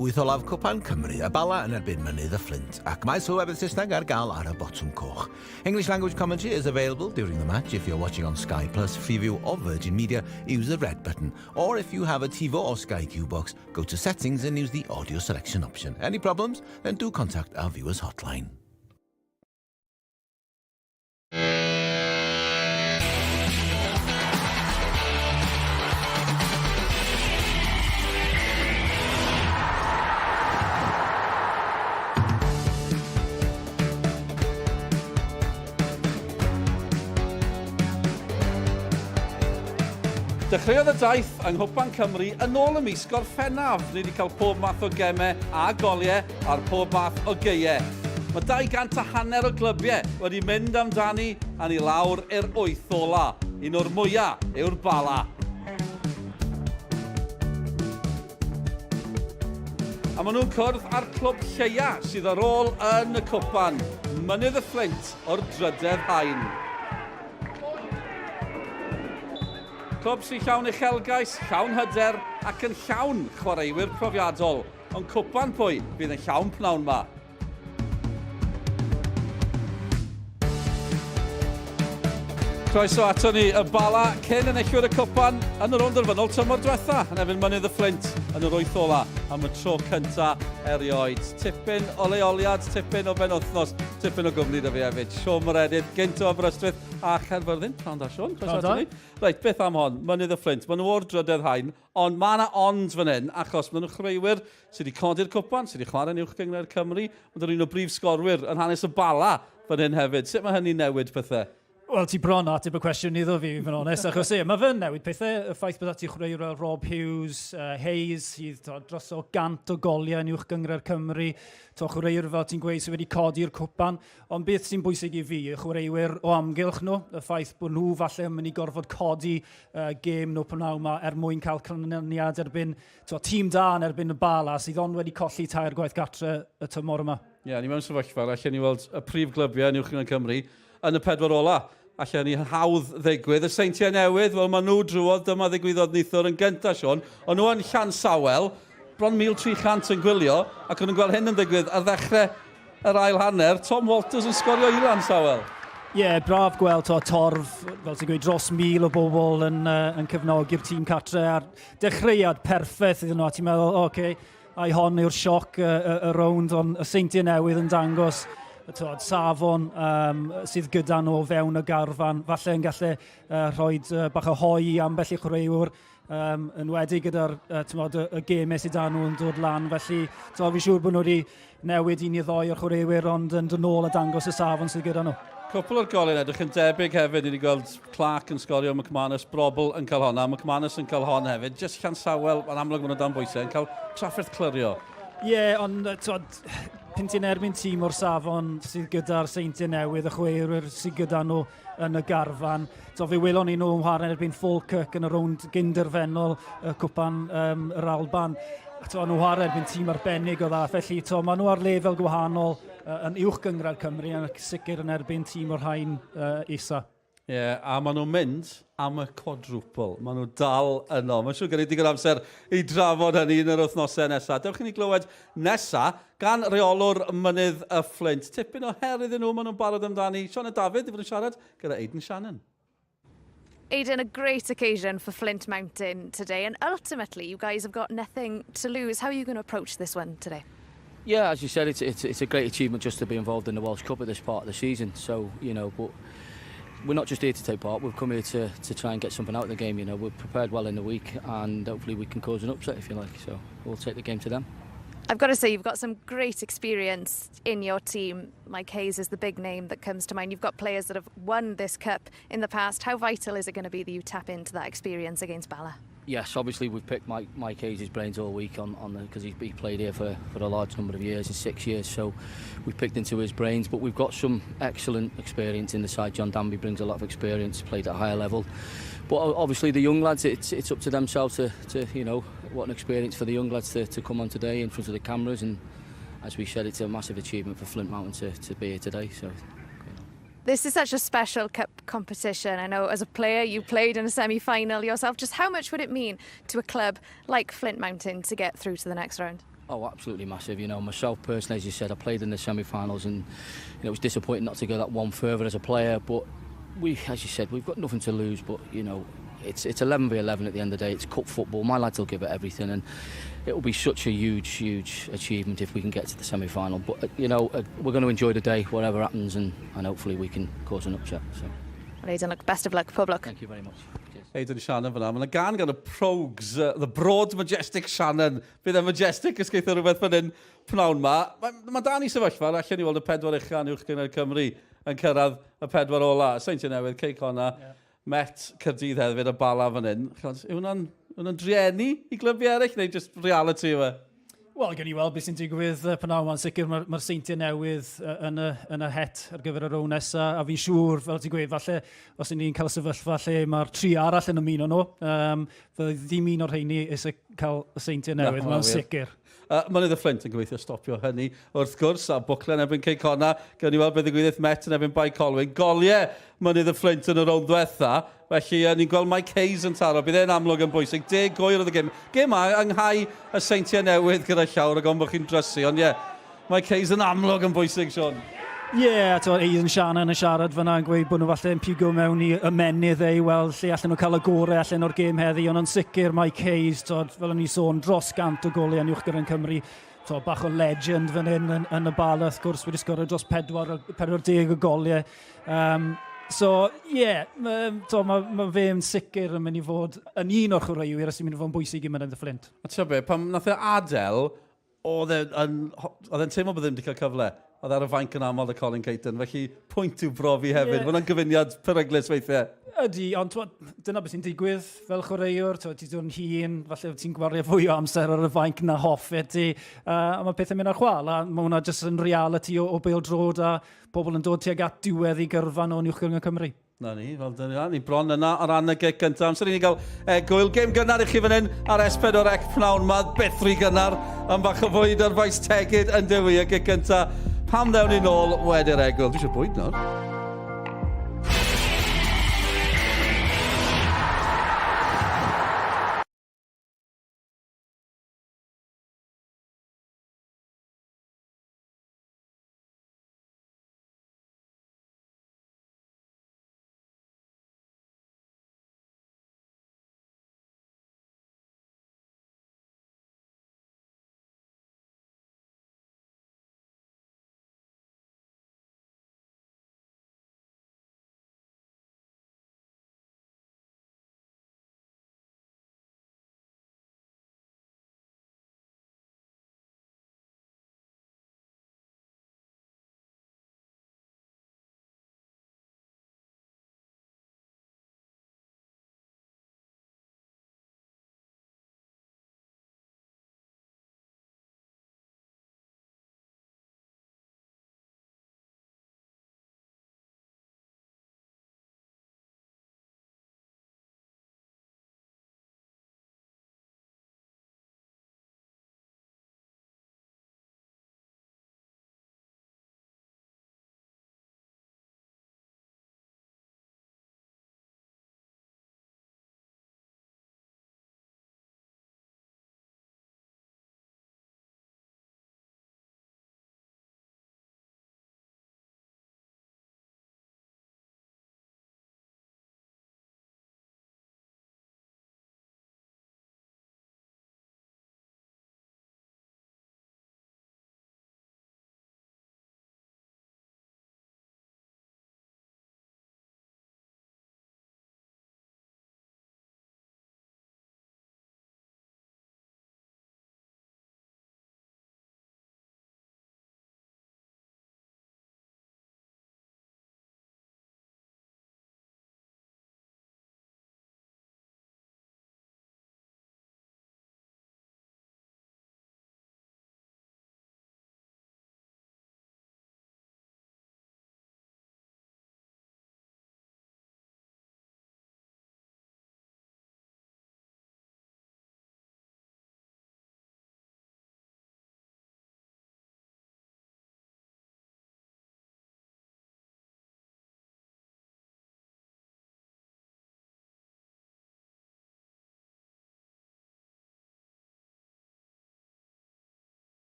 Wyth olaf Cwpan Cymru, y Bala yn erbyn Mynydd y Fflint, ac mae sylwebydd Saesneg ar gael ar y botwm coch. English language commentary is available during the match if you're watching on Sky Plus, Freeview or Virgin Media, use the red button. Or if you have a TiVo or Sky Q box, go to settings and use the audio selection option. Any problems? Then do contact our viewers hotline. Dechreuodd y daith yng Nghwpan Cymru yn ôl ym mis Gorffennaf. Ni wedi cael pob math o gemau a goliau ar pob math o gaeau. Mae 200 a hanner o glybiau wedi mynd amdani a ni lawr i'r wyth ola. Un o'r mwya yw'r Bala. A maen nhw'n cwrdd â'r clwb lleia sydd ar ôl yn y cwpan, Mynydd y Fflint o'r drydedd haen. Clwb sy'n llawn uchelgais, llawn hyder ac yn llawn chwaraewyr profiadol. Ond cwpan pwy fydd yn llawn pnawn ma? Croeso ato ni y Bala cyn enillwyr y cwpan yn y rownd derfynol tymor diwetha yn erbyn Mynydd y Fflint yn yr wyth ola am y tro cynta erioed. Tipyn o leoliad, tipyn o benwythnos, tipyn o gwmni da fi hefyd. Siôn Meredydd, gynt o Aberystwyth a Chaerfyrddin. Pnawn da Siôn, croeso ato ni. Reit, beth am hon? Mynydd y Fflint. Maen nhw o'r drydedd haen, ond mae yna ond fan hyn, achos maen nhw'n chwaraewyr sydd wedi codi'r cwpan, sydd wedi chwarae yn Uwch Gynghrair Cymru, ond yn un o brif sgorwyr yn hanes y Bala fan hyn hefyd. Sut mae hynny'n newid pethau? Wel, ti bron ateb y cwestiwn iddo fi, i fod yn onest, achos e, mae fe'n newid pethau. Y ffaith bod ati chwaraewyr fel Rob Hughes, Hayes, sydd to, dros o gant o goliau yn Uwch Gynghrair Cymru, to, chwaraewyr fel ti'n gweud sydd wedi codi'r cwpan. Ond beth sy'n bwysig i fi, y chwaraewyr o amgylch nhw, y ffaith bod nhw falle yn mynd i gorfod codi gêm nhw pnawn yma er mwyn cael canlyniad erbyn T'mo, tîm da yn erbyn y Bala sydd ond wedi colli tair gwaith gatre y tymor yma. Ie, yeah, ni mewn sefyllfa lle allen ni weld y prif glybiau yn Uwch Gynghrair Cymru yn y pedwar ola. Allen ni hawdd ddigwydd. Y Seintiau Newydd, wel maen nhw drwodd, dyma ddigwyddodd neithiwr yn gyntaf, Siôn. O'n nhw yn Llansawel, bron 1,300 yn gwylio, ac o'n nhw'n gweld hyn yn digwydd ar ddechrau yr ail hanner. Tom Walters yn sgorio i Lansawel. Ie, yeah, braf gweld to, torf, fel ti'n gweud, dros 1,000 o bobl yn, yn cefnogi'r tîm catre a'r dechreuad perffaith iddyn nhw, a ti'n meddwl, oce, okay, ai hon yw'r sioc y, y, y rownd, ond y Seintiau Newydd yn dangos y tod, safon um, sydd gyda nhw o fewn y garfan. Falle yn gallu uh, rhoi uh, bach o hoi i ambell i chwaraewr, um, yn wedi gyda'r uh, tymod, y, y gemau sydd da nhw yn dod lan. Felly, to, fi'n siŵr bod nhw wedi newid un i ddoi o'r chwaraewyr, ond yn dod nôl a dangos y safon sydd gyda nhw. Cwpl o'r goliau'n edrych yn debyg hefyd. Ni wedi gweld Clark yn sgorio, McManus, Brobl yn cael honna, McManus yn cael hon hefyd. Just Llansawel, mae'n amlwg maen nhw dan bwysau, yn cael trafferth clirio. Ie, yeah, ond twod, pyn ti'n erbyn tîm o'r safon sydd gyda'r Seintiau Newydd, y chwaraewyr sydd gyda nhw yn y garfan. So, fe welon ni nhw yn chwarae erbyn Falkirk yn y rownd gynderfynol y cwpan um, yr Alban. To, nhw chwarae erbyn tîm arbennig o dda. Felly, to, maen nhw ar lefel gwahanol uh, yn uwch gynghrair Cymru ac sicr yn erbyn tîm o'r haen uh, isa. Ie, yeah, a maen nhw'n mynd am y quadruple. Maen nhw dal yno. Mae'n siŵr gen i digon amser i drafod hynny yn yr wythnosau nesaf. Dewch i ni glywed nesa gan reolwr Mynydd y Fflint. Tipyn o her iddyn nhw, maen nhw'n barod amdani. Sioned Dafydd i fod yn siarad gyda Aidan Shannon. Aidan, a great occasion for Flint Mountain today, and ultimately you guys have got nothing to lose. How are you going to approach this one today? Yeah, as you said, it's, it's, it's a great achievement just to be involved in the Welsh Cup at this part of the season. So, you know, but we're not just here to take part, we've come here to, to try and get something out of the game. You know, we're prepared well in the week and hopefully we can cause an upset, if you like. So we'll take the game to them. I've got to say, you've got some great experience in your team. Mike Hayes is the big name that comes to mind. You've got players that have won this cup in the past. How vital is it going to be that you tap into that experience against Bala? Yes, obviously we've picked Mike, Mike Hayes' brains all week on, on the because he's he played here for, for a large number of years, in six years, so we've picked into his brains. But we've got some excellent experience in the side. John Danby brings a lot of experience, played at a higher level. But obviously the young lads, it's, it's up to themselves to, to, you know, what an experience for the young lads to, to come on today in front of the cameras. And as we said, it's a massive achievement for Flint Mountain to, to be here today. So. This is such a special cup competition. I know as a player you played in a semi-final yourself. Just how much would it mean to a club like Flint Mountain to get through to the next round? Oh, absolutely massive. You know, myself personally, as you said, I played in the semi-finals and you know, it was disappointing not to go that one further as a player. But we, as you said, we've got nothing to lose. But, you know, it's 11 v 11 at the end of the day. It's cup football. My lads will give it everything, and it will be such a huge, huge achievement if we can get to the semi-final. But, you know, we're going to enjoy the day, whatever happens, and hopefully we can cause an upset. So. Well, Aidan, look, best of luck. Pob lwc. Thank you very much. Cheers. Aidan Shannon fyna. Mae'n gân gan y Pogues, The Broad Majestic Shannon. Bydd e Majestic os geith o rhywbeth fan hyn pnawn ma. Mae ma da ni sefyllfa, allan ni weld y pedwar ucha yn Uwch Gynghrair Cymru yn cyrraedd y pedwar ola. Seintiau Newydd, Cei Connah, Met, Caerdydd hefyd, y Bala fan hyn. Chos, yw hwnna'n drueni i glybiau eraill, neu just reality yw e? Wel, gen i weld beth sy'n digwydd pnawn ma'n sicr mae'r ma Seintiau Newydd yn y het ar gyfer y rownd nesaf, a fi'n siŵr, fel ti'n gweud, falle os ni'n cael sefyllfa lle mae'r tri arall yn ymuno nhw, fydd ddim un o'r rheini eisiau cael y Seintiau Newydd, mae'n sicr. Mynydd y Fflint yn gobeithio stopio hynny, wrth gwrs, a Bwcle yn erbyn Cei Connah. Gawn ni weld beth ddigwyddith Met yn erbyn Bae Colwyn. Goliau Mynydd y Fflint yn y rownd ddiwetha. Felly, ni'n gweld Mike Hayes yn taro. Bydd e'n amlwg yn bwysig. 10 gwyr oedd y gêm. Gêm ma yng nghae y Seintiau Newydd gyda llawer o gon bod chi'n drysu. Ond ie, yeah, Mike Hayes yn amlwg yn bwysig, Sean. Ie, yeah, to, Aidan Shannon yn siarad fyna yn gweud bod nhw falle yn pigo mewn i ymenydd e i weld lle allan nhw cael y gorau allan o'r gêm heddi, ond yn sicr Mike Hayes, to, fel o'n i sôn, dros 100 o goliau yn Uwch Gynghrair Cymru, to, bach o legend fan hyn yn y Bala, wrth gwrs, wedi sgorio dros 40 o goliau. So, ie, yeah, ma, ma fe'n sicr yn mynd i fod yn un o'r chwaraewyr sy'n mynd i fod yn bwysig i Mynydd y Fflint. A ti'n be, pan nath e adael, oedd e'n teimlo bod ddim wedi cael cyfle. Oedd ar y fainc yn aml y Colin Caton, felly pwynt i'w brofi hefyd. Yeah. Mae'n gyfuniad peryglus weithiau. Ydy, ond twod, dyna beth sy'n digwydd fel chwaraewr. Ti'n dod yn hŷn, falle ti'n gwario fwy o amser ar y fainc na hoffet ti. A mae pethau'n mynd ar chwâl, a mae hwnna jyst yn reality o bêl-droed a pobl yn dod tuag at diwedd i gyrfa nhw yn Uwch Gynghrair Cymru. Na ni, fel dyna, ni bron yna o ran y gic gyntaf. Amser i ni gael egwyl. Gêm gynnar i chi fan hyn ar S4C pnawn ma. Byth rhy gynnar am bach o fwyd ar faes Tegid yn dewi y gic gyntaf. Pam ddewn ni nôl wedi'r egwyl? Dwi eisiau bwyd nawr.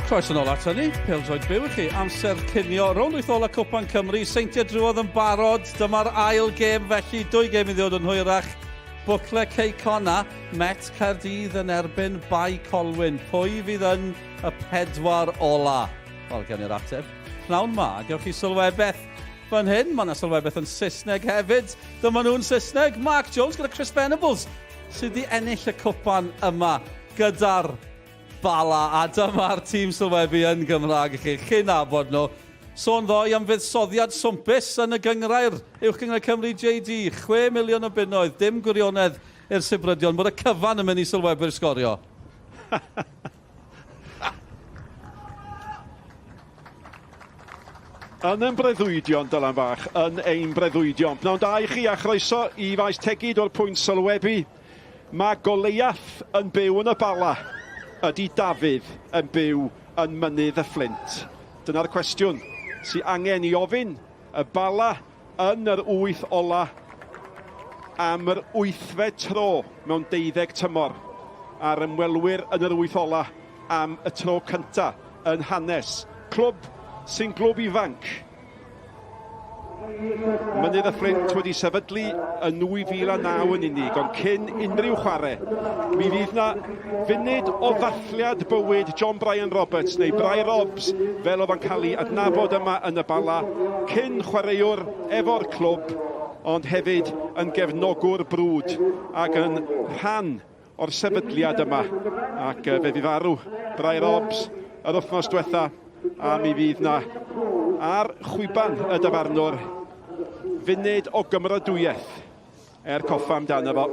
Croeso nôl at hynny, pêl-droed byw i chi, amser cinio, rownd wyth ola Cwpan Cymru, Seintiau drwodd yn barod, dyma'r ail gêm felly, dwy gêm i ddod yn hwyrach. Bwcle Cei Connah, Met Caerdydd yn erbyn Bae Colwyn. Pwy fydd yn y pedwar ola? Wel, gewn ni'r ateb pnawn ma. Gewch chi sylwebaeth fan hyn, mae yna sylwebaeth yn Saesneg hefyd. Dyma nhw'n Saesneg, Mark Jones gyda Chris Venables sydd wedi ennill y cwpan yma gyda'r Bala, a dyma'r tîm sylwebu yn Gymraeg i chi. Chi'n nabod nhw. Sôn ddoe am fuddsoddiad swmpus yn y gynghrair Uwch Gynghrair Cymru JD, 6 miliwn o bunnoedd, dim gwirionedd i'r sibrydion bod y cyfan yn mynd i sylwebu'r sgorio. Yn ein breuddwydion, Dylan fach, yn ein breuddwydion. Pnawn da i chi a chroeso i Faes Tegid o'r pwynt sylwebu. Mae Goleiath yn byw yn y Bala. Ydy Dafydd yn byw yn Mynydd y Fflint? Dyna'r cwestiwn sy angen i ofyn. Y Bala yn yr wyth ola am yr wythfed tro mewn deuddeg tymor, a'r ymwelwyr yn yr wyth ola am y tro cynta yn hanes clwb sy'n glwb ifanc. Mynydd y Fflint wedi sefydlu yn 2009 yn unig, ond cyn unrhyw chwarae, mi fydd na funud o ddathliad bywyd John Brian Roberts, neu Brai Robs, fel oedd o'n cael ei adnabod yma yn y Bala, cyn chwaraewr efo'r clwb, ond hefyd yn gefnogwr brwd ac yn rhan o'r sefydliad yma. Ac fe fu farw Brai Robs yr wythnos diwetha, a mi fydd na ar chwiban y dyfarnwr funud o gymeradwyaeth er coffa amdano fo.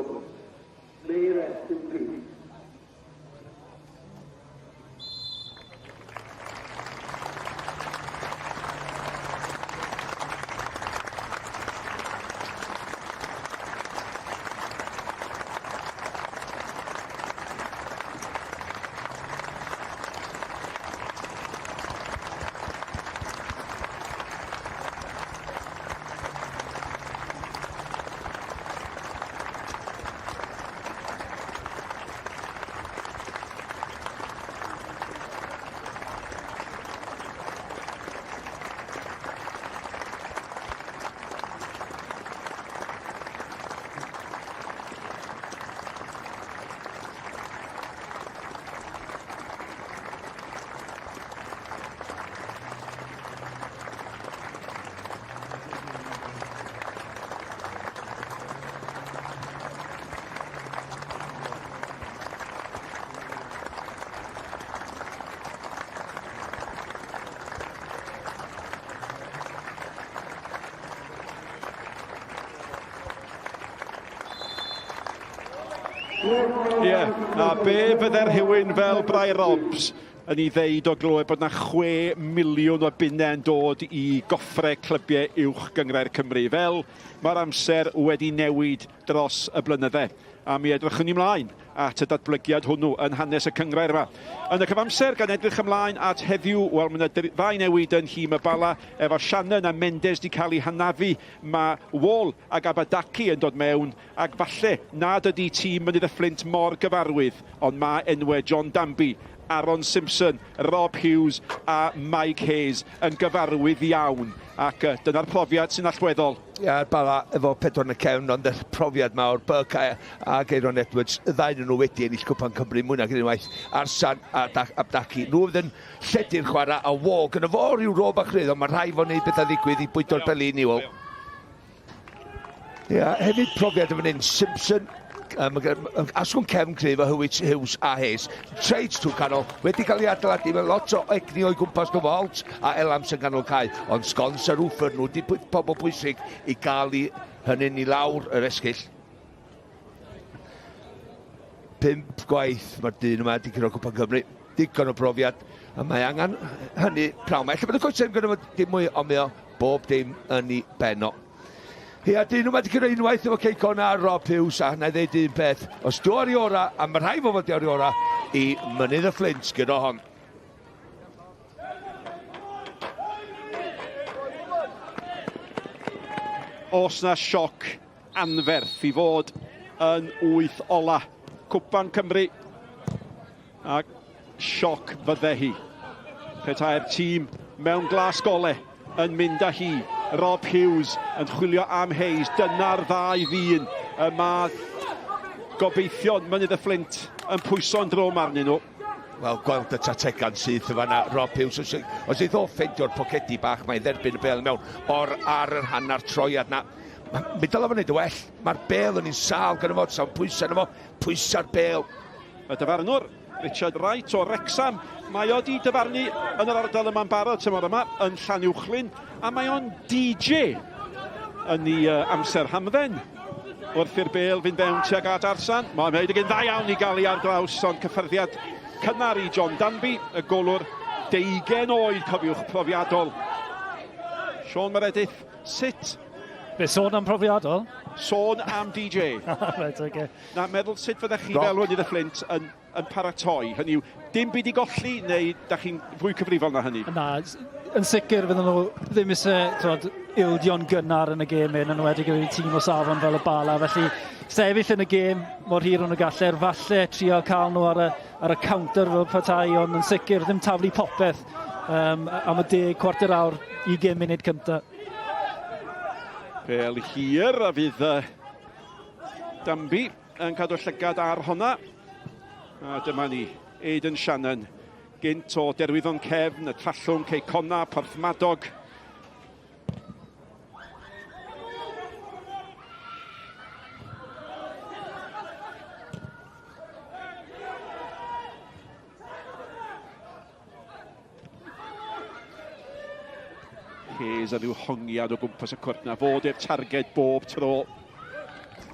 Ie, yeah, a be fydde rhywun fel Brai Robs yn ei ddeud o glywed bod 'na 6 miliwn o bunnau yn dod i goffre clybiau uwch gynghrair Cymru. Fel mae'r amser wedi newid dros y blynydde. A mi edrychwn ni mlaen at y datblygiad hwnnw yn hanes y cynghrair yma. Yn y cyfamser, gan edrych ymlaen at heddiw, wel mae yna ddau newid yn nhîm y Bala, efo Shannon a Mendes wedi cael eu hanafu, mae Wall ac Abadaki yn dod mewn, Ac falle nad ydy tîm Mynydd y Fflint mor gyfarwydd, ond mae enwau John Danby, Aaron Simpson, Rob Hughes a Mike Hayes yn gyfarwydd iawn, ac dyna'r profiad sy'n allweddol. Ie, Bala efo pedwar yn y cefn, ond y profiad mawr, Burke ac Aeron Edwards, y ddau nhw wedi ennill Cwpan Cymru mwy nag unwaith, Arsan a Abdaki. Nhw fydd yn lledu'r chwarae, a Wall, gyda fo rhyw ro bach rhydd, ond mae rhaid fo'n neud bethau ddigwydd i bwydo'r pelin i Wall. Ia, hefyd profiad yn fan hyn, Simpson, um, asgwrn cefn cryf o Hewitt, Hughes a Hayes. Trades trwy canol, wedi cael ei adeiladu fe lot o egni o'i gwmpas nhw, Holt a Elams yn ganol cae, ond Scones a Roofer nhw wedi pobl bwysig i gael i hynny'n i lawr yr esgyll. Pump gwaith mae'r dyn yma wedi curo Cwpan Cymru. Digon o brofiad, a mae angen hynny prawn. Mae ella bod y coesau ddim gyda fo dim mwy, ond mae o bob dim yn ei ben o. Ia, dyn nhw wedi curo unwaith efo Cei Connah a Rob Hughes, a na i ddeud un peth, os dwi ar ei ora, a mae rhaid fo fod ar ei ora, i Mynydd y Fflint gyda hon. Os na sioc anferth i fod yn wyth ola Cwpan Cymru. A sioc fydde hi. Petai'r tîm mewn glas gole yn mynd â hi. Rob Hughes yn chwilio am Hayes. Dyna'r ddau ddyn y mae gobeithion Mynydd y Fflint yn pwyso'n drwm arnyn nhw. Wel, gweld y tatega'n syth yn fanna, Rob Hughes, os, os eith o ffeindio'r pocedi bach, mae'n dderbyn y bel mewn o'r ar yr hanner troiad na. Mi dylai fo wneud y well. Mae'r bel yn un sâl gyda fo, sa'n pwysau yna fo, pwysau'r bel. Y dyfarnwr, Richard Wright o Wrecsam, mae o di dyfarnu yn yr ardal yma'n barod tymor yma, yn Llanuwchllyn, a mae o'n DJ yn ei amser hamdden. Wrth i'r bêl fynd fewn tuag at Arsan, mae'n wneud yn dda iawn i gael ei ar draws, ond cyffyrddiad cynnar i John Danby, y golwr deugen oed, cofiwch, profiadol. Sean Meredith, sut? Be, sôn am profiadol? Sôn am DJ. Right, okay. Na, meddwl sut fyddech chi fel hwn i The Flint yn yn paratoi? Hynny yw, dim byd i golli, neu da chi'n fwy cyfrifol na hynny? Na, yn sicr fydden nhw ddim eisiau twod, ildio'n gynnar yn y gêm hyn, yn enwedig gyda'r tîm o safon fel y Bala. Felly, sefyll yn y gêm mor hir o'n nhw galler, falle trio cael nhw ar y, ar y counter fel petai, ond yn sicr ddim taflu popeth um, am y deg cwarter awr, 20 munud cyntaf. Pel hir a fydd uh, Danby yn cadw llygad ar honna. A dyma ni, Aidan Shannon, gynt o Derwyddon Cefn, y Trallwng, Cei Conna, Porthmadog. Hayes a rhyw hongiad o gwmpas y cwrt na fod i'r targed bob tro.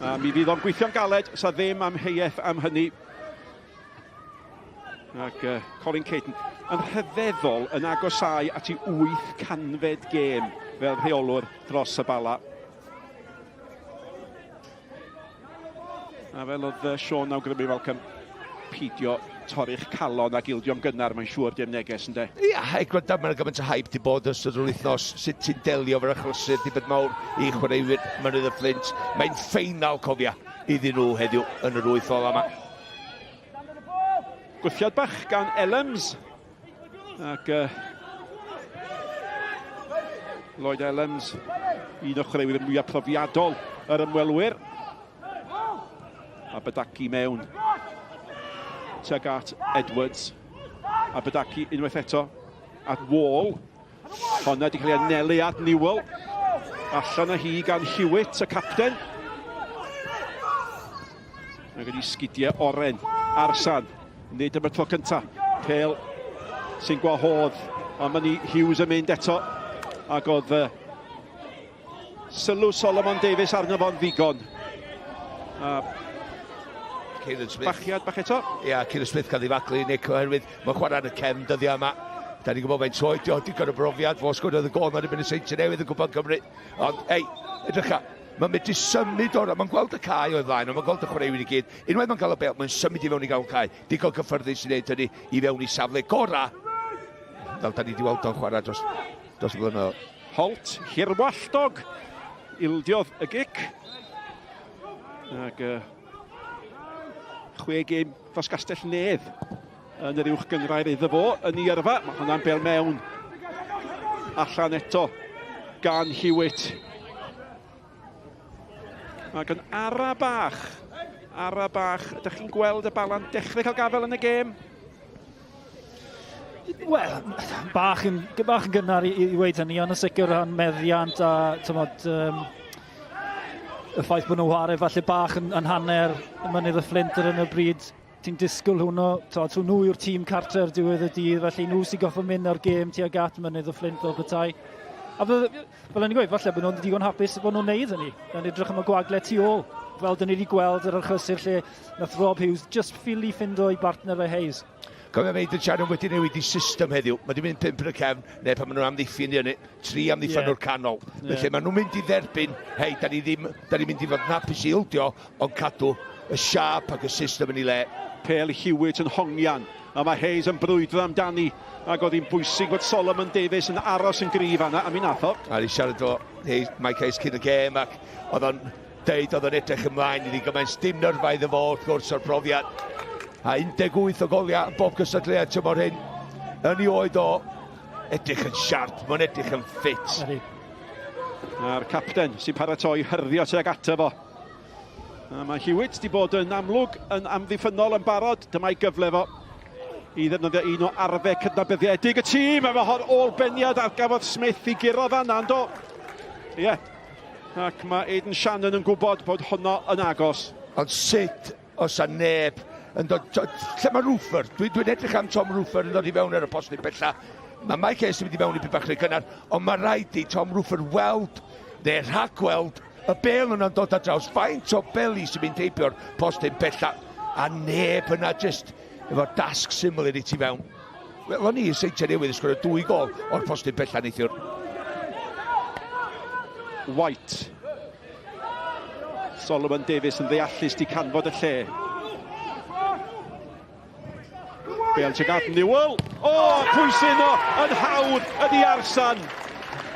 A mi fydd o'n gweithio'n galed, sa ddim amheuaeth am hynny. Ac uh, Colin Caton yn rhyfeddol yn agosau at ei 800fed gêm fel rheolwr dros y Bala. A fel oedd Sean awgrymu, Malcolm, peidio torri'ch calon ac ildio'n gynnar, mae'n siŵr dim neges, ynddo? Ia, hei, gwranda, mae'n gymaint o hype di bod yn ystod yr wythnos. Sut ti'n delio efo'r achlysur, di bod mawr i chwaraewyr Mynydd y Fflint. Mae'n ffeinal, cofia, iddyn nhw heddiw yn yr wyth ola yma. Gwthiad bach gan Elms. Ac uh, Lloyd Ellams, un o chwaraewyr mwyaf profiadol yr ymwelwyr. A Badaki mewn tuag at Edwards. A Badaki unwaith eto at Wall. Honna wedi cael ei anelu at Newell. Allan â hi gan Hewitt, y capten. Mae gen i sgidiau oren. Arsan, nid am y tro cyntaf. Pel sy'n gwahodd. Ond mae ni Hughes yn mynd eto. Ac oedd uh, sylw Solomon Davies arno fo'n ddigon. A Kieran Smith. Bachiad bach eto. Ia, yeah, Kieran Smith cael ei faglu, Nick, oherwydd mae'n chwarae ar y cefn dyddiau yma. Da ni'n gwybod faint oed, o, digon o brofiad, fo sgwrdd y gol, mae'n erbyn y Seintiau Newydd yn Gwpan Cymru. Ond, ei, edrycha, Mae'n medru symud o'r... Mae'n gweld y cae o'i flaen, ond mae'n gweld y chwaraewyr i gyd. Unwaith mae'n cael y bel, mae'n symud i fewn i ganol cae. Digon cyffyrddus i wneud hynny i fewn i safle gorau. Fel da ni wedi weld o'n chwarae dros, dros y blynyddoedd. Holt, hirwalltog, ildiodd y gic. Ac uh, chwe gêm dros Gastell Nedd yn yr uwch gynghrair iddo fo yn ei yrfa. Mae hwnna'n bel mewn. Allan eto gan Hewitt. Ac yn ara bach, ara bach, ydych chi'n gweld y balan dechrau cael gafael yn y gêm? Wel, bach yn, bach yn gynnar i, i weid hynny, ond yn sicr rhan meddiant a tymod, um, y ffaith bod nhw'n chwarae falle bach yn, yn hanner y mynydd y Fflint ar hyn o bryd ti'n disgwyl hwnnw, t'od, so nhw yw'r tîm cartre ar diwedd y dydd, felly nhw sy'n goffo mynd ar gêm tuag at mynydd y Fflint fel petai. A fel, fel o'n i'n gweud, falle bod nhw'n digon hapus bod nhw'n neud hynny. Yn edrych am y gwagle tu ôl, fel dyn ni wedi gweld yr achlysur lle nath Rob Hughes just ffili ffindo i bartner fe Hayes. Cofio mae Aidan Shannon wedi newid i system heddiw. Mae wedi mynd pump yn y cefn, neu pan maen nhw'n amddiffyn i hynny, tri amddiffyn yeah. o'r canol. Yeah. Felly maen nhw'n mynd i dderbyn, hei, da ni ddim, da ni'n mynd i fod yn hapus i ildio, ond cadw y siâp ac y system yn ei le. Pêl Hewitt yn hongian, a mae Hayes yn brwydro amdani, ac oedd hi'n bwysig bod Solomon Davies yn aros yn gryf fanna, a mi nath o. A ni siarad o Hayes, Mike Hayes cyn y gêm, ac oedd o'n deud oedd o'n edrych ymlaen iddi gymaint, dim nyrfa iddo fo wrth gwrs o'r profiad. A 18 o goliau yn bob cystadleuaeth tymor hyn. Yn ei oed o, edrych yn siarp, mae'n edrych yn ffit. A'r capten sy'n paratoi hyrddio tuag ato fo. A mae Hewitt wedi bod yn amlwg yn amddiffynnol yn barod. Dyma'i gyfle fo i ddefnyddio un o arfau cydnabyddiedig y tîm. A mae hon ôl-beniad a gafodd Smith i guro fanna, yndo? Ie. Yeah. Ac mae Aidan Shannon yn gwybod bod honno yn agos. Ond sut os a neb yn dod... Lle mae Roofer? Dwi'n dwi edrych am Tom Roofer yn dod i fewn ar y postyn bella. Mae Mike Hayes yn mynd i fewn i bach rhy gynnar, ond mae rhaid i Tom Roofer weld, neu rhagweld, y bel yna'n dod ar draws. Faint o beli sy'n mynd heibio'r postyn bella, a neb yna just efo'r dasg syml i ti fewn. Wel, o'n i Seintiau Newydd yn sgorio dwy gol o'r postyn bella neithiwr. White. Solomon Davies yn ddeallus di canfod y lle. Bale tuag at Newell. O, oh, pwy sy'n o yn hawdd ydi Arsan.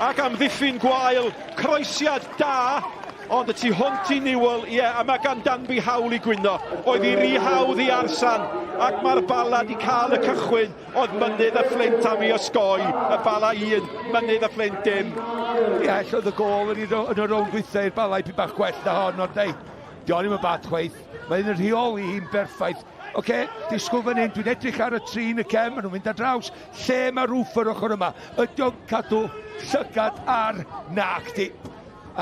Ac amddiffyn gwael, croesiad da, ond y tu hwnt i Newell, ie, yeah, a mae gan Danby hawl i gwyno. Oedd hi rhy hawdd i Arsan, ac mae'r Bala di cael y cychwyn. Oedd Mynydd y Fflint am i osgoi, y Bala 1, Mynydd y Fflint dim. Ie, yeah, allodd y gôl yn, yn y rownd dwytha i'r Bala i bach gwell na hon, ond ei, di o'n i'm yn bad chwaith. Mae'n rheoli hi'n berffaith. Oce, okay, disgwyl fan hyn, dwi'n edrych ar y trin y cem, maen nhw'n mynd ar draws. Lle mae Rwffer ochr yma? Ydy o'n cadw llygad ar nac di?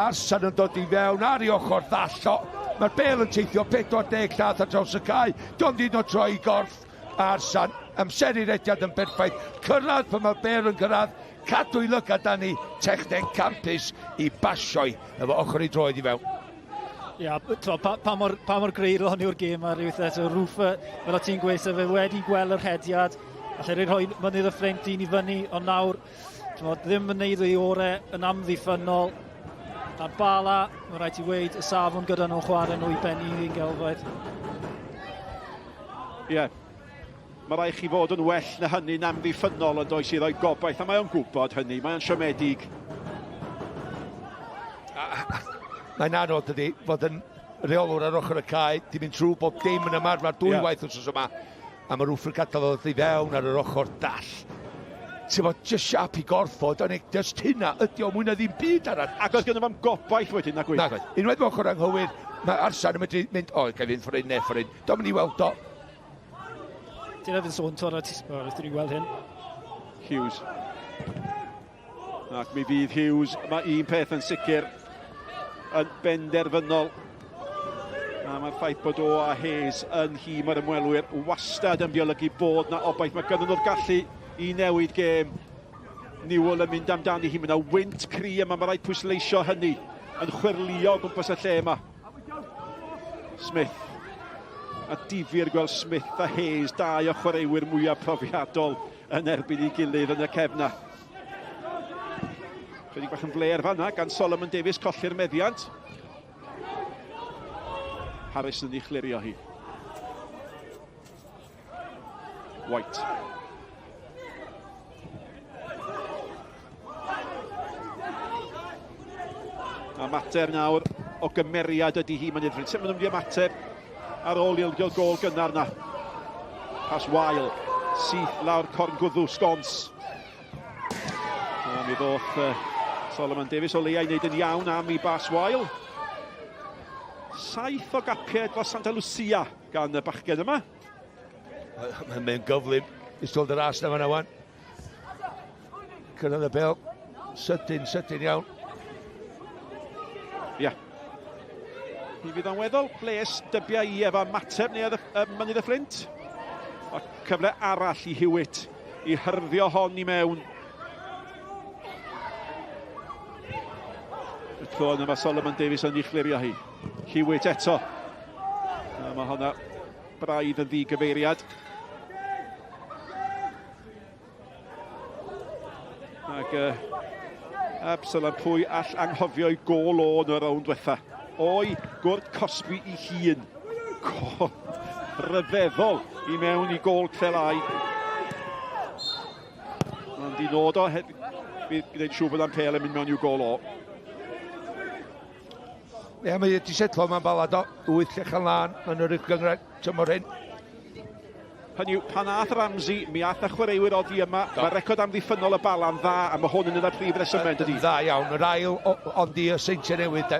Arsan yn dod i fewn ar ei ochr ddall o. Mae'r bel yn teithio 40 llath ar draws y cae. Diolch un o troi gorff. Arsan, amseru rediad yn berffaith. Cyrraedd pan mae'r bel yn cyrraedd. Cadw i lygad dan techneg campus i basioi efo ochr ei droed i fewn. Ia, yeah, pa, pa, mor, pa mor greulon yw'r gêm ar rhywbeth eto. Rwffer, fel o ti'n gweud, fe wedi gweld yr rhediad, allai rhoi rhoi mynydd y Fflint un i fyny, ond nawr, mod, ddim yn neud ei orau yn amddiffynnol. A'r Bala, mae'n rhaid i weid, y safon gyda nhw'n chwarae nhw i benni i'n gelfaidd. Ie, yeah. Mae rhaid chi fod yn well na hynny'n amddiffynnol yn does i roi gobaith, a mae o'n gwybod hynny, mae o'n siomedig. Mae'n anodd dydy fod yn reolwr ar ochr y cae, di mynd trwy bob dim yn ymarfer dwy yeah. waith wrth yma, a mae Rwffer gadael o ddod i fewn ar yr ochr dall. Ti'n fod, just siap i gorffod, ond just hynna ydy o mwy na ddim byd arall. Ac oedd gynnu fo'm gobaith wedyn na gwyth. Nag oedd. Unwaith mae ochr anghywir, mae Arsan yn medru mynd, o, gael fynd ffordd hyn neu ffordd hyn. Dwi'n mynd i weld o. Ti'n efo sôn, torra, ti'n gweld hyn. Hughes. Ac mi fydd Hughes, mae un peth yn sicr, yn benderfynol. A mae'r ffaith bod o a Hayes yn nhîm yr ymwelwyr wastad yn biolygu bod na obaith. Mae gynnyn nhw'r gallu i newid gêm. Newell yn mynd amdani hi. Mae yna wynt cry yma, mae rhaid pwysleisio hynny yn chwyrlio o gwmpas y lle yma. Smith. A difyr gweld Smith a Hayes, dau o chwaraewyr mwyaf profiadol yn erbyn ei gilydd yn y cefna. Chydig bach yn fler fanna gan Solomon Davies, colli'r meddiant. Harris yn ei chlirio hi. White. A mater nawr o gymeriad ydy hi, mae'n edrych. Sut maen nhw'n mynd i ymateb ar ôl ildio gol gynnar na? Pas wael, syth lawr corn gwddw, sgons. A mi ddoth Solomon Davies o leia i wneud yn iawn am i bas wael. 7 o gapiau dros Santa Lucia gan y bachgen yma. Mae'n mynd gyflym i stôl dy ras na fan'na wan. Cyrraedd y bel. Sydyn, sydyn iawn. Ia. Yeah. Mi fydd o'n weddol bles dybia i efo ymateb neu y Mynydd y Fflint. A cyfle arall i Hewitt i hyrddio hon i mewn. Y tro yna mae Solomon Davies yn ei chlirio hi. Hewitt eto. A mae honna braidd yn ddigyfeiriad. Ac Absalom, pwy all anghofio'i gôl o yn y rownd diwetha? O'i gwrdd cosbi i hun. Gôl rhyfeddol i mewn i gôl Cfelau. Ond i nod o, fydd gwneud siŵr bod am pel yn mynd mewn i'w gôl o. Ie, yeah, mae wedi setlo yma'n balad o. 8 llechan lân yn yr uwch gynghrair tymor hyn. Hynny yw, pan ath Ramsey, mi ath y chwaraewyr oddi yma. Mae record amddiffynnol y Bala'n dda, a mae hwn yn un o'r prif resymau, yn dydi? Dda iawn, yr ail ond i y Seintiau Newydd, de.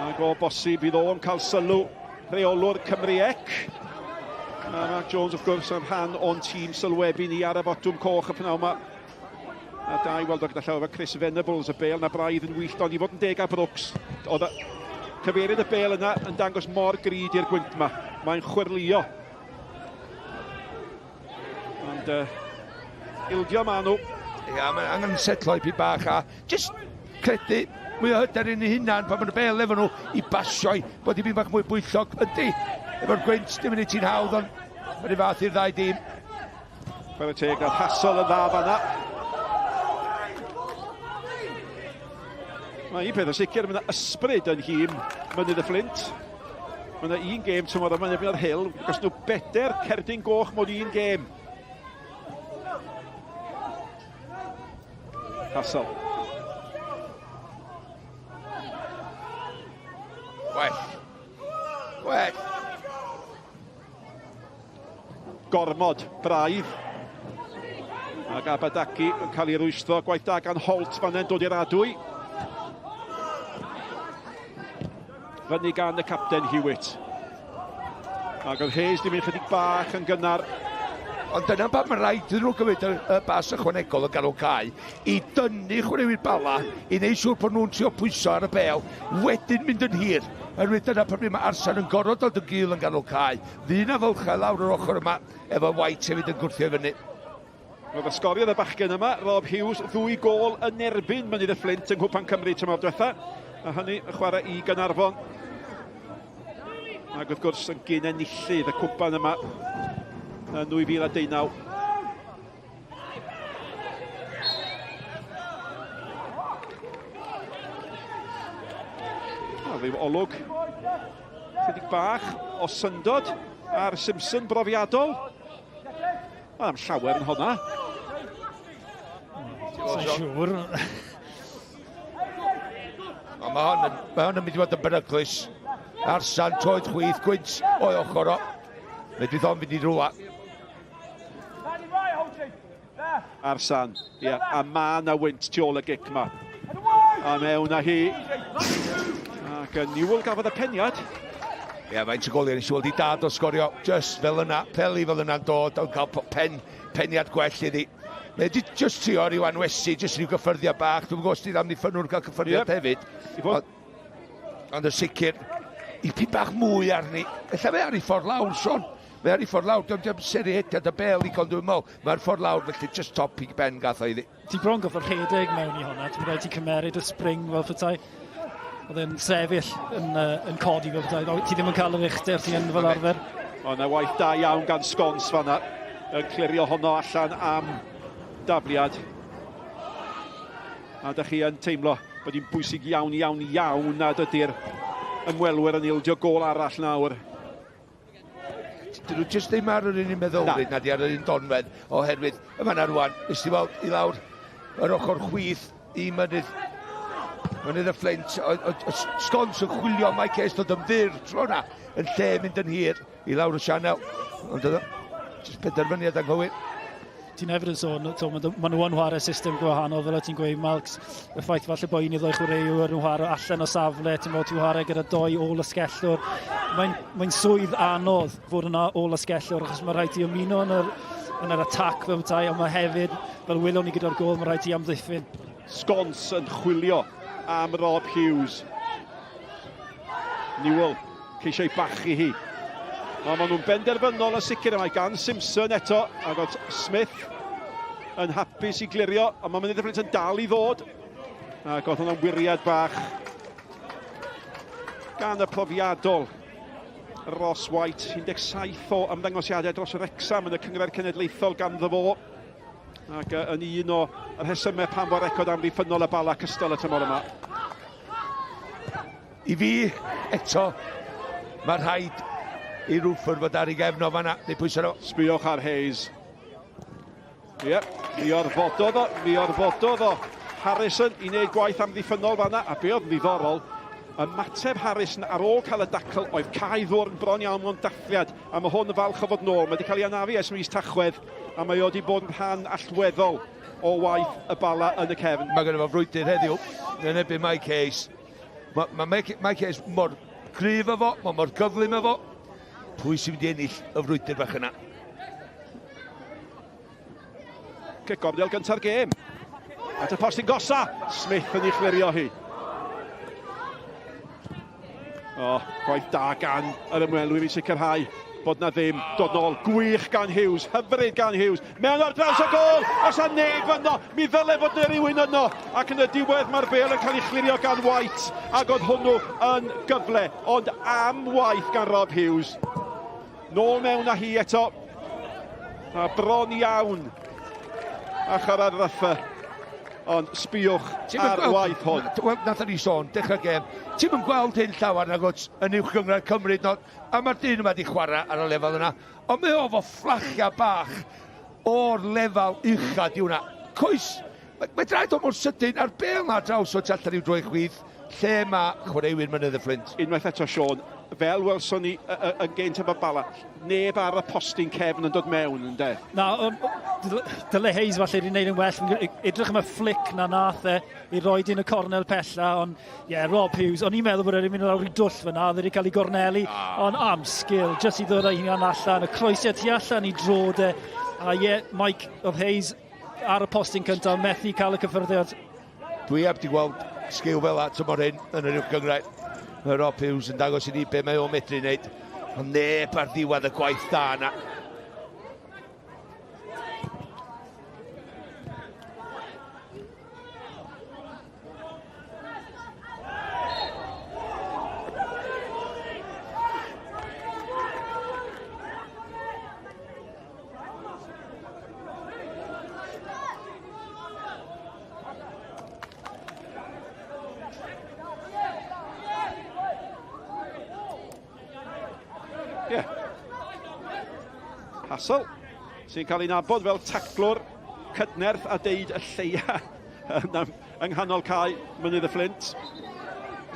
Ac o bosib bydd o'n cael sylw rheolwr Cymru Ec. Mae Mark Jones, wrth gwrs, yn rhan o'n tîm sylwebu ni ar y botwm coch y pnawn yma. A da i weld o gyda llaw efo Chris Venables, y bel na braidd yn wyllt, ond i fod yn deg â Brooks, oedd y cyfeiriad y bel yna yn dangos mor gryd i'r gwynt yma. Mae'n chwyrlio. Ond ildio maen nhw. Ia, mae angen setlo i bach a just credu mwy o hyder yn ei hunan pan mae'n y bel efo nhw i basio i bod i bach mwy bwyllog. Ydy, efo'r gwynt, dim yn ei ti'n hawdd, ond mae'n ei fath i'r ddau dîm. Chwarae teg, nath Hassel yn dda fanna. Mae un peth yn sicr, mae yna ysbryd yn nhîm Mynydd y Fflint. Mae yna un gêm tymor yma yn erbyn yr Hill, gos nhw bedair cerdyn goch mewn un gêm. Hassel. Well. Well. Gormod braidd. Ac Abadaki yn cael ei rwystro. Gwaith da gan Holt fan hyn dod i'r adwy. Fyny gan y capten Hewitt. Ac oedd Hayes di mynd chydig bach yn gynnar. Ond dyna pam mae rhaid iddyn nhw gymryd y, y bas ychwanegol yn ganol cae i dynnu chwaraewyr Bala i wneud siŵr bod nhw'n trio pwyso ar y bel, wedyn mynd yn hir. Oherwydd dyna pryd mae Arsan yn gorfod dod yn gul yn ganol cae. Ddyn a fylchau lawr yr ochr yma efo White hefyd yn gwrthio i fyny. Roedd y sgoriodd y bachgen yma, Rob Hughes, ddwy gôl yn erbyn Mynydd y Fflint yng Nghwpan Cymru tymor diwetha. A hynny yn chwarae i Gaernarfon. Ac wrth gwrs yn gyn enillydd y cwpan yma yn 2019. A rhyw olwg chydig bach o syndod ar Simpson brofiadol. Mae am llawer yn honna. Sa'n siŵr. Ond mae hon, yn, mae hon yn mynd i fod yn beryglus. Arsan, troed chwith, gwynt o'i ochr o. Medrith o'n fynd i rhywle. Arsan, ie, yeah, a ma na wynt tu ôl y gic ma. A mewn â hi. Ac yn Newell gafodd y peniad. Ie, yeah, faint o goliau nes i weld i dad o sgorio, just fel yna, peli fel yna'n dod, o'n cael pen, peniad gwell iddi. Mae wedi just trio rhyw anwesu, just rhyw gyffyrddiad bach. Dwi'n gwybod os di'r amddiffynwr cael cyffyrddiad yep. hefyd. Ond, ond yn sicr, i pyn bach mwy arni. Ella fe ar ei ffordd lawr, Son. Mae ar ei ffordd lawr, diolch am seri hediad y bel i con dwi'n meddwl. Mae'r ffordd lawr, felly just top i ben gath o iddi. Ti bron goffod rhedeg mewn i hwnna, ti'n rhaid ti cymeryd y spring fel petai. Oedd e'n sefyll yn, uh, yn codi fel petai. Ti ddim yn cael yr uchder ti yn fel arfer. O, na waith da iawn gan Sgons fanna, yn clirio honno allan am dafliad. A da chi yn teimlo bod hi'n bwysig iawn, iawn, iawn nad ydy'r ymwelwyr yn ildio gôl arall nawr. Dyn nhw jyst ddim ar yr un un meddylfryd na di ar yr un donfedd oherwydd y fanna rwan, nes ti weld i lawr yr ochr chwith i mynydd mynydd y Fflint, sgons yn chwilio Mike Hayes dod yn fyr tro na yn lle mynd yn hir i lawr y sianel ond oedd jyst penderfyniad anghywir. Ti'n hefyd yn sôn, to, maen ma nhw yn chwarae system gwahanol, fel o ti'n gweud, Malks, y ffaith falle bod un i ddoi chwaraewr yn chwarae allan o safle, ti'n bod ti'n chwarae gyda doi ôl ysgellwr. Mae'n mae swydd anodd fod yna ôl ysgellwr, achos mae rhaid ti ymuno yn yr, yn yr atac fel petai, ond mae hefyd, fel wylwn ni gyda'r gôl, mae rhaid ti amddiffyn. Sgons yn chwilio am Rob Hughes. Newell ceisio ei bachu hi. Ond maen nhw'n benderfynol yn sicr yma gan Simpson eto, ac oedd Smith yn hapus i glirio, ond mae Mynydd y Fflint yn dal i ddod. Ac oedd hwnna'n wiriad bach gan y profiadol Ross White, 17 o ymddangosiadau dros Wrexham yn y Cynghrair Cenedlaethol ganddo fo. Ac yn un o rhesymau pam fo record amddiffynnol y Bala cystal y tymor yma. I fi, eto, mae rhaid i Rwfford fod ar ei gefn o fanna, neu pwysau nhw. Sbiwch ar Hayes. Ie, yep, mi orfododd o, mi orfododd o Harrison i wneud gwaith amddiffynnol fanna, a be oedd yn ddiddorol, Ymateb Harrison ar ôl cael y dacl oedd cau ddwrn bron iawn mewn dathliad, a mae hwn yn falch o fod nôl. Mae wedi cael ei anafu ers mis Tachwedd, a mae o wedi bod yn rhan allweddol o waith y Bala yn y cefn. Mae gen fo frwydr heddiw yn erbyn Mike Hayes. Mae, mae Mike, Mike Hayes mor gryf efo, mae mor gyflym efo. Pwy sy'n mynd i ennill y frwydr bach yna? Cic gornel gynta'r gêm. At y postyn gosa. Smith yn ei chlirio hi. O, oh, gwaith da gan yr ymwelwyr i sicrhau bod na ddim dod nôl. Gwych gan Hughes, hyfryd gan Hughes. Mewn ar draws y gol, os a neb yno, mi ddyle fod na rhywun yno. Ac yn y diwedd mae'r bel yn cael ei chlirio gan White, ac oedd hwnnw yn gyfle, ond am waith gan Rob Hughes. Nôl mewn â hi eto. A bron iawn a chyrraedd Ruffer. Ond sbïwch ar waith hwn. Wel, nathon ni sôn, dechrau gêm. Ti'm yn gweld hyn llawer nag o't yn uwch gynghrair Cymru, not, a mae'r dyn yma di chwarae ar y lefel yna. Ond mae o fo fflachia bach o'r lefel ucha di hwnna. Coes, mae, mae draed o mor sydyn a'r bel na draws o tu allan i'w droed chwith, lle mae chwaraewyr Mynydd y Fflint. Unwaith eto, Siôn, fel welson ni yn gynt efo Bala, neb ar y postyn cefn yn dod mewn, ynde? Na, dyle Hayes falle wedi gwneud yn well. Edrych am y flick na nath e i roed yn y cornel pella, ond ie, yeah, Rob Hughes, o'n i'n meddwl bod e'n mynd lawr i dwll fyna, oedd wedi cael ei gornelu, ah. ond am sgil, jyst i ddod â'i hunan allan, y croesiad tu allan i drod e, a ie, yeah, Mike, oedd Hayes ar y postyn cyntaf, methu cael y cyffyrddiad. Dwi heb di gweld sgil fel la tymor hyn yn yr uwch gynghrair. Mae Rob Hughes yn dangos i ni be mae o'n medru wneud. Ond neb ar ddiwedd y gwaith da yna. Ie. Hassel, sy'n cael ei nabod fel taclwr cydnerth a deud y lleia yng nghanol cae Mynydd y Fflint.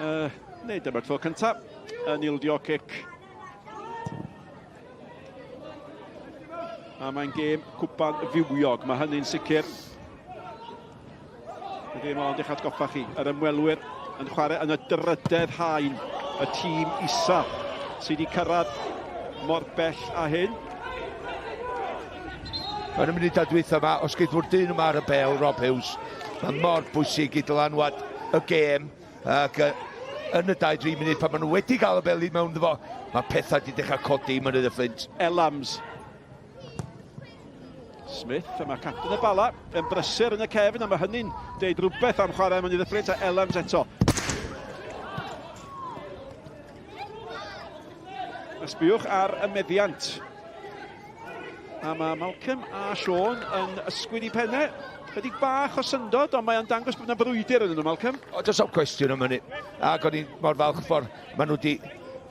Uh, neu dyma'r tro cyntaf yn ildio cic. A mae'n gêm cwpan fywiog, mae hynny'n sicr. Ddim ond eich atgoffa chi, yr ymwelwyr yn chwarae yn y drydedd haen, y tîm isa sydd wedi cyrraedd mor bell â hyn. Yn y munudau dwytha yma, os geith fod dyn yma ar y bel, Rob Hughes, mae mor bwysig i dylanwad y gêm. Ac yn y 2-3 munud pan maen nhw wedi cael y beli mewn iddo fo, mae pethau wedi dechrau codi i Mynydd y Fflint. Elams. Smith, a mae capten y Bala yn brysur yn y cefn, a mae hynny'n deud rhywbeth am chwarae Mynydd y Fflint, a Elams eto. Ysbiwch ar y meddiant. A mae Malcolm a Sean yn ysgwyd i pennau. Chydig bach o syndod, ond mae'n dangos bod yna frwydr yn nhw, Malcolm. O, does am cwestiwn am hynny. Ac o'n i'n mor falch ffordd maen nhw wedi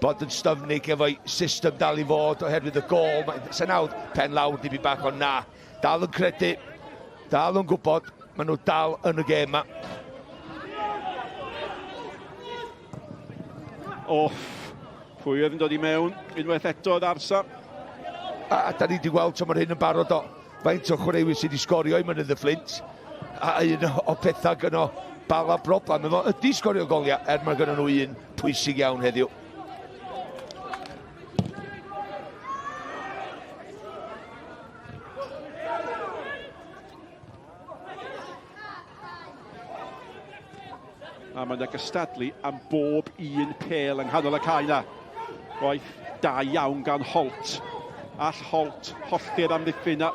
bod yn styfnig efo'i system dal i fod oherwydd y gol. Mae'n hawdd pen lawr dipyn bach, ond na. Dal yn credu, dal yn gwybod, maen nhw dal yn y gêm ma. Off. Pwy oedd yn dod i mewn unwaith eto oedd Arsa. A, a da ni wedi gweld tymor hyn yn barod o faint o chwaraewyr sydd wedi sgorio i Mynydd y Fflint. A un o pethau gyno Bala broblem efo ydy sgorio goliau, er mae gyda nhw un pwysig iawn heddiw. A mae yna gystadlu am bob un pêl yng nghanol y cae yna. Gwaith da iawn gan Holt. All Holt hollti'r amddiffyn a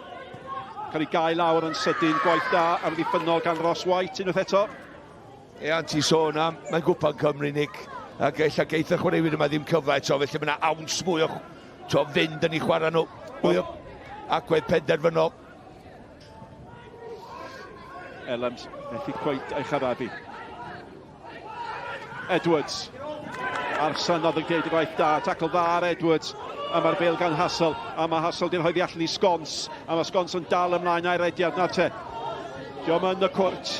cael ei gael lawr yn sydyn. Gwaith da amddiffynnol gan Ross White unwaith eto. Ie, ond ti'n sôn am, mae'n gwpan Cymru, Nick, ac ella geith y chwaraewyr yma ddim cyfle eto, felly mae yna awns mwy o to, fynd yn ei chwarae nhw, mwy o agwedd penderfynol. Elams methu cweit ei charafu. Edwards. Arsan oedd yn gwneud y gwaith da. Tacl dda ar Edwards. A mae'r bel gan Hassel. A mae Hassel di'n rhoi allan i Sgons. A mae Sgons yn dal ymlaen a'i rediad na te. Diolch yn y cwrt.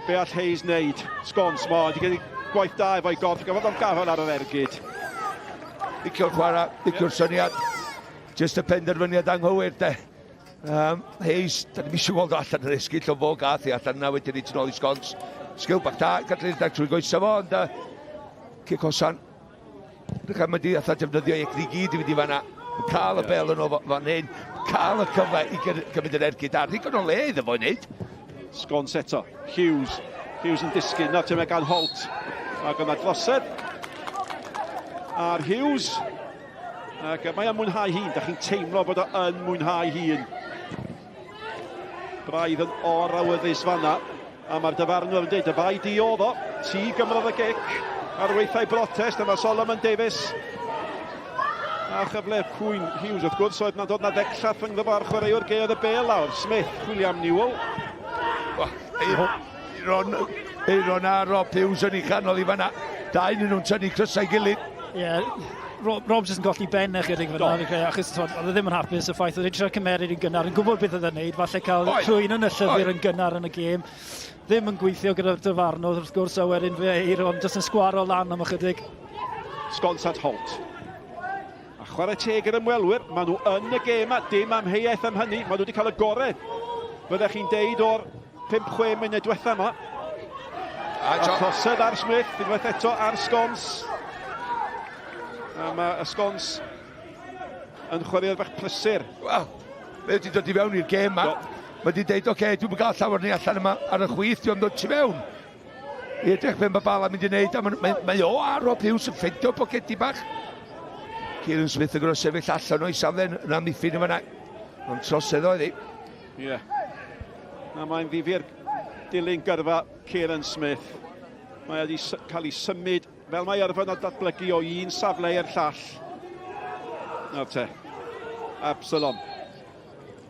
Be all Hayes wneud? Sgons, mo, wedi Gwaith da efo'i gorff, gafodd o'n gafel ar yr ergyd. Licio'r chwarae, licio'r syniad. Just y penderfyniad anghywir, de. Um, Hayes, da ni'n eisiau gweld o allan yr esgyll o fo gath i allan yna wedyn i tu nôl i sgons. Sgil bach da, gallu rhedeg trwy goesau fo, ond uh, cic hosan. Rydych chi'n mynd i atha defnyddio ei egni gyd i fynd i fanna. Cael y bel yn o fan hyn, cael y cyfle i gymryd yr ergyd ar. Ddigon o le iddo fo i wneud. Sgons eto. Hughes. Hughes yn disgyn. Nawr ti'n gan Holt. Ac yna drosedd. Ar Hughes. Ac mae o'n mwynhau hun. Da chi'n teimlo bod o yn mwynhau hun. Braidd yn or-awyddus fanna. A mae'r dyfarnwr yn dweud, y fai di oedd o, ti gymrodd y gic ar weithiau brotest, a mae Solomon Davies a chyfle cwyn Hughes wrth gwrs oedd na dod na ddechrau rhyngddo fo a'r chwaraewr geodd y bel lawr. Smith, William Newell. Eiron, Eiron a Rob Hughes yn ei chanol i fanna. Dau yn nhw'n tynnu crysau gilydd. Ie, yeah, Rob, Rob jyst yn golli ben ychydig fyna, fi'n credu, achos oedd e ddim yn hapus y ffaith oedd e'n trio cymeryd yn gynnar, yn gwybod beth oedd e'n neud, falle cael rhywun yn y llyfr yn gynnar yn y gêm. Ddim yn gweithio gyda'r dyfarnwr wrth gwrs, a wedyn fe Eiron jyst yn sgwaro lan am ychydig. Sgons at Holt. A chwarae teg yr ymwelwyr, maen nhw yn y gêm a dim amheuaeth am hynny, maen nhw wedi cael y gorau. Fyddech chi'n deud o'r 5-6 munud diwetha yma. A, a trosedd ar Smith, unwaith eto ar Sgons. A mae y Sgons yn chwarae bach prysur. Wel, mae wedi dod i fewn i'r gêm yma. Mae wedi dweud, oce, okay, dwi'n gael llawer ni allan yma ar y chwith, dwi'n dod ti fewn. I edrych beth mae Bala mynd i wneud, a mae, mae, mae o a Rob Hughes yn ffeindio pocedi bach. Kieran Smith yn gwrdd sefyll allan o'i safle yn amddiffyn yma. Ond trosedd oedd hi. Ie. Yeah. Na, mae'n ddifur dilyn gyrfa Kieran Smith. Mae wedi cael ei symud fel mae yrfa yn datblygu o un safle i'r llall. Nawr te. Absalom.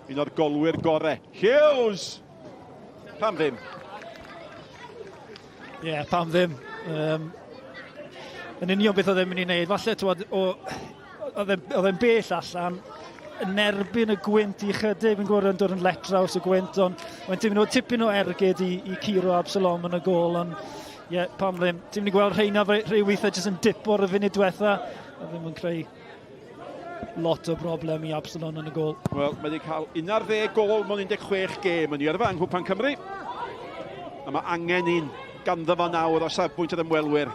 Un o'r golwyr gore. Hughes! Pam ddim? Ie, yeah, pam ddim. Um, yn union beth oedd e'n mynd i wneud. Falle, twod, oedd e'n bell allan, yn erbyn y gwynt i chydig, fi'n gwybod yn dod yn letraws y gwynt, ond mae'n tipyn o, tipyn o ergyd i, i curo Absalom yn y gol, ond ie, yeah, pam ddim. Ti'n mynd i gweld rheina rhai weithiau jyst yn dipo ar y funud diwetha, a ddim yn creu lot o broblem i Absalon yn y gol. Wel, mae wedi cael 11 gol mewn 16 gêm yn ei yrfa yng Nghwpan Cymru. A mae angen un ganddo fo nawr o safbwynt yr ymwelwyr.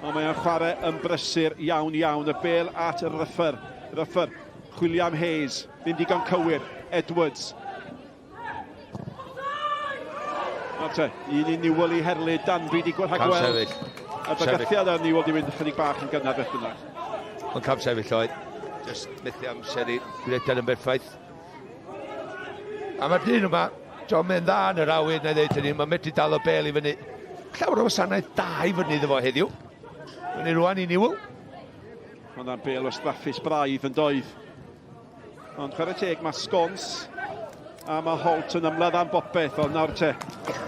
Ond mae o'n chwarae yn brysur iawn iawn. Y bel at Ruffer. Ruffer, chwilio am Hayes. Ddim digon cywir. Edwards. Nawr te, un i Newell i herlid, Danby di gweld rhagweld. Y bygythiad ar Newell di mynd ychydig bach yn gynnar beth bynnag. Ond cam sefyll oedd. Just methu amser i redeg yn berffaith. A mae'r dyn yma, John, mae'n dda yn yr awyr, na i ddeud hynny, mae'n medru dal y bel i fyny. Llawer o wasanaeth da i fyny iddo fo heddiw. Fyny rwan i Newell. Mae yna'n bel o straffus braidd yn doedd. Ond chwarae teg, mae Sgons a mae Holt yn ymladd am bopeth, ond nawr te.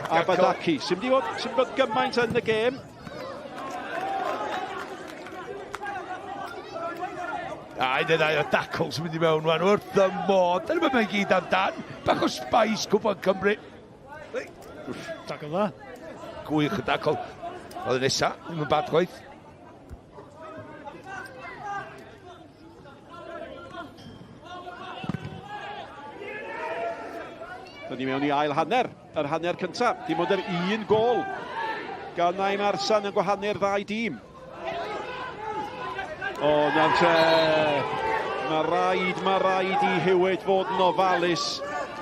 A Badaki, sy'n mynd i fod, sy'n bod gymaint yn y gêm. A un neu ddau o dacl sy'n mynd i mewn rwan wrth y modd. Dyna beth mae'n gyd amdan. Bach o spice Cwpan Cymru. Dacl dda. Gwych y dacl. Oedd y nesa, ddim yn bad chwaith. Dyn ni mewn i ail hanner, yr hanner cyntaf. Dim ond yr un gol gan Naim Arsan yn gwahanu'r ddau dîm. O, nawr te, mae rhaid, mae rhaid i Hewitt fod yn ofalus.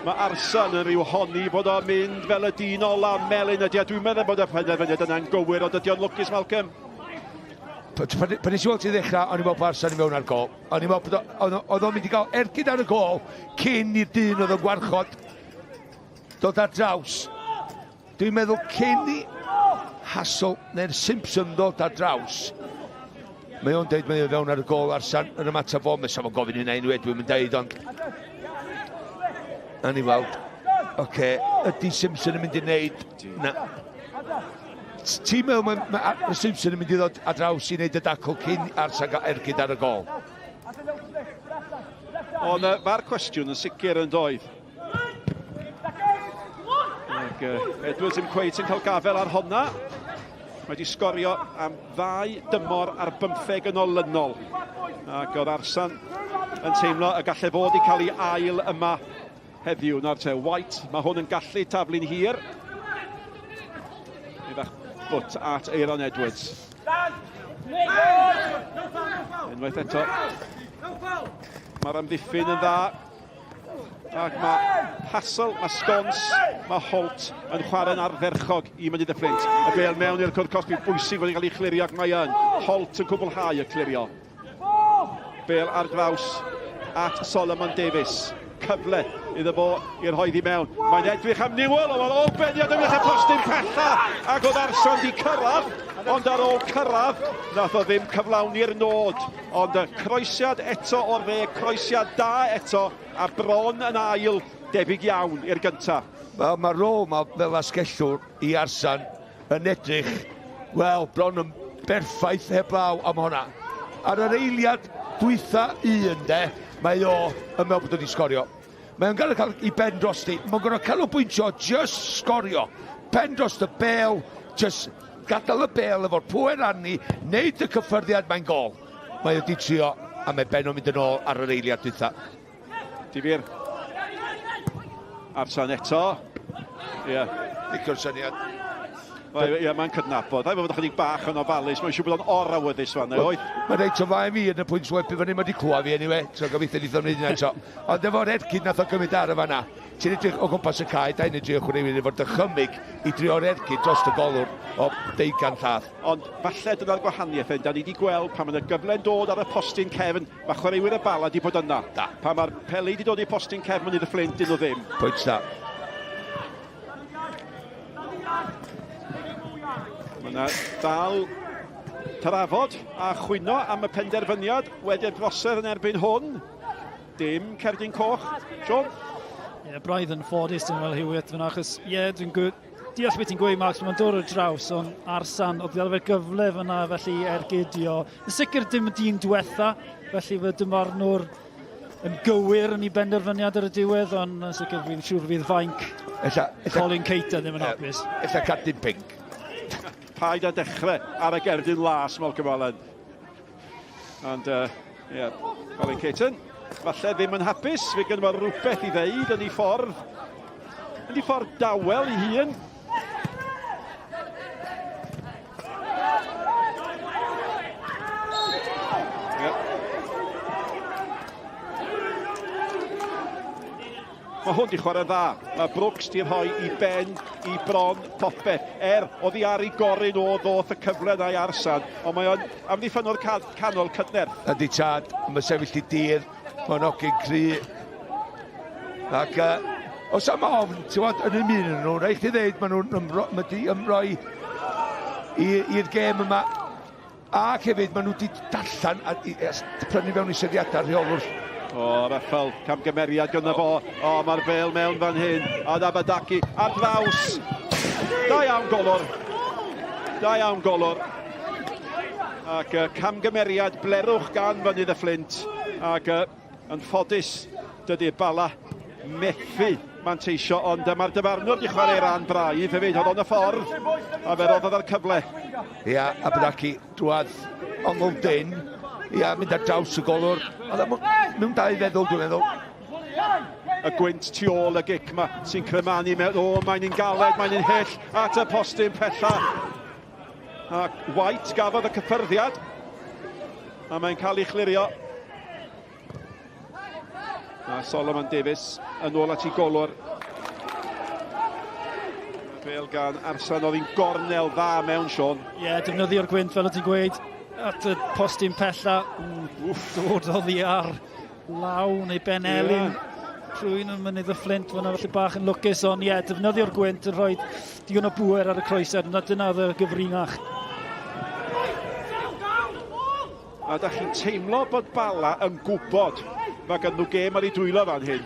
Mae Arsan yn rhyw honni bod o'n mynd fel y dyn ola melyn ydy, a dwi'n meddwl bod y penderfyniad yna'n gywir, ond ydy o'n lwcus, Malcolm? Pan nes i weld ti ddechrau, o'n i'n meddwl bod Arsan i mewn ar gol. O'n i'n meddwl bod oedd o'n mynd i gael ergyd ar y gol cyn i'r dyn oedd yn gwarchod dod ar draws. Dwi'n meddwl cyn i Hassel neu'r Simpson ddod ar draws, mae o'n deud mae o'n fewn ar y gol Arsan yn ymateb fo, mae fo'n gofyn hynna unwaith, dwi'n mynd deud, ond... A ni weld, oce, okay, ydy Simpson yn mynd i wneud... Na. Ti'n meddwl mae, mae Simpson yn mynd i ddod ar draws i wneud y dacl cyn Arsa gael ergyd ar y gol? Ond uh, mae'r cwestiwn yn sicr yn doedd. Ac uh, Edwards yn cweit yn cael gafel ar honna. Mae wedi sgorio am ddau dymor ar bymtheg yn olynol. Ac oedd Arsan yn teimlo y gallai fod i cael ei ail yma heddiw. Nawr te, White, mae hwn yn gallu taflu'n hir. Neu fach bwt at Aaron Edwards. Unwaith eto. Mae'r amddiffyn yn dda. Ac mae Hassel, mae Sgons, mae Holt yn chwarae'n ardderchog i Mynydd y Fflint. Y bel mewn i'r cwrt cosbi bwysig wedi cael ei chlirio ac mae yn. Holt yn cwblhau y clirio. Bel ar draws at Solomon Davies. Cyfle iddo fo i'r rhoi i mewn. Mae'n edrych am Newell, ond mae'n ôl-beniad ymwneud â postyn pella ac oedd Arson di cyrraedd, ond ar ôl cyrraedd, nath o ddim cyflawni'r nod. Ond y croesiad eto o'r dde, croesiad da eto, a bron yn ail, debyg iawn i'r gyntaf. Wel, mae'r rôl ma fel asgellwr i Arsan yn edrych, wel, bron yn berffaith heblaw am honna. Ar yr eiliad dwytha un, de, mae o yn meddwl bod o wedi sgorio. Mae o'n gorfod cael ei ben drosti. Mae'n gorfod canolbwyntio just sgorio. Pen dros y bel, just gadael y bel efo'r pwer arni, neud y cyffyrddiad, mae'n gol. Mae o di trio, a mae ben o'n mynd yn ôl ar yr eiliad dwytha. Difyr. Arsan eto. Ie. Yeah. Licio'r syniad. Ie, yeah, mae'n cydnabod. Rhaid fod ychydig bach yn ofalus. Mae'n siŵr bod o'n or-awyddus fan yna, oedd? Mae'n reit o flaen fi yn y pwynt swepu fyny, mae wedi clywed fi anyway, so gobeithio wneith o'n wneud hynna eto. Ond efo'r ergyd nath o gymryd ar y fanna, ti'n edrych o gwmpas y cae, da ni'n drio chwaraewyr efo'r dychymyg i drio'r ergyd dros y golwr o deugan llath. Ond falle dyna'r gwahaniaeth, da ni wedi gweld pan mae yna gyfle'n dod ar y postyn cefn, mae chwaraewyr y Bala wedi bod yna. Da. Pan mae'r peli wedi dod i'r postyn cefn, Mynydd y Fflint, dyn nhw ddim. Pwynt da. Mae yna dal trafod a chwyno am y penderfyniad wedi'r drosedd yn erbyn hwn. Dim cerdyn coch, Sean? Ie, yeah, braidd yn ffodus dwi'n meddwl Hewitt fyna, achos ie, yeah, dwi'n deall beth ti'n gweud, Max, mae'n dod ar draws, ond Arsan, oedd gael fe gyfle fyna felly ergydio. Yn sicr dim y dyn diwetha, felly fe dymarnwr yn gywir yn ei benderfyniad ar y diwedd, ond yn sicr fi'n siŵr fydd fainc ella, ella, Colin Cater ddim yn hapus. Ella cardyn pinc. Paid â dechrau ar y gerdyn las, Malcolm Allen. And, yeah, Colin Caton, falle ddim yn hapus, fe gynno fo rhywbeth i ddeud yn ei ffordd. Yn ei ffordd dawel ei hun. Mae hwn di chwarae dda. Mae Brooks di rhoi i ben i bron popeth. Er, oddi ar ei gorun o ddoth y cyfle na i Arsan, ond mae o'n amddiffynnwr canol cydnerth. Ydy tad, mae sefyll i dir, mae'n ogyn cry. Ac uh, os am ofn, ti'n gwybod, yn y un nhw, rhaid chi ddeud, maen nhw'n ymro, ma di ymroi i'r gêm yma. Ac hefyd, maen nhw wedi darllen a, i, a prynu fewn i syniadau rheolwr. O, Raffel, camgymeriad gyda fo. O, mae'r bel mewn fan hyn. A Nabadaki ar draws. Da iawn, golwr. Da iawn, golwr. Ac uh, camgymeriad blerwch gan Fynydd y Fflint. Ac uh, yn ffodus, dydy'r Bala methu manteisio, ond mae'r dyfarnwr wedi chwarae ran braidd hefyd, oedd o'n y ffordd, a fe roddodd ar cyfle. Ia, a Bydaki drwad ongl dyn, ia, mynd ar draws y golwr, oedd mewn dau feddwl, dwi'n meddwl. Y gwynt tu ôl y gic yma sy'n crymanu mewn, o, mae'n un galed, mae'n un hyll, at y postyn pella. Ac White gafodd y cyffyrddiad, a mae'n cael ei chlirio. A Solomon Davies yn ôl at ei golwr. Bel gan Arsan, oedd hi'n gornel dda mewn, Sean. Ie, yeah, defnyddio'r gwynt, fel o ti'n gweud, at y postyn pella. Wff, dod oddi ar law neu ben elin. Yeah. Rhywun yn mynydd y Fflint fyna, felly bach yn lwcus, ond ie, yeah, defnyddio'r gwynt yn rhoi digon o bŵer ar y croesad, dyna oedd y gyfrinach. A da chi'n teimlo bod Bala yn gwybod mae gan nhw gêm ar ei dwylo fan hyn.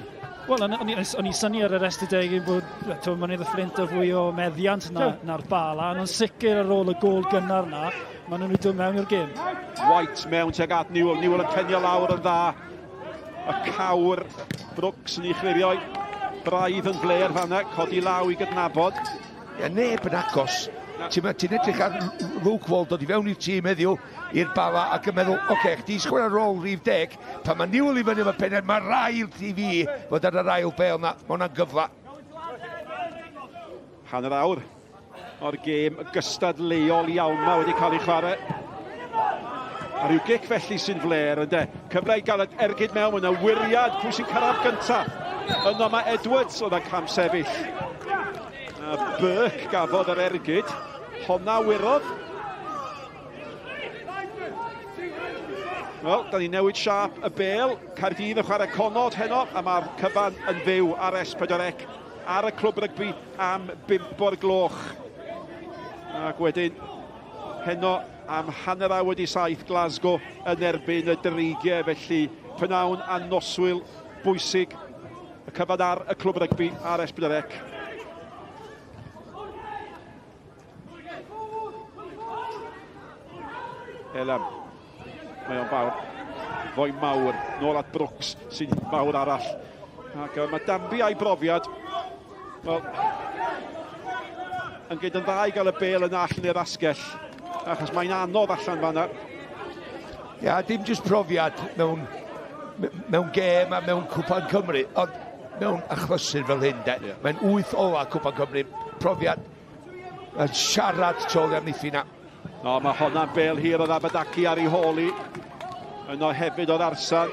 Wel, o'n i'n syni ar yr ystadegyn bod to, Mynydd y Fflint o fwy o meddiant na'r na Bala, ond yn sicr ar ôl y gôl gynnar na, maen nhw'n dod mewn i'r gêm. White mewn tuag at Newell, Newell yn penio lawr yn dda. Y cawr Brooks yn ei chlirio, braidd yn fler fanna, codi law i gydnabod. Ia, neb yn agos. Ti'n ti edrych ar Luke Wall dod i fewn i'r tîm heddiw i'r Bala ac yn meddwl, oce, okay, chdi chwarae rôl rhif deg, pan mae Newell i fyny efo pennau, mae rhaid i fi fod ar yr ail bel na, mae hwnna'n gyfle. Hanner awr o'r gêm gystadleuol iawn yma wedi cael ei chwarae. A rhyw gic felly sy'n fler, ynde. Cyfle i gael ergyd mewn, yna wyriad, pwy sy'n cyrraedd gyntaf? Yno mae Edwards oedd yn cam sefyll. A Burke gafodd yr ergyd. Honna wyrodd. Wel, da ni newid siâp y bel. Caerdydd yn chwarae Connaught heno, a mae'r cyfan yn fyw ar S4C ar y clwb rygbi am 5 o'r gloch. Ac wedyn, heno am 7:30 Glasgow yn erbyn y Dreigiau, felly pnawn a noswyl bwysig y cyfan ar y clwb rygbi ar S4C. Elam. Mae o'n fawr. Foi mawr. Nôl at Brooks, sy'n fawr arall. Ac mae Danby a'i brofiad. Wel, yn gyd yn dda i gael y bel yn allan i'r asgell. Achos mae'n anodd allan fanna. Ia, dim jyst profiad mewn, mewn gêm a mewn Cwpan Cymru, ond mewn achlysur fel hyn, de. Yeah. Mae'n wyth ola Cwpan Cymru, profiad yn siarad tu ôl i amddiffyn na. No, mae honna'n bel hir oedd Abadaki ar ei hôl i. Yno hefyd oedd Arsan.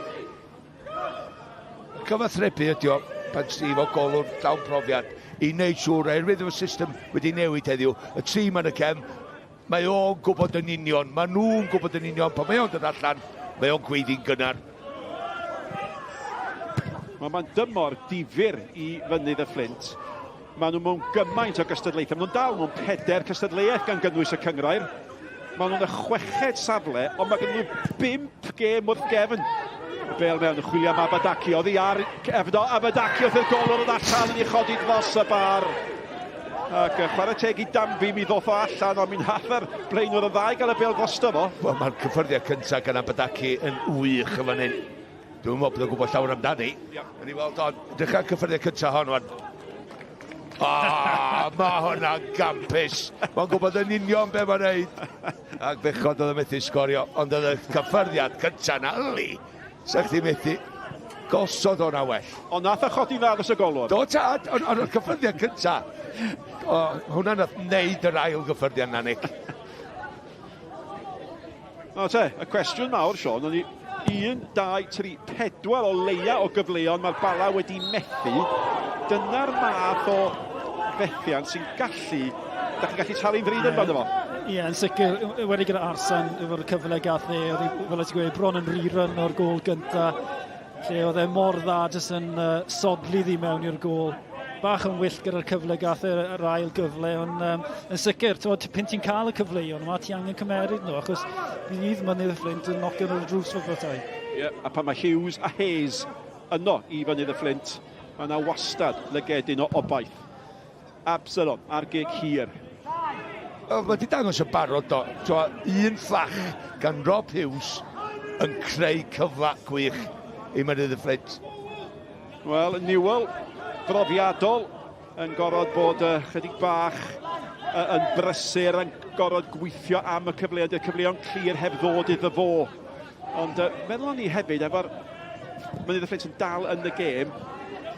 Cyfathrebu ydi o pan ti efo golwr llawn profiad i wneud siŵr, oherwydd efo system wedi newid heddiw, y tîm yn y cefn, mae o'n gwybod yn union, mae nhw'n gwybod yn union pan mae o'n dod allan, mae o'n gweiddi'n gynnar. Mae'n ma dymor difyr i fynydd y Fflint. Maen nhw mewn gymaint o gystadlaethau. Maen nhw'n dal mewn pedair cystadleuaeth gan gynnwys y cynghrair. Maen nhw'n y chweched safle, ond mae gen nhw bump gêm wrth gefn. Y bel mewn yn chwilio am Abadaki. Oddi ar efno Abadaki wrth i'r golwr yn allan yn ei chodi dros y bar. Ac chwarae teg i Danby, mi ddoth o allan, ond mi'n nath yr blaenwr yn dda i gael y bel drosto fo. Wel, mae'r cyffyrddiad cyntaf gan Abadaki yn wych yn fan hyn. Dwi'n meddwl bod o'n gwybod llawer amdani. Yeah. Yn i weld o'n dechrau cyffyrddiad cyntaf hon wan. Ah, mae hwnna'n gampus. Mae'n gwybod yn union be mae'n neud. Ac bechod oedd yn methu sgorio, ond oedd y cyffyrddiad cyntaf na, yli. Sa chdi methu gosod o'na well. Ond nath o chodi dda dros y golwr. Do tad, ond on, y cyffyrddiad cyntaf. O, hwnna nath neud yr ail gyffyrddiad na, Nick. Nawr te, y cwestiwn mawr, Sean, o'n i 1, 2, 3, 4 o leia o gyfleon mae'r Bala wedi methu. Dyna'r math o fethiant sy'n gallu, da chi'n gallu talu'n ddrud amdano fo. Ie, yeah, yn sicr, wedi gyda Arsen, efo'r cyfle gath e, oedd fel ti'n gweud, bron yn rerun o'r gôl gynta, lle oedd e mor dda jyst yn uh, sodli ddi mewn i'r gôl. Bach yn wyllt gyda'r cyfle gath e yr ail gyfle, ond um, yn sicr, t'mod, pan ti'n cael y cyfleoedd yma, ti angen cymeryd nhw, achos bydd Mynydd y Fflint yn nocio nhw'r drws fel petai. Ie, yeah, a pan mae Hughes a Hayes yno i Fynydd y Fflint, mae yna wastad lygedyn o obaith. Absalom ar gig hir. Wel, mae wedi dangos yn barod do. Twa, un fflach gan Rob Hughes yn creu cyfle gwych i Mynydd y Fflint. Wel, Newell, brofiadol, yn gorfod bod uh, chydig bach uh, yn brysur, yn gorfod gweithio am y cyfleoedd, y cyfleoedd clir heb ddod iddo fo. Ond uh, meddwl ni hefyd, efo'r Mynydd y Fflint yn dal yn y gêm,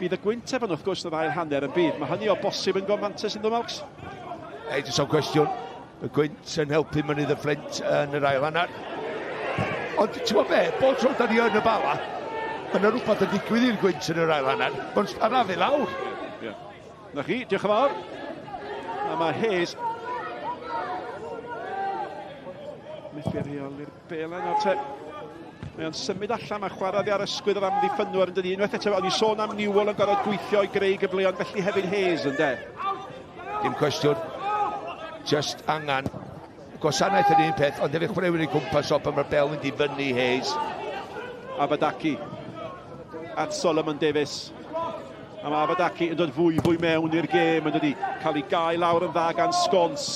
bydd y gwynt efo nhw wrth gwrs yn yr ail hanner yn bydd. Mae hynny o bosib yn gormantus yn Melks? Ei, jyst o'n cwestiwn. Y gwynt yn helpu Mynydd y Fflint yn yr ail hanner. Ond ti'n gwybod be, bob tro da ni yn y Bala, mae yna rhywbeth yn digwydd i'r gwynt yn yr ail hanner. Mae'n arafu lawr. Ie. Yeah. Na chi, diolch yn fawr. A mae Hayes methu rheoli'r bel yna te. Mae o'n symud allan, mae chwarae oddi ar ysgwydd yr amddiffynwr yn dydi. Unwaith eto, o'n i sôn am Newell yn gorfod gweithio i greu gyfleon, felly hefyd Hayes yn de. Dim cwestiwn. Just angen. Gwasanaeth yn un peth, ond hefyd chwaraewyr i gwmpas o pan mae'r bel mynd i fyny Hayes. Abadaki at Solomon Davies. A mae Abadaki yn dod fwy fwy mewn i'r gêm yn dydi. Cael ei gael lawr yn dda gan Sgons.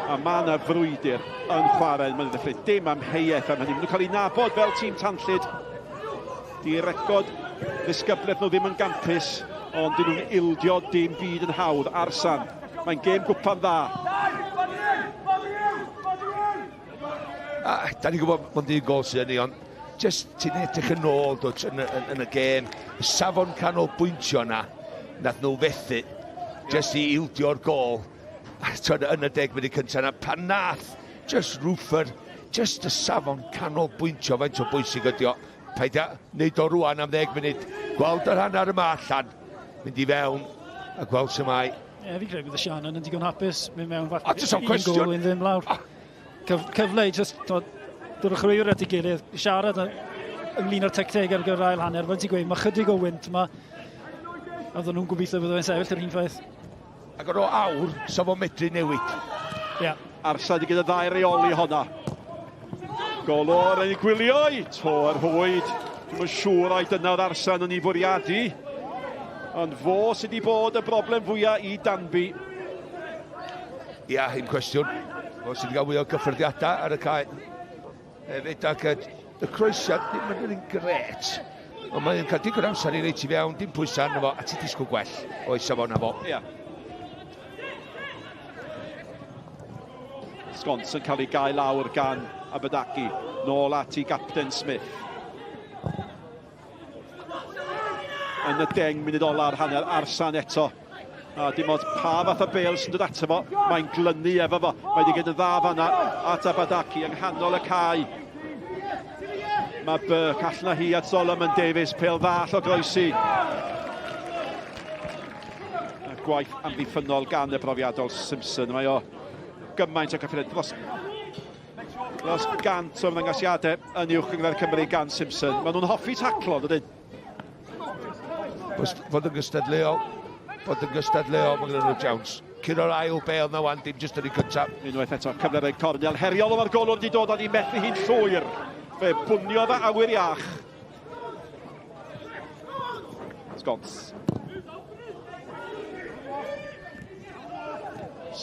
A mae yna frwydr yn chwarae yn Mynydd y Fflint. Dim amheuaeth am hynny. Maen nhw'n cael eu nabod fel tîm tanllyd. Di record ddisgyblaeth nhw ddim yn gampus, ond dyn nhw'n ildio dim byd yn hawdd. Arsan. Mae'n gêm gwpan dda. A, da ni'n gwybod mond un gol sydd yn ni, ond just ti'n edrych yn ôl dwt, yn, yn, yn y gêm, y safon canolbwyntio na, nath nhw fethu, just i ildio'r gol, twyd, yn y deg munud cyntaf na, pan nath, just Ruffer, just y safon canolbwyntio, faint o bwysig ydi o, paid â wneud o rwan am ddeg munud, gweld yr hanner yma allan, mynd i fewn, a gweld sy'n mae. Ie, yeah, fi'n credu bydd y Shannon yn digon hapus, mynd mewn falle un gol, un ddim lawr. Oh. Cyf cyfle i just dod o'r chwaraewyr at ei gilydd, siarad ynglyn â'r tacteg ar gyfer ail hanner. Fel ti'n gweud, mae chydig o wynt yma. A fydden nhw'n gobeithio bydd fe'n sefyll yr un ffaith. Ac ar o awr, sa fo'n medru newid. Ie. Yeah. Arsad i gyda ddau reoli honna. Golwr yn ei gwylio i, to yr hwyd. Dwi'n yn siŵr ai dyna oedd Arsan yn ei fwriadu. Ond fo sydd wedi bod y broblem fwyaf i Danby. Ia, un cwestiwn. Fo sydd wedi cael mwy o gyffyrddiadau ar y cae. Hefyd, ac y croesiad ddim yn un gret. Ond mae'n cael digon amser i reit i fewn, dim pwysau arno fo, a ti'n disgwyl gwell o'i safon fo. Ia. Sgons yn cael ei gael lawr gan Abadaki. Nôl at i Gapten Smith. Yn y deng munud ola'r hanner, Arsan eto. A dim ond pa fath o bel sy'n dod ato fo, mae'n glynu efo fo. Mae wedi gwneud yn dda fanna at Abadaki yng nghanol y cae. Mae Burke allan hi at Solomon Davies, pel ddall o groesi. A gwaith amddiffynnol gan y brofiadol Simpson. Mae o gymaint o gyffredin dros dros gant o ymddangosiadau yn uwch gynghrair Cymru gan Simpson. Maen nhw'n hoffi taclo, dydyn? Fod yn gystadleuol, fod yn gystadleuol, mae gen nhw Jones. Curo'r ail bel na wan, dim jyst yr un cyntaf. Unwaith eto, cyfle rhaid cornel. Heriol o'r golwr wedi dod, ond i methu hi'n llwyr. Fe bwniodd y awyr iach. Sgons.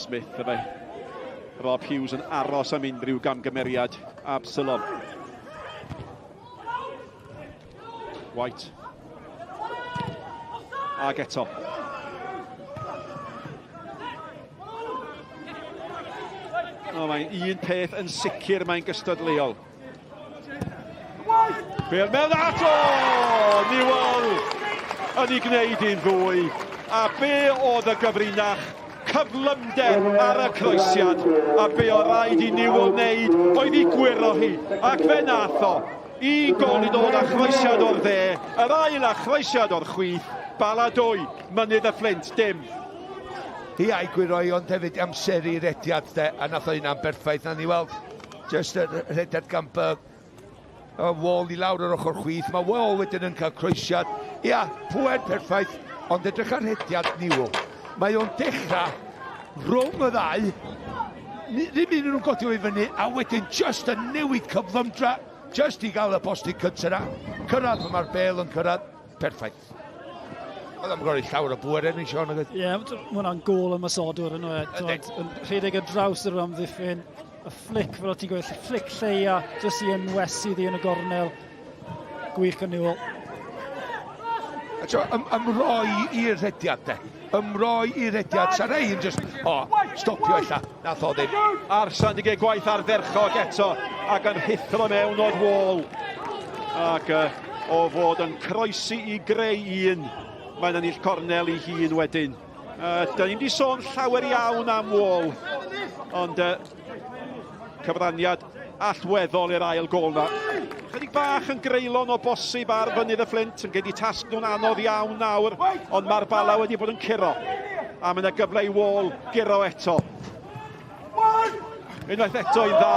Smith yma. Rob Hughes yn aros am unrhyw gamgymeriad. Absalom. White. Ag eto. O, mae'n un peth yn sicr, mae'n gystadleuol. Bel mewn ato! Newell yn ei gwneud hi'n ddwy. A be oedd y gyfrinach? Cyflymder ar y croesiad. A be o raid i Newell wneud oedd i gwyro hi. Ac fe nath o. Un gol i ddod a chroesiad o'r dde. Yr ail a chroesiad o'r chwith. Bala dwy, Mynydd y Fflint, dim. Hi a'i gwyro hi, ond hefyd amseru rediad de, a nath o hynna'n berffaith. Na ni weld Just y rhediad gan Berg. Y wall i lawr yr ochr chwith. Mae wall wedyn yn cael croesiad. Ia, pwer perffaith, ond edrych ar rhediad Newell. Mae o'n dechrau rhwng y ddau. Ddim un nhw'n godi o i fyny, a wedyn just yn newid cyflymdra, just i gael y postyn cyntaf yna. Cyrraedd pan mae'r bel yn cyrraedd, perffaith. Oedd am gorau llawer o bwer ennill, Sean. Ie, yeah, mae hwnna'n gol ymosodwr yn oed. Yn rhedeg ar draws yr amddiffyn, y flic, fel o ti'n gweud, flic lleia, jyst i ynwesu ddi yn y gornel. Gwych gan Newell. A tro, ym, ymroi i'r rhediad, de. Ymroi i'r rhediad. Sa rei yn just, o, oh, stopio ella. Nath o ddim. Arsan di gael gwaith ardderchog eto ac yn rhuthro mewn o'r wall. Ac uh, o fod yn croesi i greu un, mae'n ennill cornel i hun wedyn. Uh, da ni'n di sôn llawer iawn am Wall, ond uh, cyfraniad allweddol i'r ail gol na. Chydig bach yn greulon o bosib ar fynydd y Fflint, yn gedi tasg nhw'n anodd iawn nawr, ond mae'r Bala wedi bod yn curo. A mae yna gyfle i Wall guro eto. Unwaith eto i dda.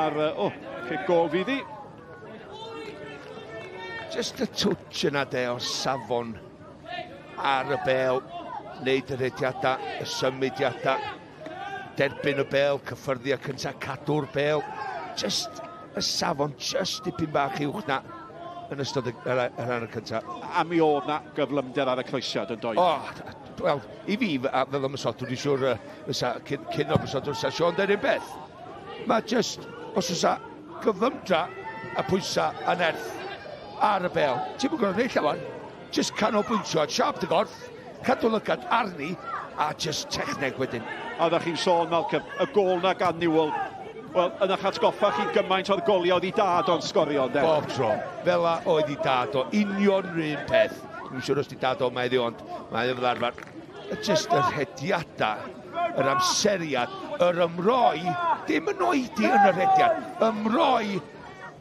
Ar, o, oh, cic gol fydd hi. Just y touch yna de o safon ar y bel, wneud y rediadau, y symudiadau, derbyn y bel, cyffyrddi a cyntaf, cadw'r bel. Just y safon, just dipyn bach uwch na yn ystod y, yr, yr hanner cyntaf. A mi oedd na gyflymder ar y croesiad yn doi. O, wel, i fi, fel ymosodwr, dwi'n siŵr, fysa, cyn, cyn ymosodwr, fysa Sean deud un beth. Mae just, os oes gyflymdra a pwysau a nerth ar y bel, ti'n mynd gwneud llawer, just canolbwyntio, siap dy gorff, cadw lygad arni, A just techneg wedyn. A ddech chi'n sôn, Malcolm, y gôl na gan Newell. Wel, yn eich atgoffa chi gymaint o'r goliau oedd i dad o'n sgorio, ynde? Bob tro. Fel a oedd i dad o. Union rhywun peth. Dwi'n siŵr os di dad o mae iddi ond mae o fel arfer. Just y rhediadau, yr amseriad, yr ymroi, dim yn oedi yn y rhediad, ymroi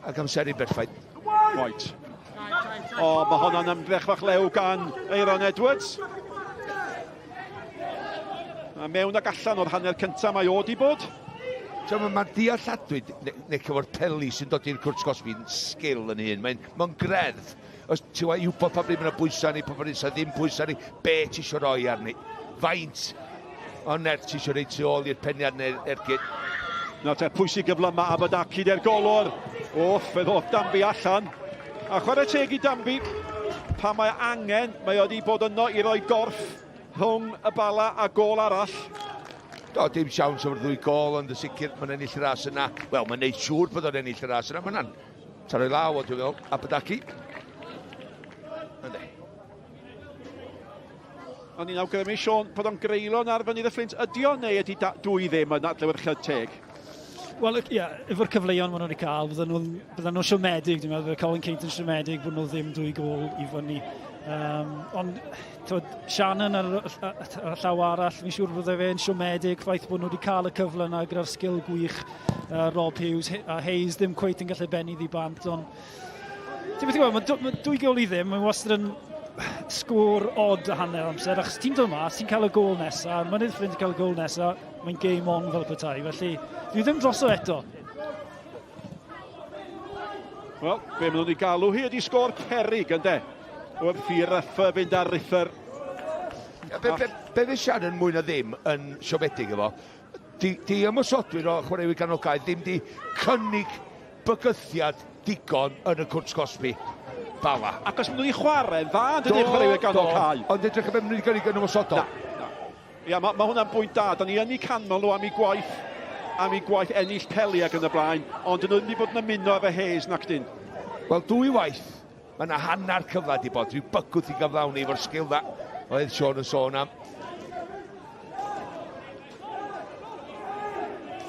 ac amseru berffaith. White. O, mae honna'n ymdrech fach lew gan Aeron Edwards. A mewn ac allan o'r hanner cyntaf mae o di bod. Mae'n ma dealladwy, neu cyfo'r peli sy'n dod i'r cwrt gosbi'n sgil yn hun. Mae'n ma greddf. Os ti'n i wybod pa bryd mae'n bwysau ni, pa bryd sy'n ddim bwysau ni, be ti eisiau roi arni. Faint o nerth ti eisiau rhoi tu ôl i'r peniad neu'r ergyd. Nawr te, pwy sy'n gyflyma Abadaki der golwr. Off, fe ddoth Danby allan. A chwarae teg i Danby, pan mae angen, mae o wedi bod yno i roi gorff rhwng y bala a gôl arall. Do, dim siawns o'r ddwy gôl, ond yn sicr mae'n ennill y ras yna. Wel, mae'n neud siŵr bod o'n ennill y ras yna. Mae'n taro i law o, dwi'n meddwl, Abadaki. Ynddi. O'n i'n awgrymu, Sean, bod o'n greulon ar fyny y Fflint. Ydy o neu ydy dwy ddim yn adlewyrchiad teg? Wel, ie, yeah, efo'r cyfleon maen nhw wedi cael, bydden nhw'n bydden nhw siomedig, dwi'n meddwl, bydde Colin Caint yn siomedig bod nhw ddim dwy gôl i fyny. Ond, twyd, Shannon ar, ar, ar y llaw arall, fi'n siŵr bydde fe'n siomedig, ffaith bod nhw wedi cael y cyfle yna gyda'r sgil gwych Rob Hughes a Hayes ddim cweit yn gallu benni ddi bant, ond ti'n beth i gweld, mae, ma dwy gôl i ddim, mae'n wastad yn sgôr odd a hanner amser, achos ti'n dod mas, ti'n cael y gôl nesaf, Mynydd Fflint yn cael y gôl nesaf, mae'n game on fel petai, felly dwi ddim droso eto. Wel, be maen nhw'n ei galw hi ydy sgôr perig, ynde? Wrth i Ruffer fynd ar Ruffer. Be, be, be fe Shannon mwy na ddim yn siomedig efo, di, di ymosodwyr o chwaraewyr ganol cae ddim di cynnig bygythiad digon yn y cwrt cosbi. Bala. Ac os maen nhw'n ei chwarae'n dda, yn dydy chwaraewyr ganol cae. Ond edrych ar beth maen nhw wedi gynnig yn ymosodol. Na, na. Ia, mae ma hwnna'n bwynt da. Da ni yn ei canmol nhw am ei gwaith, am ei gwaith ennill peli ac yn y blaen, ond dyn nhw ddim wedi bod yn ymuno efo Hayes nac dyn. Wel, dwy waith, mae yna hanner cyfle di bod, rhyw bygwth i gyflawni efo'r sgil dda oedd Sean yn sôn am.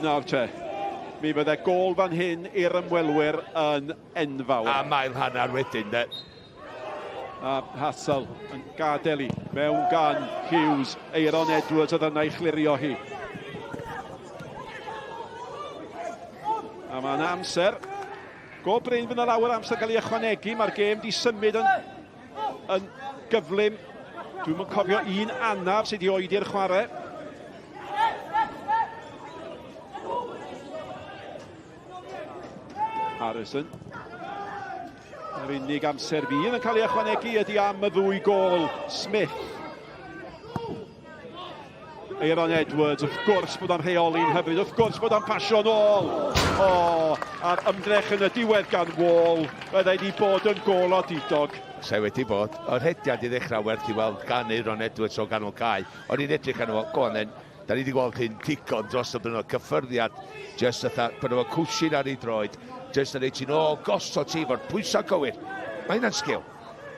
Nawr te, mi fydde gôl fan hyn i'r ymwelwyr yn enfawr. A mael hanner wedyn, de. A Hassel yn gadael i mewn gan Hughes. Aeron Edwards oedd yna i chlirio hi. A mae'n amser. Go brin fydd yna lawer amser gael ei ychwanegu. Mae'r gêm di symud yn, yn gyflym. Dwi'm yn cofio un anaf sydd wedi oedi'r chwarae. Harrison. Yr unig amser fydd yn cael ei ychwanegu ydy am y ddwy gôl. Smith. Aeron Edwards, wrth gwrs bod o'n rheoli'n hyfryd, wrth gwrs bod o'n pasio'n ôl. O, a'r ymdrech yn y diwedd gan Wall, byddai wedi bod yn gôl odidog. Sa wedi bod. Yr hediad i ddechrau werth i weld gan Aeron Edwards o ganol cae. O'n i'n edrych arno fo, go on then, da ni wedi gweld hyn digon dros y blynyddoedd. Cyffyrddiad, just fatha, bod efo cwshin ar ei droed, just yn ei ti'n ôl, gosod ti efo'r pwysau cywir. Mae hynna'n sgil.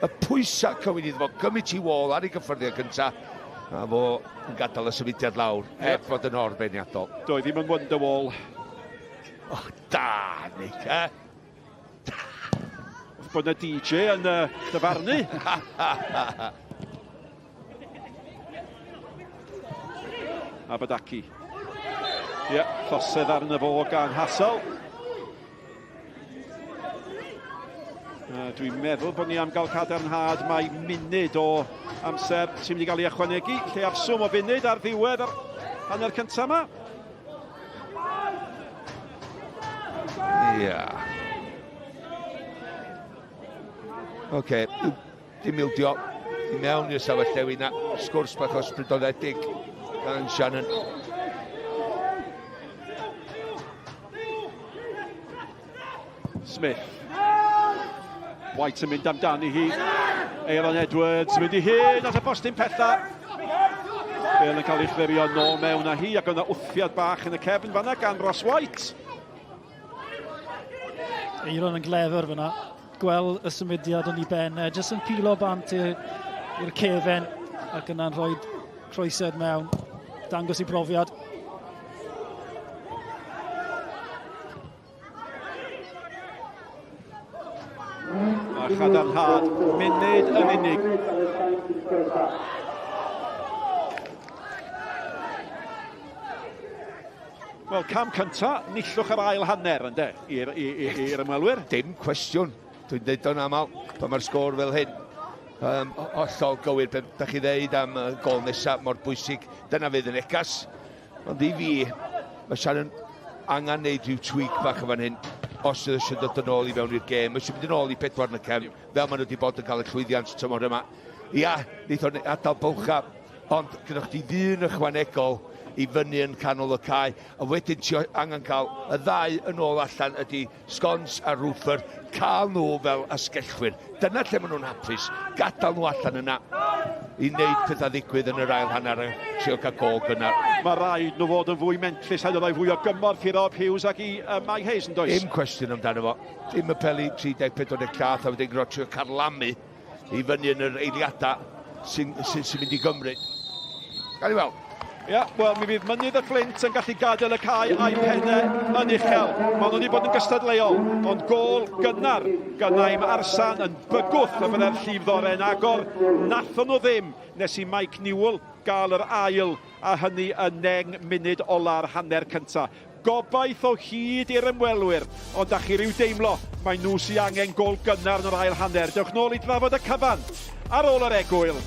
Y pwysau cywir iddo fo, gymryd ti wôl ar ei gyffyrddiad cynta, a fo yn gadael y symudiad lawr, heb fod yn orbeiniadol. Doedd ddim yn Wonderwall. Oh, da, Nick, eh? Wrth bod yna DJ yn dyfarnu. Abadaki. Ie, yeah, llosedd arno fo gan Hassel. Dwi'n meddwl bod ni am gael cadarnhad mae munud o amser sy'n mynd i gael ei ychwanegu. Lleiafswm o funud ar ddiwedd yr hanner cyntaf yma. Ia. Yeah. Oce, okay. Dim ildio i mewn i'r safell dewi na. Sgwrs bach ysbrydoledig gan Shannon. Smith. White yn mynd amdani hi. Aeron Edwards mynd i hyn at y postyn pella. Bale yn cael ei chlirio nôl mewn â hi ac yna wthiad bach yn y cefn fanna gan Ross White. Aeron yn glefer fyna. Gweld y symudiad yn ei ben. Jyst yn pilo bant i'r cefen ac yna'n rhoi Croesed mewn, dangos i brofiad. A chadarnhad, munud yn unig. Wel, cam cynta, nillwch yr ail hanner, ynddo, i'r ymwelwyr. Dim cwestiwn. Dwi'n dweud o'n aml, pan mae'r sgôr fel hyn. Hollol gywir beth da chi ddeud am y gol nesaf, mor bwysig. Dyna fydd y negas. Ond i fi, mae Shannon angen neud rhyw tweak bach yn fan hyn os ydych eisiau dod yn ôl i fewn i'r gêm. Mae eisiau mynd yn ôl i pedwar yn y cefn, fel maen nhw wedi bod yn cael y llwyddiant tymor yma. Ia, wnaeth o'n adael bwlcha, ond gyda chdi ddyn ychwanegol i fyny yn canol y cae, a wedyn ti angen cael y ddau yn ôl allan ydy Sgons a Rwffer, cael nhw fel asgellwyr. Dyna lle maen nhw'n hapus, gadael nhw allan yna i wneud pethau ddigwydd yn yr ail hanner a trio cael gol gynnar. Mae rhaid nhw fod yn fwy mentrus a rhoi fwy o gymorth i Rob Hughes ac i Mike Hayes yn does? Dim cwestiwn amdano fo. Dim y peli 30-40 llath a wedyn gwrdd trio carlamu i fyny yn yr eiliadau sy'n sy, sy mynd i gymryd. Gael i weld. Ia, wel, mi fydd Mynydd y Fflint yn gallu gadael y cae a'i pennau yn uchel. Maen nhw wedi bod yn gystadleuol, ond gôl gynnar gan Naim Arsan yn bygwth y byddai'r llif ddoren agor. Nathon nhw ddim nes i Mike Newell gael yr ail, a hynny yn neng munud ola'r hanner cynta. Gobaith o hyd i'r ymwelwyr, ond da chi ryw deimlo mai nhw sy angen gôl gynnar yn yr ail hanner. Dewch nôl i drafod y cyfan ar ôl yr egwyl.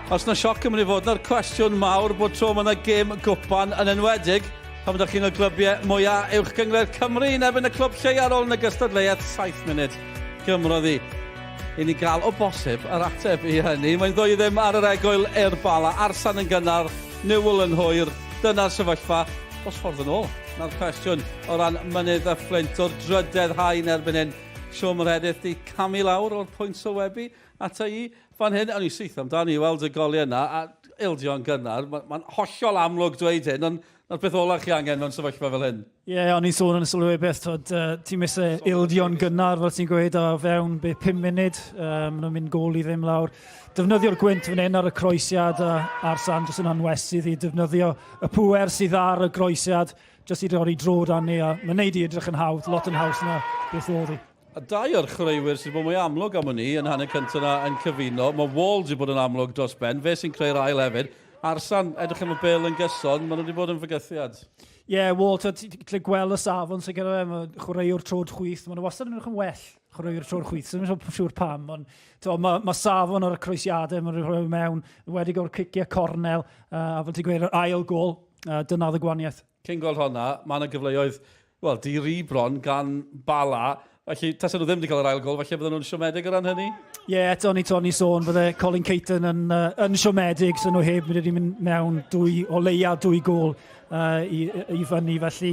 Os na sioc yn mynd i fod na'r cwestiwn mawr bod tro mae yna gêm gwpan yn enwedig pan ydych chi'n y glybiau mwyaf uwch gynghrair Cymru yn erbyn y clwb lleia ar ôl yn y gystadleuaeth 7 munud gymrodd hi i ni gael o bosib yr ateb i hynny. Mae'n ddwy ddim ar yr egwyl i'r Bala. Arsan yn gynnar, Newell yn hwyr. Dyna'r sefyllfa. Os ffordd yn ôl? Na'r cwestiwn o ran Mynydd y Fflint o'r drydedd haen erbyn hyn. Siôn Meredith di camu lawr o'r pwynt sylwebu ata i fan hyn. O'n i syth amdani i weld y goliau yna a ildio'n gynnar. Mae'n ma hollol amlwg dweud hyn, ond na'r peth ola chi angen mewn sefyllfa fel hyn. Ie, yeah, o'n i'n sôn yn y sylwebaeth, twod, ti'n mis ildio'n gynnar, fel ti'n gweud, a fewn be 5 munud, nhw'n mynd gôl i ddim lawr. Defnyddio'r gwynt fan hyn ar y croesiad a Arsan jyst yn anwesydd i defnyddio y pŵer sydd ar y groesiad jyst i roi drod arni a mae'n neud i edrych yn hawdd, lot yn haws na beth oedd hi. A dau o'r chwaraewyr sydd bod mwy amlwg am hynny yn hanner cyntaf yna yn cyfuno. Mae Wall wedi bod yn amlwg dros ben, fe sy'n creu'r ail hefyd. Arsan, edrych am y bel yn gyson, maen nhw wedi bod yn fygythiad. Ie, yeah, Wall, ti'n gallu gweld y safon sy'n gyda fe, mae chwaraewr trod chwith, maen nhw wastad yn edrych yn well chwaraewr trod chwith, sy'n siŵr pam, ond mae ma safon ar y croesiadau, mae'n rhoi mewn, wedi o'r ciciau cornel, a fel ti'n gweud, yr ail gol, dyna oedd y gwaniaeth. Cyn gweld honna, mae yna gyfleoedd, wel, di-ri bron gan Bala. Felly, tasen nhw ddim wedi cael yr ail gol, falle bydden nhw'n siomedig o ran hynny? Ie, yeah, eto ni Tony sôn, fydde Colin Caton yn, yn siomedig, so nhw heb wedi mynd mewn dwy, o leia dwy gol i, i fyny. Felly,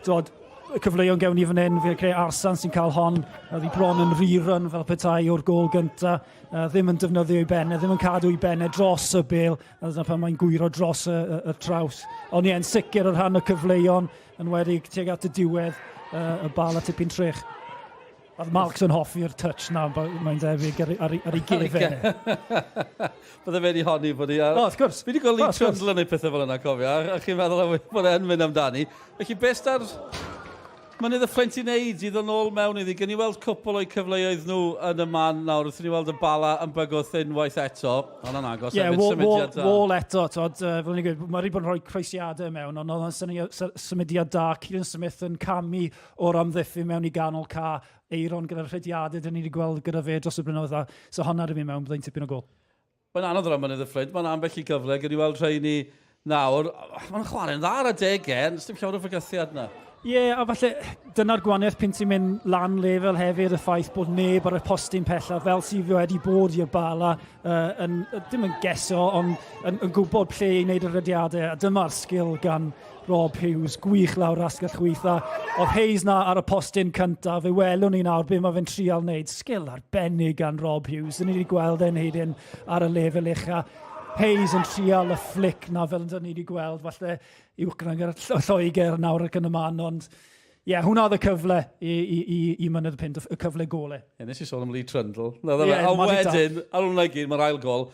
dod, y cyfleoedd gewn ni fan hyn, fi'n creu Arsan sy'n cael hon, oedd hi bron yn rerun fel petai o'r gol gynta, ddim yn defnyddio ei bennau, ddim yn cadw ei bennau dros y bel, a dyna pan mae'n gwyro dros y, y, y traws. Ond ie, yn sicr o rhan y cyfleon, yn wedi tuag at y diwedd, y bal a tipyn trech. Oedd Marks yn hoffi'r touch na, mae'n debyg ar, ar, ar ei gefen. Bydde fe'n ei honni bod hi... O, wrth gwrs. Fi wedi gweld Lee Trundle yn ei pethau fel yna, cofio, a chi'n meddwl bod e'n mynd amdani. Felly, beth da'r Mynydd y Fflint i wneud i ddod nôl mewn iddi. Gen i weld cwpl o'i cyfleoedd nhw yn y man nawr. Wrth i ni weld y Bala yn bygwth unwaith eto. Ond yn agos yeah, hefyd, symudiad da. Wall eto, tod, fel ni'n gweud, mae wedi bod yn rhoi croesiadau mewn, ond oedd o'n symudiad da. Kieran Smith yn camu o'r amddiffyn mewn i ganol ca. Eiron gyda'r rhediadau, dyn ni wedi gweld gyda fe dros y blynyddoedd. So honna wedi mynd mewn, byddai'n tipyn o gol. Mae'n anodd o ran Mynydd y Fflint, mae'n ambell i gyfle, gyda i weld rheini nawr. Mae'n chwarae'n dda ar adegau, ond dim llawer o fygythiad yna. Ie, yeah, a falle dyna'r gwahaniaeth pyn ti'n mynd lan lefel hefyd, y ffaith bod neb ar y postyn pellaf, fel sydd wedi bod i'r Bala, yn, dim yn geso, ond yn, yn gwybod lle i wneud y rediadau, a dyma'r sgil gan Rob Hughes, gwych lawr asgell chwith, a oedd Hayes na ar y postyn cyntaf, fe welwn ni nawr be mae fe'n trial wneud, sgil arbennig gan Rob Hughes, dyn ni wedi gweld e'n neud hyn ar y lefel ucha. Hayes yn trial y flick na fel dyn ni wedi gweld, falle uwch gyda'r Lloegr nawr ac yn y man, ond ie, yeah, hwnna oedd y cyfle i, i, i, i Mynydd y Pint, y cyfle gole. Ie, nes i sôn am Lee Trundle. Yeah, a wedyn, ar hwnna i gyd, mae'r ail gol,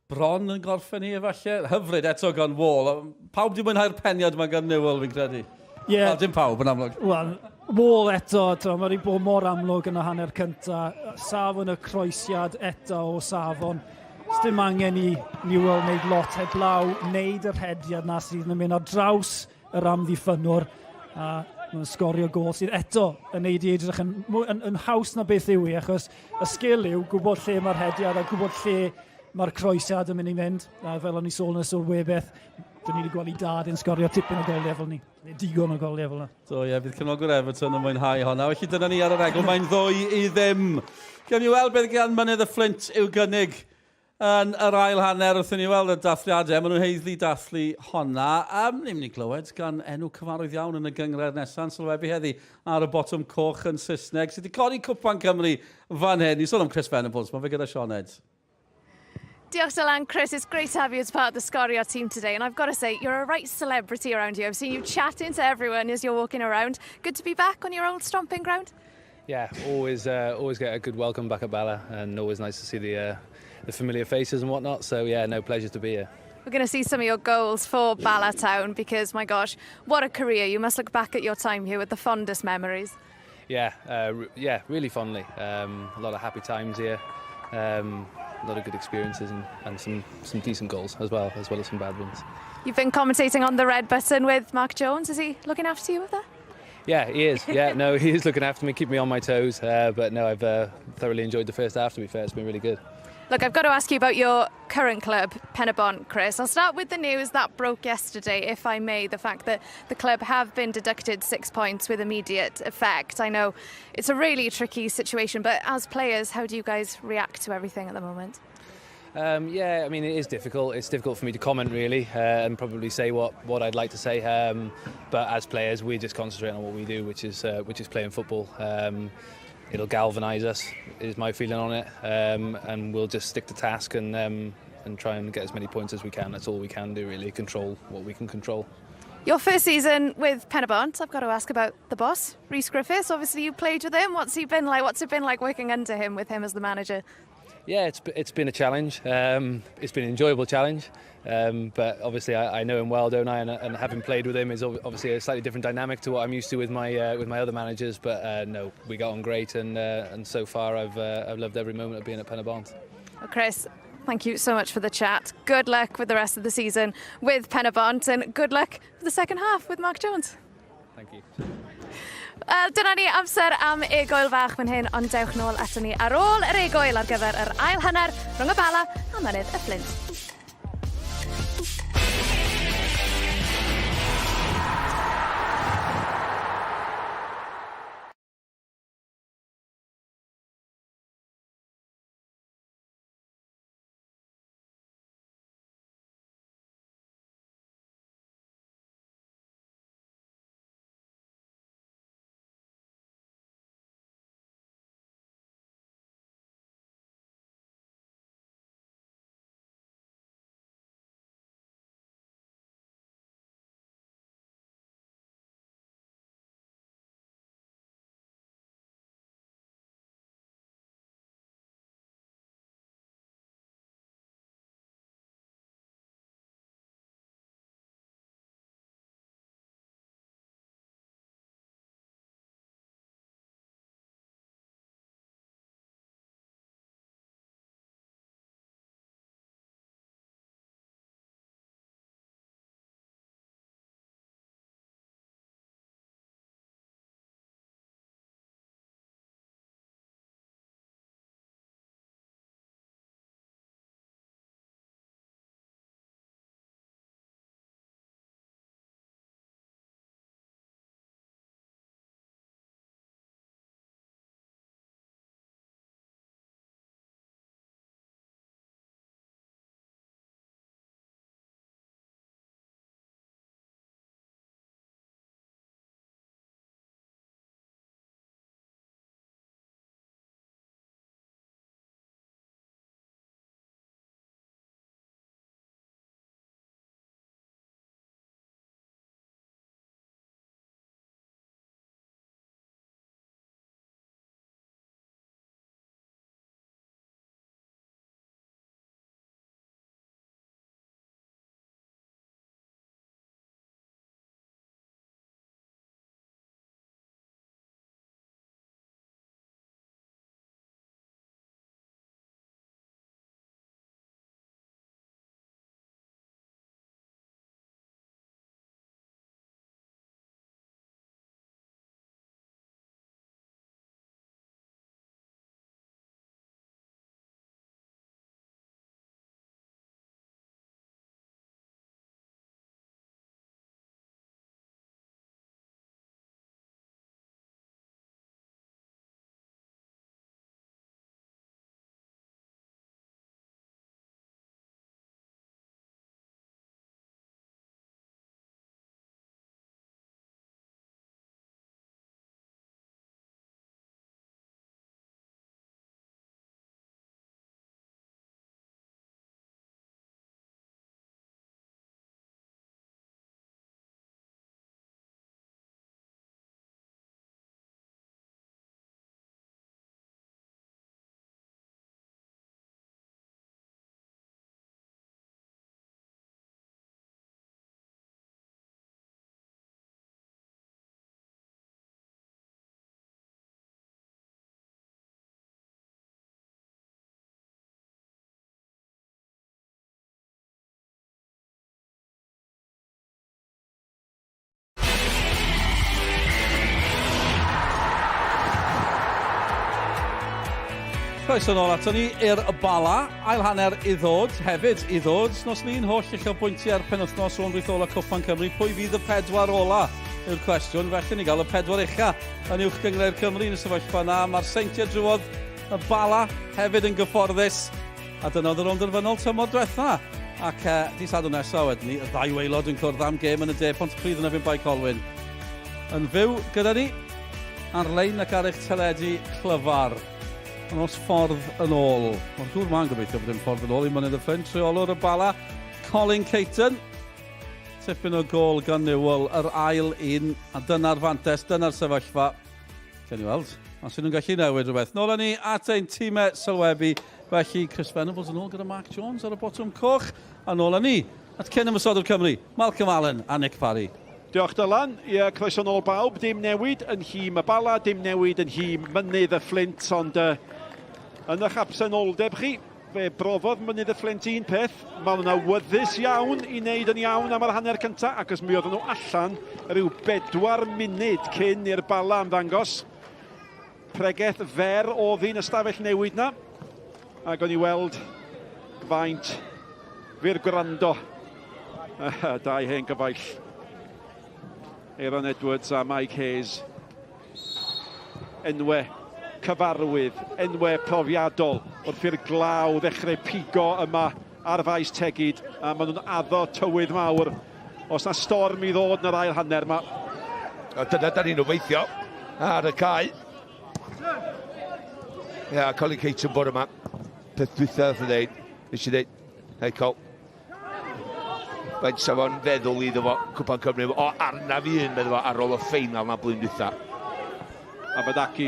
bron yn gorffen hi efallai. Hyfryd eto gan Wall. Pawb di mwynhau'r peniad yma gan Newell, fi'n credu. Ie. Yeah. Wel, dim pawb yn amlwg. Wel, Wall eto, to, mae wedi bod mor amlwg yn y hanner cynta. Safon y croesiad eto o safon. Dim angen i Newell wneud lot heblaw, wneud y rhediad na sydd yn mynd ar draws yr amddiffynnwr. A mae'n sgorio gol sydd eto yn neud i edrych yn, yn, yn haws na beth yw i, achos y sgil yw gwybod lle mae'r rhediad a gwybod lle mae'r croesiad yn mynd i fynd. A fel o'n i sôn yn y sylwebaeth, dyn ni wedi gweld i dad yn sgorio tipyn o goliau fel ni. Neu digon o goliau fel yna. So ie, yeah, bydd cefnogwyr Everton yn mwynhau honna. Felly dyna ni ar yr egl, mae'n 2-0. Gewn ni weld beth gan Mynydd y Fflint i'w gynnig yn yr ail hanner wrth i ni weld y dathliadau. Maen nhw'n haeddu dathlu honna. Ni'n mynd i glywed gan enw cyfarwydd iawn yn y gynghrair nesaf yn sylwebu heddi ar y botwm coch yn Saesneg sydd wedi codi Cwpan Cymru fan hyn. Ni'n sôn am Chris Venables, mae fe gyda Sioned. Diolch Dylan, Chris, it's great to have you as part of the Sgorio team today. And I've got to say, you're a right celebrity around here. I've seen you chatting to everyone as you're walking around. Good to be back on your old stomping ground. Yeah, always always get a good welcome back at Bala, and always nice to see the the familiar faces and whatnot. So yeah, no, pleasure to be here. We're going to see some of your goals for Bala Town because, my gosh, what a career. You must look back at your time here with the fondest memories. Yeah, yeah, really fondly. A lot of happy times here, a lot of good experiences and, and some, some decent goals as well as well as some bad ones. You've been commentating on the red button with Mark Jones. Is he looking after you with that? Yeah, he is. Yeah, no, he is looking after me, keeping me on my toes. But no, I've thoroughly enjoyed the first half, to be fair. It's been really good. Look, I've got to ask you about your current club, Penybont, Chris. I'll start with the news that broke yesterday, if I may, the fact that the club have been deducted 6 points with immediate effect. I know it's a really tricky situation, but as players, how do you guys react to everything at the moment? Yeah, I mean, it is difficult. It's difficult for me to comment, really, and probably say what I'd like to say. But as players, we just concentrate on what we do, which is playing football. It'll galvanise us, is my feeling on it, and we'll just stick to task and try and get as many points as we can. That's all we can do, really, control what we can control. Your first season with Penybont, I've got to ask about the boss, Rhys Griffiths. Obviously, you played with him. What's he been like? What's it been like working under him, with him as the manager? Yeah, it's been a challenge. It's been an enjoyable challenge, but obviously I know him well, don't I? And having played with him is obviously a slightly different dynamic to what I'm used to with my other managers. But no, we got on great, and so far I've loved every moment of being at Penybont. Well, Chris, thank you so much for the chat. Good luck with the rest of the season with Penybont, and good luck for the second half with Mark Jones. Thank you. Wel, dyna ni amser am egwyl fach fan hyn, ond dewch nôl ato ni ar ôl yr egwyl ar gyfer yr ail hanner rhwng y Bala a Mynydd y Fflint. Croeso nôl ato ni i'r Bala. Ail hanner i ddod, hefyd i ddod. Nos Lun, holl uchelbwyntiau'r penwythnos rownd wyth ola Cwpan Cymru. Pwy fydd y pedwar ola yw'r cwestiwn. Felly ni gael y pedwar ucha yn uwch gynghrair Cymru yn y sefyllfa yna. Mae'r Seintiau drwodd y Bala hefyd yn gyfforddus. A dyna oedd y rownd derfynol tymor diwetha. Ac di Sadwrn nesaf wedyn ni, y ddau waelod yn cwrdd am gêm yn y de, Pontypridd yn erbyn Bae Colwyn. Yn fyw gyda ni ar-lein ac ar eich teledu clyfar. Ond os ffordd yn ôl, mae'r gŵr ma'n gobeithio bod dim ffordd yn ôl i Mynydd y Fflint, rheolwr y Bala, Colin Caton. Tipyn o gôl gan Newell, yr ail un, a dyna'r fantes, dyna'r sefyllfa. Gen i weld, os ydyn nhw'n gallu newid rhywbeth. Nôl â ni at ein tîmau sylwebu. Felly, Chris Venables yn ôl gyda Mark Jones ar y botwm coch. A nôl â ni at cyn ymosodwr Cymru, Malcolm Allen a Nick Parry. Diolch Dylan. Ie, croeso nôl bawb. Dim newid yn nhîm y Bala, dim newid yn nhîm Mynydd y Fflint, ond uh, yn eich absenoldeb chi, fe brofodd Mynydd y Fflint un peth, maen nhw'n awyddus iawn i wneud yn iawn am yr hanner cyntaf, ac os mi oedden nhw allan rhyw bedwar munud cyn i'r Bala ymddangos. Pregeth fer oedd hi'n ystafell newid na, ac o'n i weld faint fyr gwrando. Dau hen gyfaill. Aaron Edwards a Mike Hayes. Enwe cyfarwydd, enwe profiadol wrth i'r glaw ddechrau pigo yma ar faes Tegid, a maen nhw'n addo tywydd mawr. Os na storm i ddod yn yr ail hanner yma. A dyna da ni'n obeithio ar y cae. Ia, yeah, Colin Caton bore yma. Peth dwytha oedd yn dweud, nes i dweud, hei Col, faint sa fo'n feddwl iddo fo, Cwpan Cymru, o arna fi un, meddwl fo, ar ôl y ffeinal na blwyddyn dwytha. A Badaki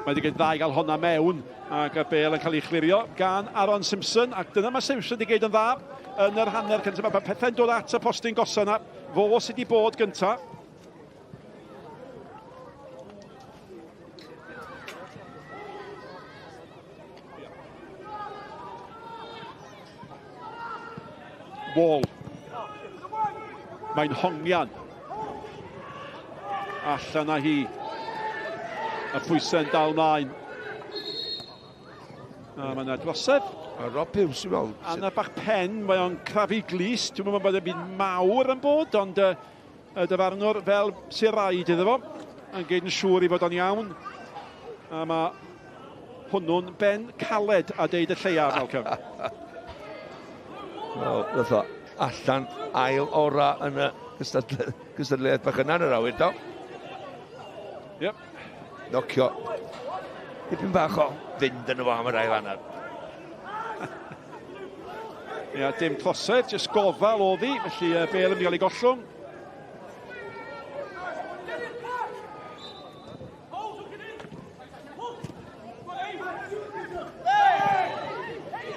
Mae wedi gwneud dda i gael honna mewn ac y bel yn cael ei chlirio gan Aaron Simpson ac dyna mae Simpson wedi gwneud yn dda yn yr hanner cyntaf. Mae pethau'n dod at y postyn gosa yna. Fo sydd wedi bod gyntaf. Wall. Mae'n hongian. Allan â hi. Y pwysau'n dal mlaen. A mae yna drosedd. A Rob Hughes, ti'n meddwl? Anna bach pen, mae o'n crafu glus. Dwi'n meddwl bod e'n byd mawr yn bod, ond uh, y dyfarnwr fel sy'n rhaid iddo fo, yn gwneud yn siŵr i fod o'n iawn. A mae hwnnw'n ben caled a deud y lleiaf, Malcolm. Wel, nath o allan ail ora yn y gystadleuaeth bach yna yn yr awyr, do? Yep. Nocio. Dipyn bach o fynd yn y fo am yr ail hanner. Ia, dim trosedd, jyst gofal oedd hi, felly uh, Bale yn mynd i gael ei gollwng.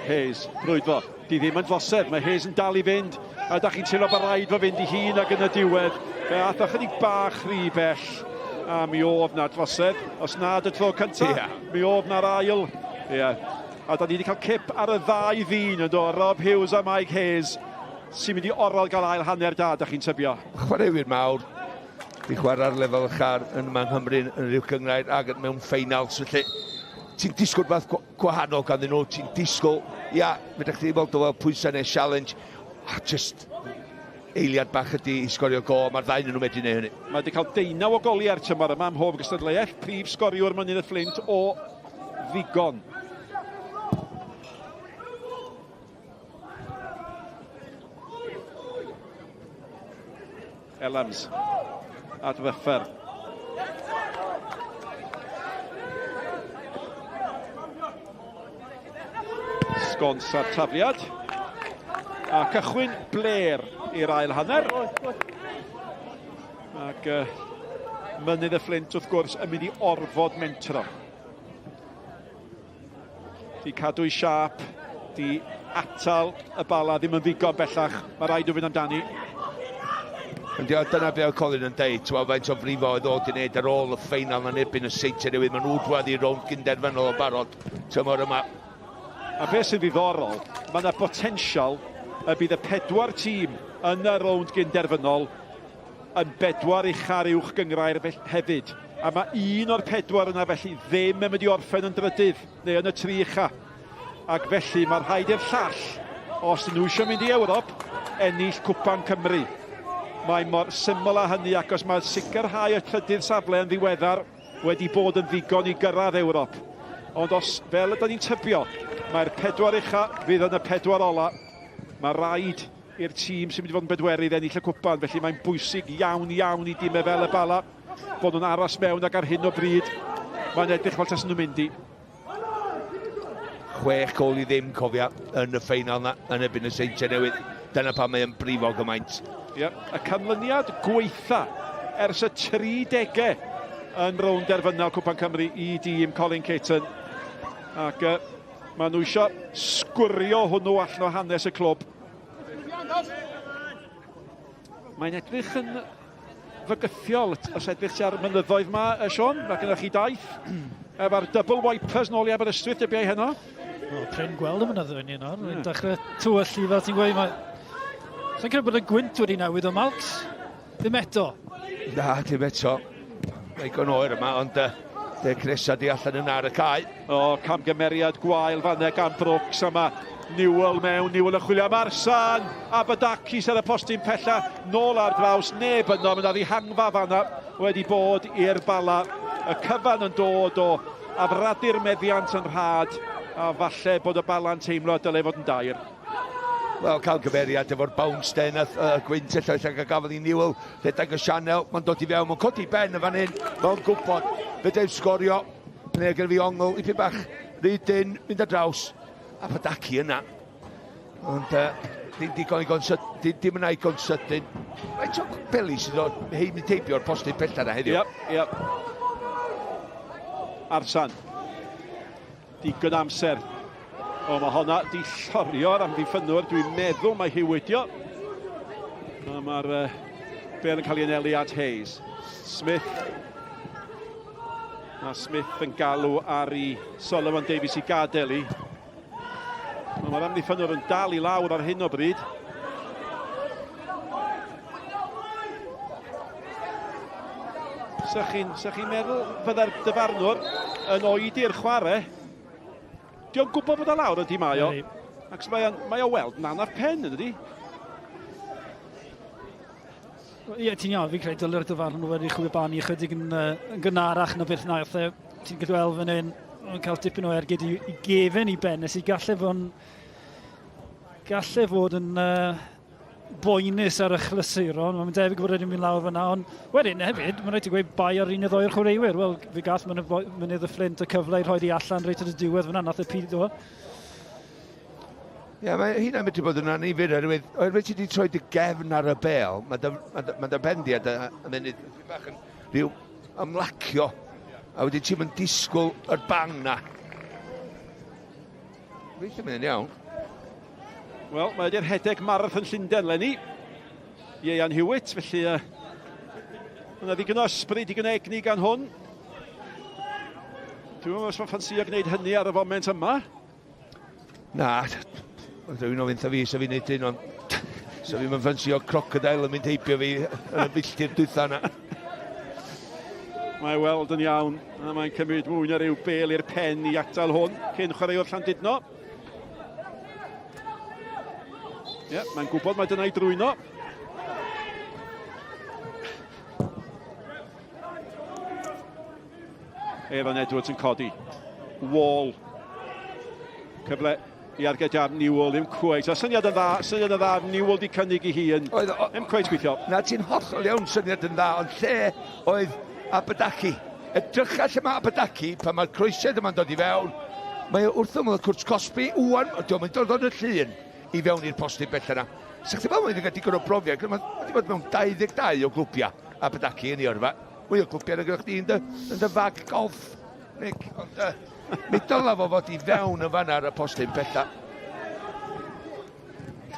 Hayes, brwydro. Di ddim yn drosedd, mae Hayes yn dal i fynd. A da chi'n teimlo bod rhaid fo fynd i hun ac yn y diwedd. Fe ath ychydig bach rhy bell. A mi oedd na drosedd. Os nad y tro cyntaf, yeah. mi oedd na'r ail. Ie. Yeah. A da ni wedi cael cip ar y ddau ddyn yn do, Rob Hughes a Mike Hayes, sy'n mynd i orfod gael ail hanner da, da chi'n tybio? Chwaraewyr mawr, di chwarae ar lefel uchaf yn yma yng Nghymru yn yr uwch gynghrair ac mewn ffeinals, felly ti'n disgwyl rhywbeth gwahanol ganddyn nhw, ti'n disgwyl, ia, fedra chdi weld o fel pwysau neu challenge, a just eiliad bach ydi i sgorio gol, mae'r ddau nhw'n medru neud hynny. Mae wedi cael deunaw o goliau'r tymor yma ym mhob gystadleuaeth, prif sgoriwr Mynydd y Fflint o ddigon. Elams at Fyffer. Sgons a'r tafliad. A cychwyn Blair i'r ail hanner. Ac uh, Mynydd y Fflint wrth gwrs yn mynd i orfod mentro. Di cadw i siap, di atal y bala ddim yn ddigon bellach. Mae rhaid o fynd amdani. Ond ia, dyna be oedd Colin yn deud, ti'n faint o frifo oedd o wedi gwneud ar ôl y ffeinal yn erbyn y Seintiau Newydd. Maen nhw drwadd i rownd gynderfynol o barod tymor yma. A beth sy'n ddiddorol, mae yna botensial y bydd y pedwar tîm yn y rownd gynderfynol yn bedwar ucha'r uwch gynghrair hefyd. A mae un o'r pedwar yna felly ddim yn mynd i orffen yn drydydd neu yn y tri ucha. Ac felly mae rhaid i'r llall, os ydyn nhw eisiau mynd i Ewrop, ennill Cwpan Cymru. Mae mor syml â hynny ac os mae sicrhau y trydydd safle yn ddiweddar wedi bod yn ddigon i gyrraedd Ewrop. Ond os, fel ydyn ni'n tybio, mae'r pedwar ucha fydd yn y pedwar ola, mae rhaid i'r tîm sy'n mynd i fod yn bedwerydd ennill y cwpan, felly mae'n bwysig iawn iawn i dimau fel y Bala bod nhw'n aros mewn ac ar hyn o bryd mae'n edrych fel tasen nhw'n mynd i. 6 gol i ddim, cofia, yn y ffeinal na, yn erbyn y Seintiau Newydd. Dyna pam mae'n brifo gymaint. Ie, y canlyniad gweitha ers y 30au yn rownd derfynol Cwpan Cymru i dîm Colin Caton. Ac uh, maen nhw eisiau sgwrio hwnnw allan o hanes y clwb. Mae'n edrych yn fygythiol os edrych ti ar mynyddoedd ma, uh, Sean. Mae gennych chi daith efo'r double wipers nôl i Aberystwyth, debiau heno. Wel, prin gweld y mynyddoedd ni nawr. Mae'n mm. dechrau tywyllu fel ti'n gweud. Mae... Sa'n credu bod y gwynt wedi newid o Malcs. Ddim eto. Na, dim eto. Mae'n digon oer yma, ond uh, de Cresa di allan yn ar y cae. O, camgymeriad gwael fanna gan Brooks a mae Newell mewn, Newell yn chwilio am Arsan, Abadakis ar y postyn pella, nôl ar draws, neb yno, mae yna ddihangfa fanna wedi bod i'r Bala. Y cyfan yn dod o afradu'r meddiant yn rhad, a falle bod y Bala'n teimlo dyle fod yn dair. Wel, cael gymeriad efo'r bounce den a uh, gwynt y llall ac a gafodd i Newell rhedeg y sianel, mae'n dod i fewn, mae'n codi ben yn fan hyn, mae'n gwybod, fe deud sgorio, neu gyda fi ongl, ipyn bach, rydyn, mynd ar draws, a Padaki yna. Ond uh, dim digon igon sydyn, dim yna igon sydyn. Faint o beli sydd o hei mynd heibio'r postyn pellach na heddiw? Yep, yep. Arsan. Digon amser. O, mae honna di llorio'r amddiffynnwr. Dwi'n meddwl mae hi wedi o. A mae'r uh, bel yn cael ei anelu at Hayes. Smith. A Smith yn galw ar i Solomon Davies i gadael i. Mae'r amddiffynnwr yn dal i lawr ar hyn o bryd. Sa chi'n chi meddwl fyddai'r dyfarnwr yn oedi'r chwarae? Dio'n gwybod bod o lawr ydy mae o. Ac mae, o'n, mae o weld yn anaf pen yn ydy. Ie, ti'n iawn, fi'n credu dylai'r dyfarnwr wedi chwibanu ychydig yn, uh, yn gynharach na beth wnaeth e. Ti'n gweld fan hyn, yn cael dipyn o ergyd i, i gefen i ben, nes i gallai fod yn, gallai fod yn uh, boenus ar y chlysuron. Mae'n debyg bod wedi mynd lawr fyna, ond wedyn hefyd, mae'n rhaid i gweud bai ar un o ddoi o'r chwaraewyr. Wel, fe gath Mynydd y Fflint y cyfle i rhoi di allan reit ar y diwedd fyna, nath e pido. Ie, yeah, mae hynna'n medru bod yn anifyr, oherwydd, oherwydd ti wedi troi dy gefn ar y bel, mae dy, mae dy, mae dy bendiad yn mynd bach yn rhyw ymlacio, a wedyn ti'n mynd disgwyl yr bang na. Weithio mynd yn iawn. Wel, mae wedi'r rhedeg marathon Llundain, Lenny. Ieuan Hewitt, felly uh, yna ddigon o ysbryd, digon o egni gan hwn. Dwi'n meddwl os mae'n ffansio gwneud hynny ar y foment yma. Na, oedd rhywun ofyn wrtha fi, sa fi'n neud hyn, ond sa fi'n ffansio crocodile yn mynd heibio fi yn y filltir dwytha yna. Mae weld yn iawn, a mae'n cymryd mwy na rhyw bel i'r pen i atal hwn, cyn chwaraewr Llandudno. Ie, yeah, mae'n gwybod mae dyna i drwyno. Evan Edwards yn codi. Wall. Cyfle i arged ar Newell, ddim cweit. A syniad yn dda, syniad yn dda, Newell di cynnig i hun. Oedd, ddim cweit gweithio. Na, ti'n hollol iawn, syniad yn dda, ond lle oedd Abadaki? Edrycha lle mae Abadaki, pan mae'r croesiad yma'n dod i fewn, mae o wrth ymyl y cwrt cosbi, wwan, diolch yn dod o'n y llun i fewn i'r postyn bell yna. Sa chdi meddwl mae'n cael digon o brofiad, mae wedi bod mewn 22 o glwbiau Abadaki yn ei yrfa. Mwy o glwbiau na gyda chdi yn dy, yn dy fag golff, Nick. Ond uh, mi dylai fo fod i fewn yn fanna ar y postyn pella.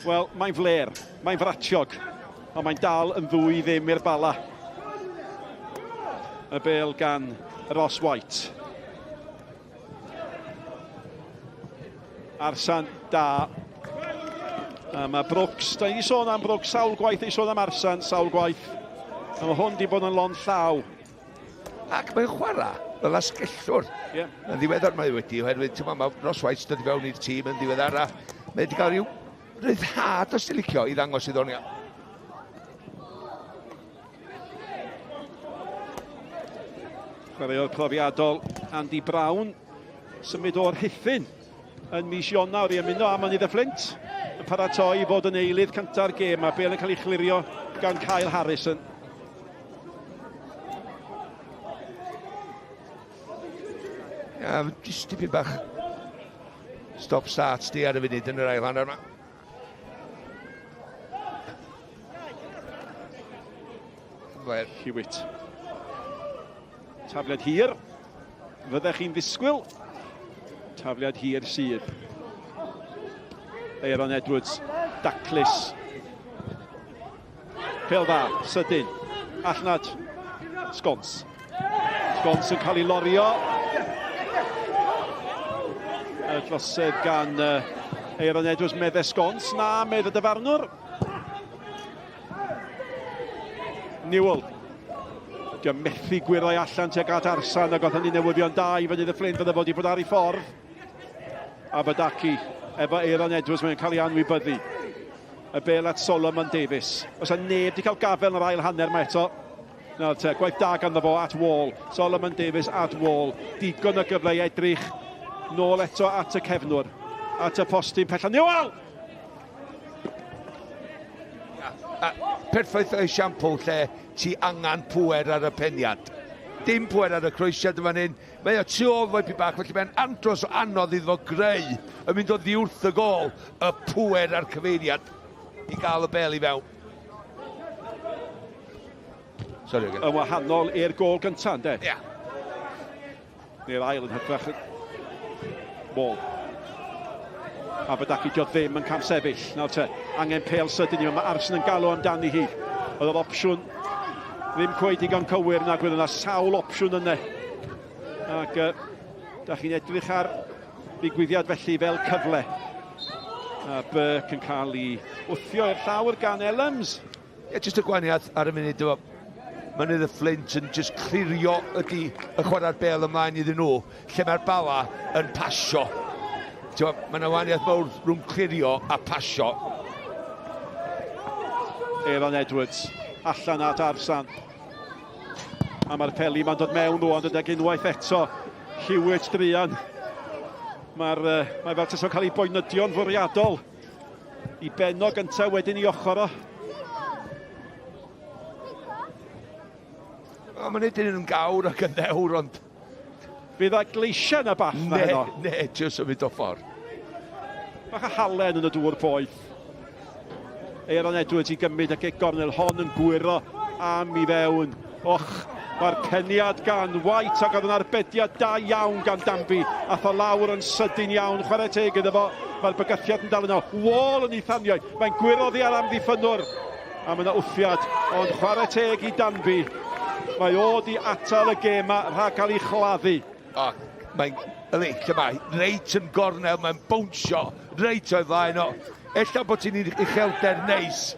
Wel, mae'n fler, mae'n fratiog, ond mae'n dal yn ddwy ddim i'r bala. Y bel gan Ross White. Arsan da. A mae Brooks, da ni wedi sôn am Brooks sawl gwaith, ei sôn am Arsan sawl gwaith. A mae hwn di bod yn lond llaw. Ac mae'n chwarae fel asgellwr. Yeah. Yn ddiweddar mae wedi, oherwydd ti'n mae Ross White dod i fewn i'r tîm yn ddiweddar a mae wedi cael rhyw ryddhad os ti'n licio i ddangos iddo ni. Chwaraewr profiadol Andy Brown symud o'r Rhuthun yn mis Ionawr i ymuno â Mynydd y Fflint yn paratoi i fod yn eilydd cynta'r gêm a bêl yn cael ei chlirio gan Kyle Harrison. Ia, jyst tipyn bach stop start di ar y funud yn yr ail hanner yma. Hewitt. Tafliad hir. Fyddech chi'n ddisgwyl? Tafliad hir sydd. Aeron Edwards, daclus. Pel dda, sydyn. Allan at Sgons. Sgons yn cael ei lorio. Y drosedd gan uh, Aeron Edwards, medde Sgons. Na, medde dyfarnwr. Newell. Di methu gwirau allan tuag at Arsan ac oedd hynny newyddion da i fyny y Fflint fydde fod i bod ar ei ffordd. Abadaki efo Aaron Edwards mae'n cael ei anwybyddu. Y bel at Solomon Davies. Os yna neb wedi cael gafel yn yr ail hanner mae eto. Nawr te, gwaith da ganddo fo at Wall. Solomon Davies at Wall. Digon o gyfle i edrych nôl eto at y cefnwr. At y postyn pella. Newell! A perffaith esiampl lle ti angen pŵer ar y peniad. Dim pŵer ar y croesiad yn fan hyn. Mae o tu ôl fo'i bach, felly mae'n andros o anodd iddo fo greu yn mynd oddi wrth y gôl y pŵer a'r cyfeiriad i gael y bel i fewn. Sorry, Yn wahanol i'r gôl gyntaf, ynddo? Ie. Yeah. Neu'r ail yn hytrach. Wall. Aberdaki dio ddim yn camsefyll. Nawr te, angen pêl sydyn i Mae Arsen yn galw amdani hi. Oedd yr opsiwn ddim cweith digon cywir nag oedd yna sawl opsiwn yna. Ac uh, da chi'n edrych ar ddigwyddiad felly fel cyfle. A Burke yn cael ei wthio i'r llawr gan Elams. Ie, jyst y gwahaniaeth ar y munud, efo Mynydd y Fflint yn jyst clirio ydy y chwarae'r bel ymlaen iddyn nhw, lle mae'r Bala yn pasio. Mae yna wahaniaeth mawr rhwng clirio a pasio. Aaron Edwards allan at Arsan. A mae'r peli ma'n dod mewn rwan, dod unwaith eto. Hewitt druan. Mae'r, uh, mae fel tasa'n cael ei boenydio'n fwriadol. I benno gyntaf wedyn i ochr o. O, mae'n neud yn gawr ac yn ddewr, ond... Fydd a gleisiau na bath na heno. Ne, ne, ti'n symud o ffordd. Bach o halen yn y dŵr poeth. Aaron Edwards i gymryd y gic gornel hon yn gwyro am i fewn. Och, mae'r peniad gan White ac oedd yn arbediad da iawn gan Danby. Ath o lawr yn sydyn iawn, chwarae teg iddo fo. Mae'r bygythiad yn dal yno. Wall yn ei thanio. Mae'n gwyro oddi ar amddiffynnwr. A mae yna wthiad, ond chwarae teg i Danby. Mae o di atal y gêm ma rhag cael ei chladdu. O, mae'n, yli, lle mae, reit yn gornel, mae'n bownsio, reit o'i flaen o. Ella bod ti'n uchelder neis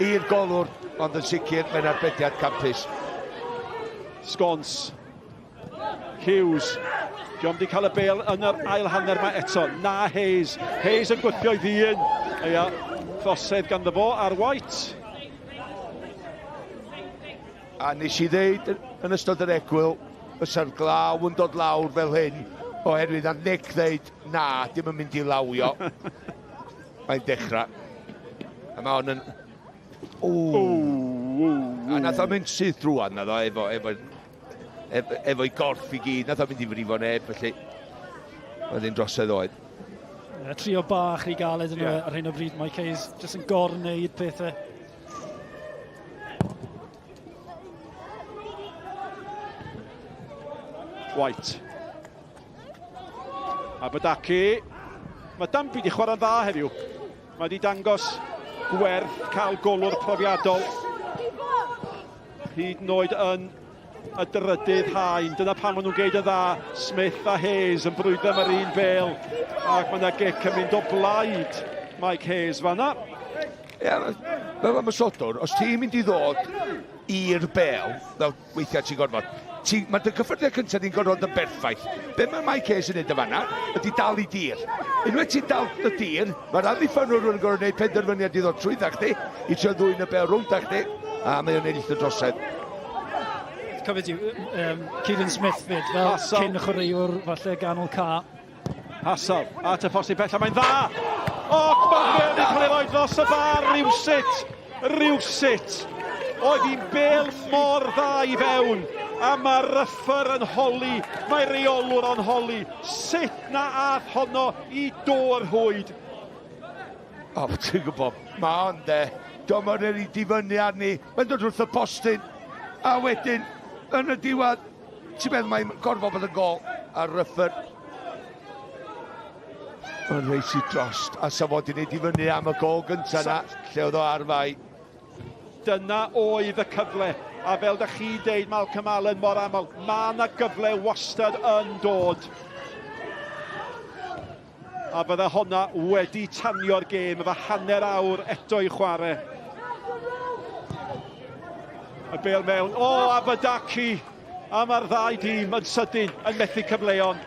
i'r golwr, ond yn sicr mae'n arbediad campus. Sgons. Hughes. Diolch wedi cael y bel yn yr ail hanner mae eto. Na Hayes. Hayes yn gwthio i ddyn. Ia, trosedd ganddo fo ar White. A nes i ddeud yn ystod yr egwyl, fysa'r glaw yn dod lawr fel hyn, oherwydd a Nick ddeud, na, dim yn mynd i lawio. Mae'n dechrau. A mae hon yn... Ww. A nath o mynd syth drwan, naddo, efo, efo, efo, efo'i gorff i gyd. Nath o mynd i frifo neb, felly oedd hi'n drosedd oed. Yeah, trio bach i galed yn yeah. ar hyn o bryd, Mike Hayes, jyst yn gorwneud pethau. White. Abadaki. Mae Dambi wedi chwarae'n dda heddiw. Mae wedi dangos gwerth cael golwr profiadol. Hyd yn oed yn y drydydd haen. Dyna pam maen nhw'n geid yn dda. Smith a Hayes yn brwydro am yr un bel. Ac mae yna gic yn mynd o blaid Mike Hayes fanna. Ie, fel ymosodwr, os ti'n mynd i ddod i'r bel, fel weithiau ti'n gorfod. Ti, mae dy gyffyrddiad cyntaf ni'n gorfod yn berffaith. Be mae Mike Hayes yn neud y fanna, ydy dal i dir. Unwaith ti'n dal y dir, mae'r amddiffynwr yn gorfod gwneud penderfyniad i ddod trwydda chdi, i trio ddwyn y bel rownd chdi, a mae o'n ennill y drosedd. Cofio ti, um, Kieran Smith fyd, fel Hassel. cyn chwaraewr falle ganol ca. Hassel, at y ffosyn pella, mae'n dda! O, mae'r bel wedi cael ei roi dros y bar rywsut, rywsut. Oedd hi'n bel mor dda i fewn, a mae Ruffer yn holi, mae reolwr o'n holi, sut na ath honno i do'r hwyd. O, ti'n gwybod, mae o'n de, diolch yn ei difynnu arni, mae'n dod wrth y postyn, a wedyn, yn y diwedd, ti'n meddwl mae'n gorfod bod yn gol ar Ruffer. Mae'n reit i drost, a sa fod i wneud i fyny am y gol gyntaf na, lle oedd o ar fai. Dyna oedd y cyfle, a fel da chi'n deud Malcolm Allen mor aml, mae yna gyfle wastad yn dod. A bydde honna wedi tanio'r gêm efo hanner awr eto i chwarae. Y bel mewn, o, Abadaki! A mae'r ddau dîm yn sydyn yn methu cyfleon.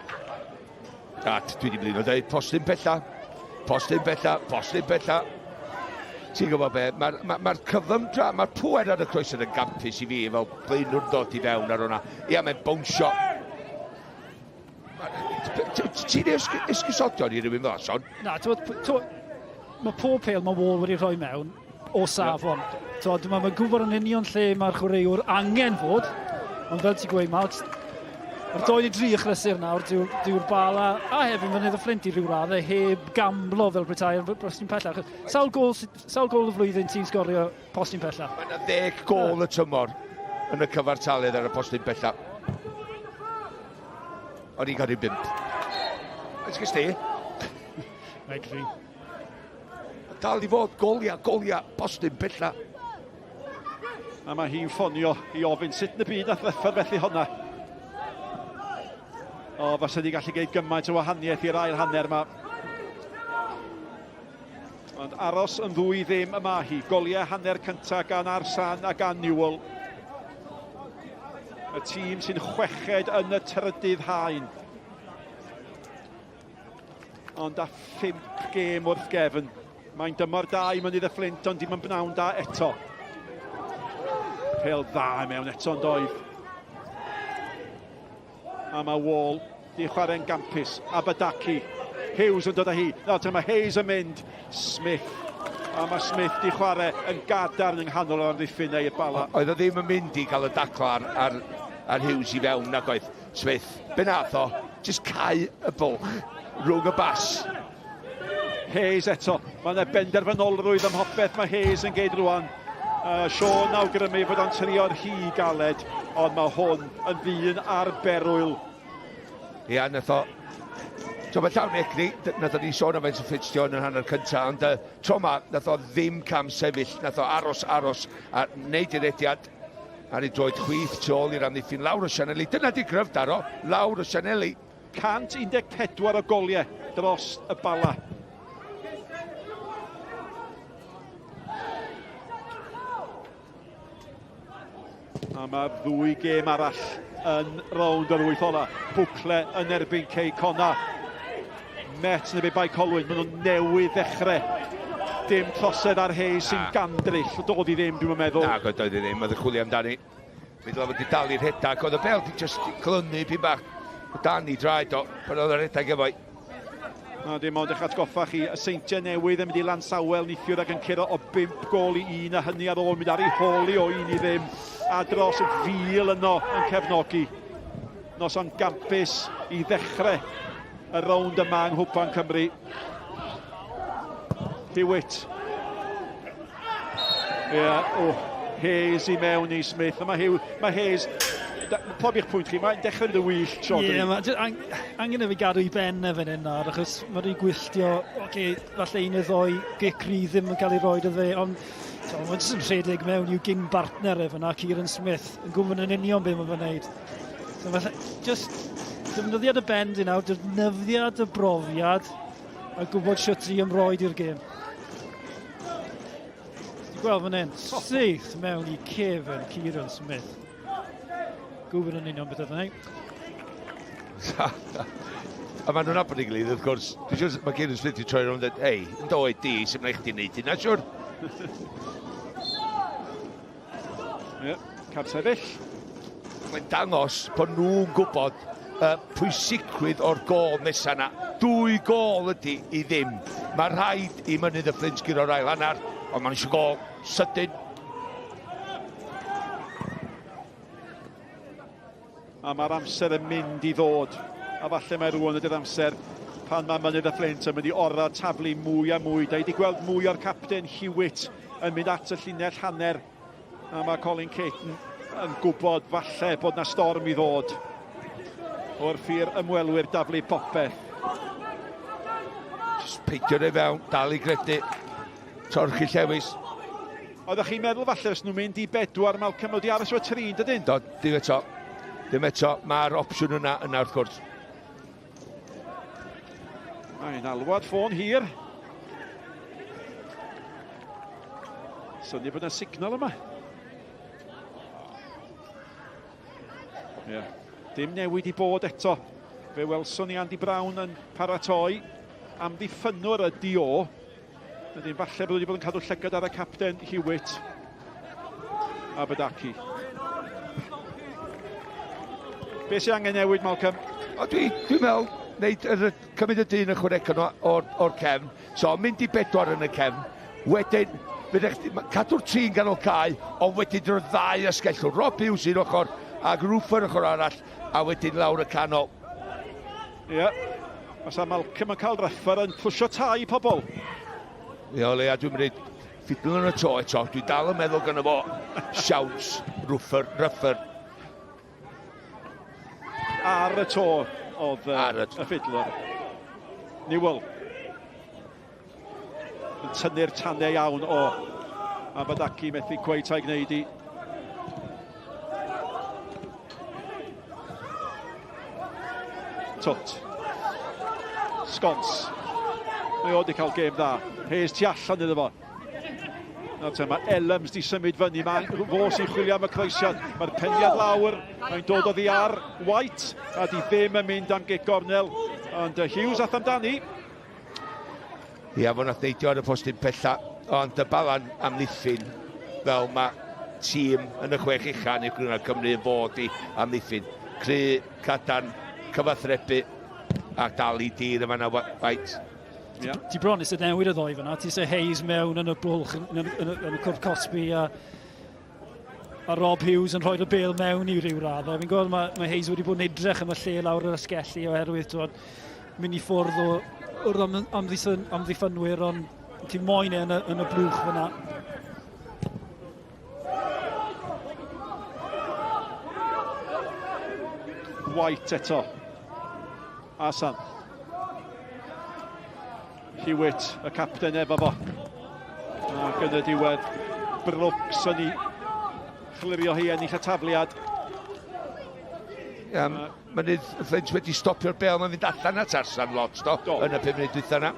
A dwi wedi blino dweud, postyn pella, postyn pella, postyn pella. Ti'n gwybod be, mae'r ma, ma cyflymdra, mae'r pwer ar y croesod yn gampus i fi fel blaenwr dod i fewn ar hwnna. Ia, mae'n bownsio. Ti'n esgusodion i rywun fel Son? Na, ti'n mae pob pêl mae Wall wedi rhoi mewn o safon. Yeah. Mae'n ma gwybod yn union lle mae'r chwaraewr angen fod, ond fel ti'n gweud, Mark, mae'r 2 i 3 achlysur nawr, dyw'r dyw Bala a hefyd Mynydd y Fflint i ryw raddau heb gamblo fel petai yn postyn pellach. Sawl gol, sawl gol y flwyddyn ti'n sgorio postyn pellach? Mae yna ddeg gol y tymor yn y cyfartaledd ar y postyn pellach. O'n i'n cael rhyw bump. Beth gys ti? Rhaid fi. Dal i fod golia, golia, postyn pella. A mae hi'n ffonio i ofyn sut yn y byd nath Ruffer felly honna. O, fasa ni gallu gwneud gymaint o wahaniaeth i'r ail hanner yma. Ond aros yn ddwy ddim yma hi. Goliau hanner cyntaf gan Arsan a gan Newell. Y tîm sy'n chweched yn y trydydd haen. Ond a phump gêm wrth gefn. Mae'n dymor da i Mynydd y Fflint, ond dim yn bnawn da eto. Pel dda mewn eto yn doedd. A mae Wall di chwarae'n gampus. Abadaki. Hughes yn dod â hi. Nawr te mae Hayes yn mynd. Smith. A mae Smith di chwarae yn gadarn yng nghanol yr amddiffyn i'r Bala. Oedd o ddim yn mynd i gael y daclo ar, ar, ar Hughes i fewn nag oedd Smith. Be nath o? Just cau y bwlch rhwng y bas. Hayes eto. Mae yna benderfynolrwydd ym mhopeth mae Hayes yn geid rwan. Uh, Sean awgrymu fod o'n trio'r rhy galed, ond mae hwn yn ddyn ar berwyl. Ia, nath o... So mae llawn egni, nath o ni sôn am faint o ffit yn yr hanner cyntaf, ond uh, tro ma, nath o ddim cam sefyll, nath o aros, aros, a wneud ei rediad ar ei droed chwith tu ôl i'r amddiffyn lawr o Sianeli. Dyna di gryfdar o, lawr o Sianeli. 114 o goliau dros y Bala. A mae'r ddwy gêm arall yn rownd yr wyth ola. Bwcle yn erbyn Cei Conna. Met yn erbyn Bae Colwyn. Maen nhw'n newydd ddechrau. Dim trosedd ar Hayes sy'n gandryll. Doedd hi ddim, dwi'n meddwl. Na, doedd hi ddim. Oedd y chwilio amdani. Mi ddylai fod wedi dal i'r rhedag. Oedd y bel di just clynu pyn bach. O dan i draed o, pan oedd y rhedag efo'i. Na, dim ond eich atgoffa chi, y Seintiau Newydd yn mynd i Lansawel neithiwr ac yn curo o 5 gol i 1, a hynny ar ôl mynd ar ei hôl i o 1 i ddim, a dros fil yno yn cefnogi. Noson gampus i ddechrau y rownd yma yng Nghwpan Cymru. Hewitt. Ie, yeah, oh, Hayes i mewn i Smith. A mae, Hugh, mae Hayes, pob i'ch pwynt chi, mae'n dechrau mynd y wyll tro. Ie, yeah, mae ang, angen i fi gadw i ben e fan hyn nawr, achos mae wedi gwylltio, oce, okay, falle un neu ddoi gic rhy ddim yn cael ei roed iddo fe, ond so, mae'n jyst yn rhedeg mewn i'w gyn bartner e fyna, Kieran Smith, yn gwybod yn union beth mae'n wneud. So, falle, just defnyddiad y ben di nawr, defnyddiad y brofiad, a gwybod sut i ymroed i'r gêm. Gweld fan hyn, syth mewn i cefn Kieran Smith. Gwybod yn union beth oedd yn ei. A maen nhw'n nabod ei gilydd, wrth gwrs. Dwi'n siŵr mae Kieran Smith wedi troi rownd a dweud, hei, yn dy oed di, sut mae chdi'n neud hynna, siwr? Ie, cap sefyll. Mae'n dangos bod nhw'n gwybod uh, pwysigrwydd o'r gol nesaf yna. Dwy gol ydy i ddim. Mae rhaid i Mynydd y Fflint guro'r ail hanner, ond mae'n eisiau gol sydyn. A mae'r amser yn mynd i ddod. A falle mae rwan ydy'r amser pan mae Mynydd y Fflint yn mynd i orau taflu mwy a mwy. Da i wedi gweld mwy o'r capten Hewitt yn mynd at y llinell hanner. A mae Colin Caton yn gwybod falle bod na storm i ddod wrth i'r ymwelwyr daflu popeth. Just peidio rei fewn, dal i gredu. Torchi Llewis. Oeddech chi'n meddwl falle os nhw'n mynd i bedwar, Malcolm, wedi aros efo tri, dydyn? Do, dim eto. Dim eto. Mae'r opsiwn yna yna wrth gwrs. Mae'n alwad ffôn hir. Syni bod yna signal yma. Yeah. Dim newid i bod eto. Fe welson ni Andy Brown yn paratoi amddiffynnwr y DO. Wedyn falle bod wedi bod yn cadw llygad ar y capten Hewitt a Badaki. Be sy'n angen newid, Malcolm? O, dwi, dwi'n meddwl, wneud yr, cymryd y dyn ychwanegol o'r, or, or cefn. So, mynd i bedwar yn y cefn. Wedyn, fyddech chdi, cadw'r tri'n ganol cae, ond wedyn drwy'r ddau asgellwr. Rob Hughes un ochr, ac Ruffer ochr arall, a wedyn lawr y canol. Ie. Yeah. Os Malcolm yn cael raffer yn pwysio tai pobl. Ie, o leia, dwi'n mynd ffidl yn y to eto. Dwi dal yn meddwl gynno fo siawns Ruffer, Ruffer. Ar y to oedd ar y, y ffidlwr. Newell. Yn tynnu'r tanau iawn o Abadaki methu cweit a'i gwneud i. Twt. Sgons. Mae o wedi cael gêm dda. Hayes tu allan iddo fo. Nawr te, mae Elms di symud fyny. Mae fo sy'n chwilio am y croesiad. Mae'r peniad lawr. Mae'n dod oddi ar White. A di ddim yn mynd am gic gornel. Ond Hughes ath amdani. Ia, fo nath neidio ar y postyn pella, ond y balan amddiffyn, fel mae tîm yn y chwech ucha yn Uwch Cymru yn fod i amddiffyn. Cry, cadarn, cyfathrebu a dal i dir yma na White. Yeah. Ti bron eisiau newid y ddoi fyna, ti eisiau Hayes mewn yn y bwlch, yn, yn, yn, yn y cwrt cosbi a, a Rob Hughes yn rhoi'r bel mewn i ryw raddau. Fi'n gweld mae, mae Hayes wedi bod yn edrych am y lle lawr yr asgelli oherwydd twod, mynd i ffwrdd o, o'r am, amddiffyn, amddiffynwyr, ond ti moyn e yn y, yn y blwch fyna. White eto. Asan. Hewitt, y capten efo fo. Ac yn y diwedd, Brooks yn ei chlirio hi ennill y tafliad. Um, Mynydd y Fflint wedi stopio'r bel, mae'n fynd allan at Arsan lot, do, do. yn y 5 munud dwytha yna.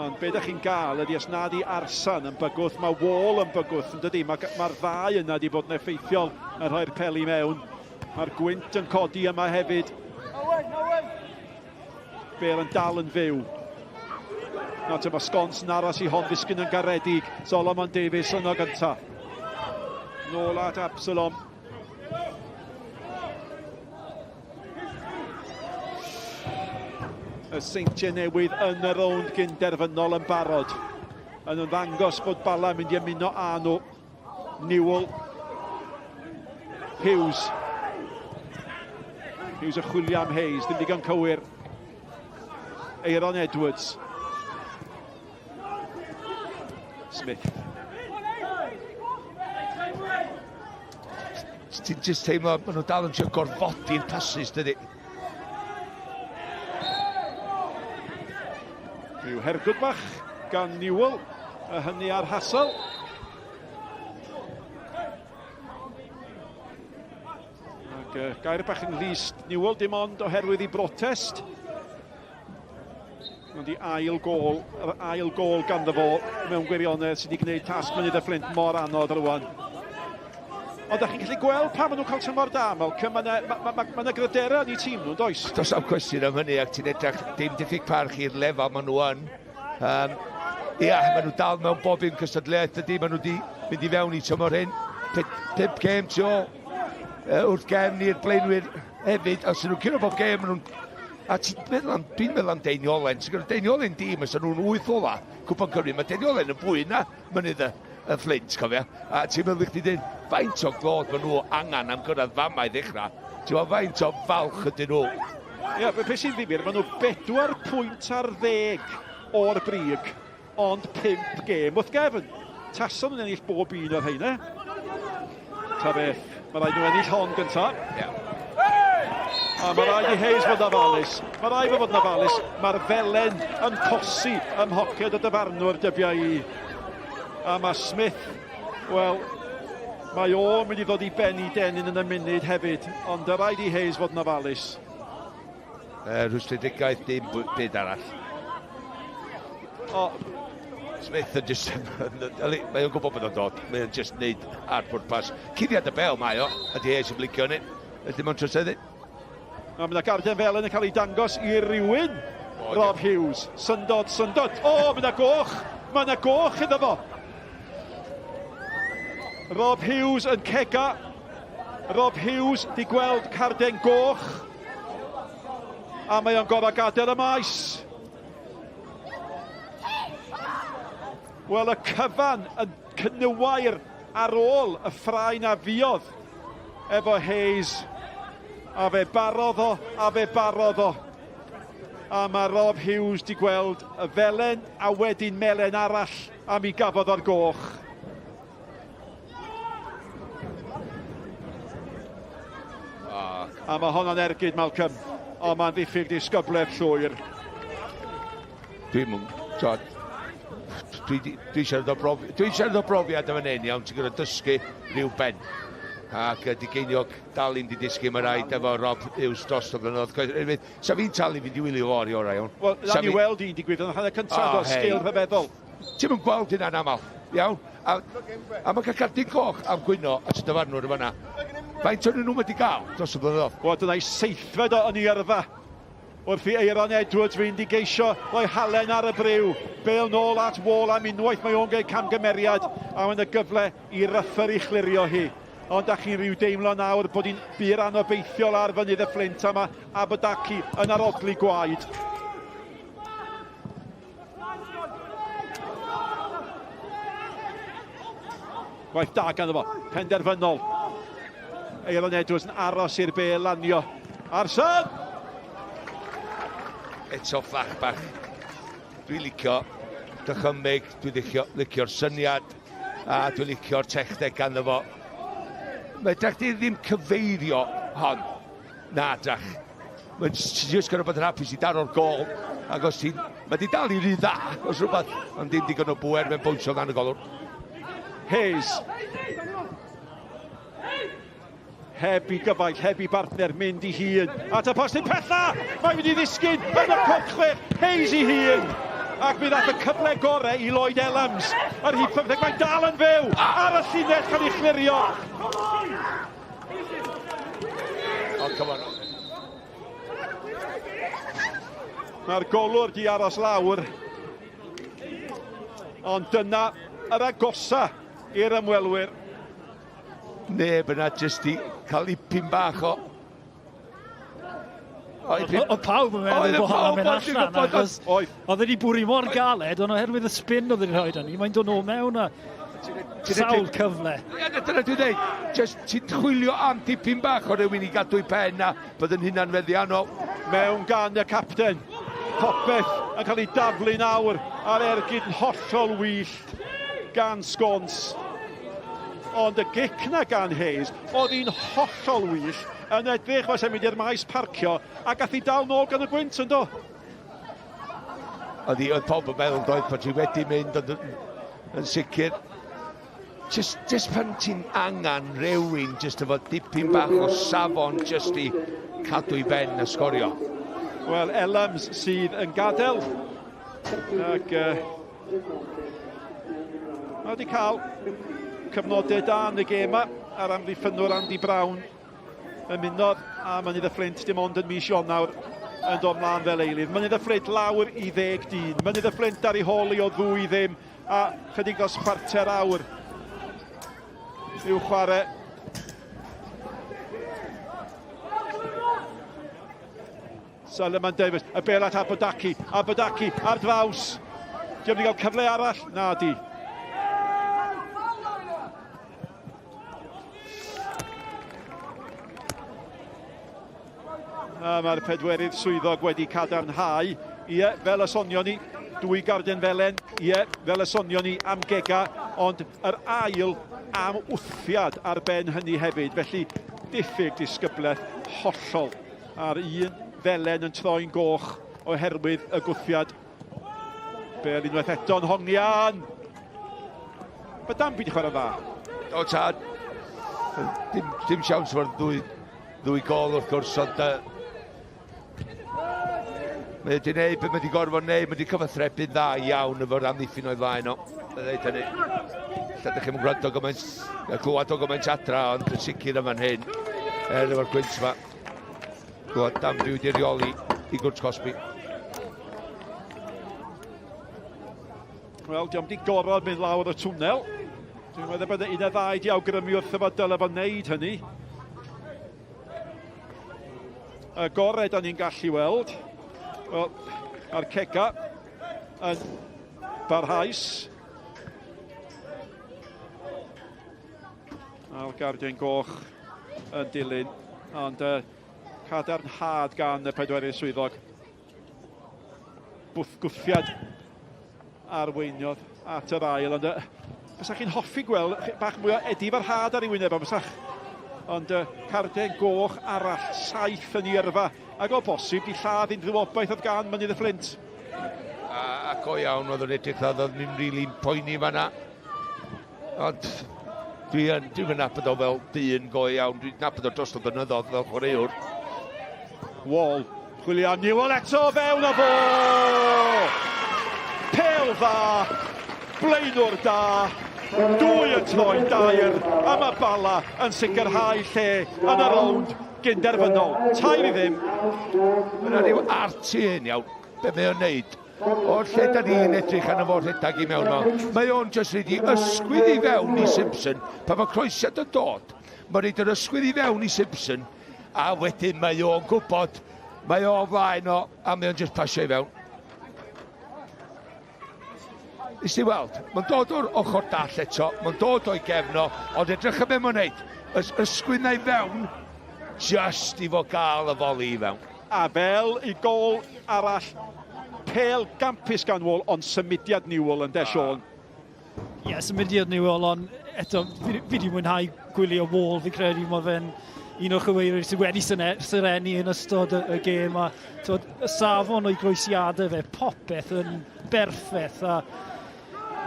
Ond be ydych chi'n gael ydy os nad i Arsan yn bygwth, mae Wall yn bygwth, yn dydy? Mae'r ma ddau yna wedi bod yn effeithiol yn rhoi'r peli mewn. Mae'r gwynt yn codi yma hefyd. Bale yn dal yn fyw. Nawr te mae Sgons yn aros i hon ddisgyn yn garedig. Solomon Davies yno gynta. Nôl at Absalom. Y Seintiau Newydd yn y rownd gynderfynol yn barod. Yn ymddangos bod Bala yn mynd i ymuno â nhw. Newell. Hughes. Hughes yn chwilio am Hayes, ddim digon cywir. Aaron Edwards. Smith. Ti'n just teimlo, maen nhw dal yn trio gorfodi'r passes, dydy. Rhyw hergwd bach gan Newell, a hynny ar Hassel. Ac uh, gair bach yn list Newell, dim ond oherwydd i brotest. Ond i ail gol, yr ail gol ganddo fo mewn gwirionedd sydd wedi gwneud tasg Mynydd y Fflint mor anodd rwan. Ond da chi'n gallu gweld pam maen nhw'n cael tymor da, Malcolm. Mae yna ma, ma, ma, ma gryderau yn eu tîm nhw'n does? Does am cwestiwn am hynny, ac ti'n edrych dim diffyg parch i'r lefel maen nhw yn. Um, ia, maen nhw dal mewn bob un cystadleuaeth ydy, maen nhw wedi mynd i fewn i tymor hyn. Pump gêm tu ôl wrth gefn i'r blaenwyr hefyd, os ydyn nhw'n curo bob gêm, maen nhw'n... A ti'n meddwl am, dwi'n meddwl am Deiniolen, ti'n gwybod, Deiniolen dîm, os nhw'n wyth ola, Cwpan Cymru, mae Deiniolen yn fwy na mynydd y, y Fflint, cofia. A ti'n meddwl i chdi dweud, faint o glod maen nhw angen am gyrraedd fama i ddechrau. Ti'n meddwl, faint o falch ydyn nhw. Ie, yeah, beth sy'n ddifyr, maen nhw 4 pwynt ar ddeg o'r brig, ond 5 gêm wrth gefn. Tason nhw'n ennill bob un o'r rheina. Ta beth, mae rhaid nhw ennill hon gyntaf. Yeah. A mae rhaid i Hayes fod yn ofalus. Mae rhaid fod yn ofalus. Mae'r felen yn cosi ym mhoced y dyfarnwr dybiau i. A mae Smith, wel, mae o'n mynd i ddod i ben i denyn yn y munud hefyd, ond rhaid i Hayes fod yn ofalus. Rhwystredigaeth, dim byd arall. O, Smith yn just... mae o'n gwybod bod o'n dod. Mae o'n just neud ar pwrpas. Cuddiad y bel mae o, a di Hayes yn blicio hynny. Felly mae'n troseddu. A mae yna garden felen yn cael ei dangos i rywun. O, Rob Hughes. Syndod, syndod. O, mae yna goch. Mae yna goch iddo fo. Rob Hughes yn cega. Rob Hughes di gweld carden goch. A mae o'n gorfod gadael y maes. Wel, y cyfan yn cynywair ar ôl y ffrae na fuodd efo Hayes. A fe barodd o, a fe barodd o. A mae Rob Hughes di gweld y felen a wedyn melen arall a mi gafodd o'r goch. A mae honno'n ergyd, Malcolm. O, mae'n ddiffyg disgyblaeth llwyr. Dwi'n mynd, dwi, dwi siarad o brofiad, dwi'n siarad o brofiad am hyn, iawn, ti'n gwybod dysgu rhyw ben. Ac uh, di geiniog dal i'n di disgyn, mae rhaid efo Rob Hughes dros o flynyddoedd. Sa fi'n talu fynd i wylio fo ar ei orau, iawn. Wel, na ni weld un digwydd yn y hanner cyntaf, oh, sgil rhyfeddol. Ti'm yn gweld hynna'n aml, iawn? A, a mae'n cael cardyn coch am gwyno at y dyfarnwr yn fanna. Faint o'n nhw wedi gael dros y blynyddoedd? Wel, dyna'i seithfed o yn ei yrfa. Wrth i Aeron Edwards fynd i geisio rhoi halen ar y briw. Bale nôl at Wall am unwaith mae o'n gwneud camgymeriad a mae'n y gyfle i Ruffer i chlirio hi. Ond da chi'n rhyw deimlo nawr bod hi'n bur anobeithiol ar fynydd y Fflint a mae Aberdaki yn arogli gwaed. Gwaith da ganddo fo, penderfynol. Aeron Edwards yn aros i'r bel lanio. Arson! Eto fflach bach. Dwi'n licio dychymyg, dwi'n licio, licio'r syniad, a dwi'n licio'r techneg ganddo fo. Mae drach di ddim cyfeirio hon. Na, drach. Mae'n just gorfod bod yn hapus i daro'r gol. Ac os ti'n... Mae di dal i rhy dda, os rhywbeth, ond dim digon o bwer mewn bownsio dan y golwr. Hayes. Heb i gyfaill, heb i bartner mynd i hun. At y postyn pella! Mae'n mynd i ddisgyn yn y cwrt chwech. Hayes i hun! Ac mi ddath y cyfle gorau i Lloyd Elams. Yr hyd 15, mae'n dal yn fyw! Ar y llinell cael ei chlirio. Oh, come on. Mae'r golwr di aros lawr. Ond dyna yr agosa i'r ymwelwyr. Neb yna jyst i cael ipyn bach o... Oedd pawb yn meddwl bod hwnna'n mynd allan, achos oedd wedi bwrw mor galed, ond oherwydd y spin oedd wedi rhoi ni, mae'n dod nôl mewn a sawl cyfle. Ie, dyna dwi'n dweud, just ti'n chwilio am dipyn bach o rywun i gadw'i pen a bod yn hunan feddiannol. Mewn gan y capten, popeth yn cael ei daflu nawr ar ergyd yn hollol wyllt gan Sgons. Ond y gic na gan Hayes, oedd hi'n hollol wyllt, yn edrych fel sy'n mynd i'r maes parcio, a gath ei dal nôl gan y gwynt yn do. Oedd hi, oedd pawb yn meddwl doedd bod hi wedi mynd, ond yn sicr, just, just pan ti'n angen rhywun just efo dipyn bach o safon just i cadw i ben a sgorio. Wel, Elams sydd yn gadael. Ac mae wedi cael cyfnodau da yn y gêm yma a'r amddiffynnwr Andy Brown ymunodd a Mynydd y Fflint dim ond yn mis Ionawr yn dod mlaen fel eilydd. Mynydd y Fflint lawr i ddeg dyn. Mynydd y Fflint ar ei hôl i o ddwy ddim a chydig dros chwarter awr i'w chwarae. Solomon Davies, y bel at Abodaki, Abodaki ar draws. Diolch wedi cael cyfle arall? Na di. A mae'r pedwerydd swyddog wedi cadarnhau. Ie, fel y sonion ni, dwy garden felen, ie, fel y sonion ni am Gega, ond yr ail am wthiad ar ben hynny hefyd. Felly, diffyg disgyblaeth hollol a'r un felen yn troi'n goch oherwydd y gwthiad. Bel unwaith eto'n hongian. Mae Danby wedi chwarae'n dda. O tad, dim, dim siawns fo'r ddwy, ddwy gol wrth gwrs, ond uh, mae wedi gwneud beth mae wedi gorfod wneud, mae wedi cyfathrebu'n dda iawn efo'r amddiffyn o'i flaen o. Mae'n dweud hynny. Lle ydych chi'n gwrando gymaint, clywed o gymaint adra, ond yn sicr yma'n hyn, er efo'r gwynt yma. Gwybod, Danby wedi rheoli i gwrt cosbi. Wel, diolch wedi gorfod mynd lawr y twnnel. Dwi'n meddwl bod un neu ddau di awgrymu wrtho fo dyle fo wneud hynny. Y gorau da ni'n gallu weld. Wel, mae'r cega yn barhaus. A'r gardien goch yn dilyn, ond uh, cadarnhad gan y pedwerydd swyddog. Bwthgwthiad arweiniodd at yr ail, ond uh, fysa chi'n hoffi gweld bach mwy o edifarhad ar ei wyneb, ond fysach. Ond uh, carden goch arall, saith yn ei yrfa, ac o bosib di lladd unrhyw obaith oedd gan Mynydd y Fflint. A, a go iawn, oedd o'n edrych oedd o'n ddim rili'n poeni fanna. Ond dwi yn, dwi'n yn nabod o fel dyn go iawn. Dwi'n nabod o dros y blynyddoedd fel chwaraewr. Wall, chwilio am Newell eto fewn o fo! Pel dda, blaenwr da, dwy yn troi'n dair, a mae Bala yn sicrhau lle yn y rownd gynderfynol. 3-0. Mae yna rhyw art i hyn iawn, be mae o'n neud. O'r lle da ni'n edrych arno fo rhedeg i mewn o, mae o'n jyst rhaid i ysgwydd i fewn i Simpson. Pan mae croesiad yn dod, mae'n rhaid yr ysgwydd i fewn i Simpson, a wedyn mae o'n gwybod, mae o flaen o, a mae o'n jyst pasio i fewn. Nes ti weld, mae'n dod o'r ochr dall eto, mae'n dod o'i gefn o, ond edrych am beth mae'n neud. Ys ysgwydd na i fewn, just i fo gael y foli i fewn. A fel i gôl arall, pêl gampus gan Wall, ond symudiad Newell yn de, Sean? Ie, yeah, symudiad Newell, ond eto, fi, fi wedi mwynhau gwylio Wall, fi'n credu mae fe'n un o'r chwaraewyr sydd wedi syrenu yn ystod y, y gêm a twod, y safon o'i groesiadau fe, popeth yn berffaith a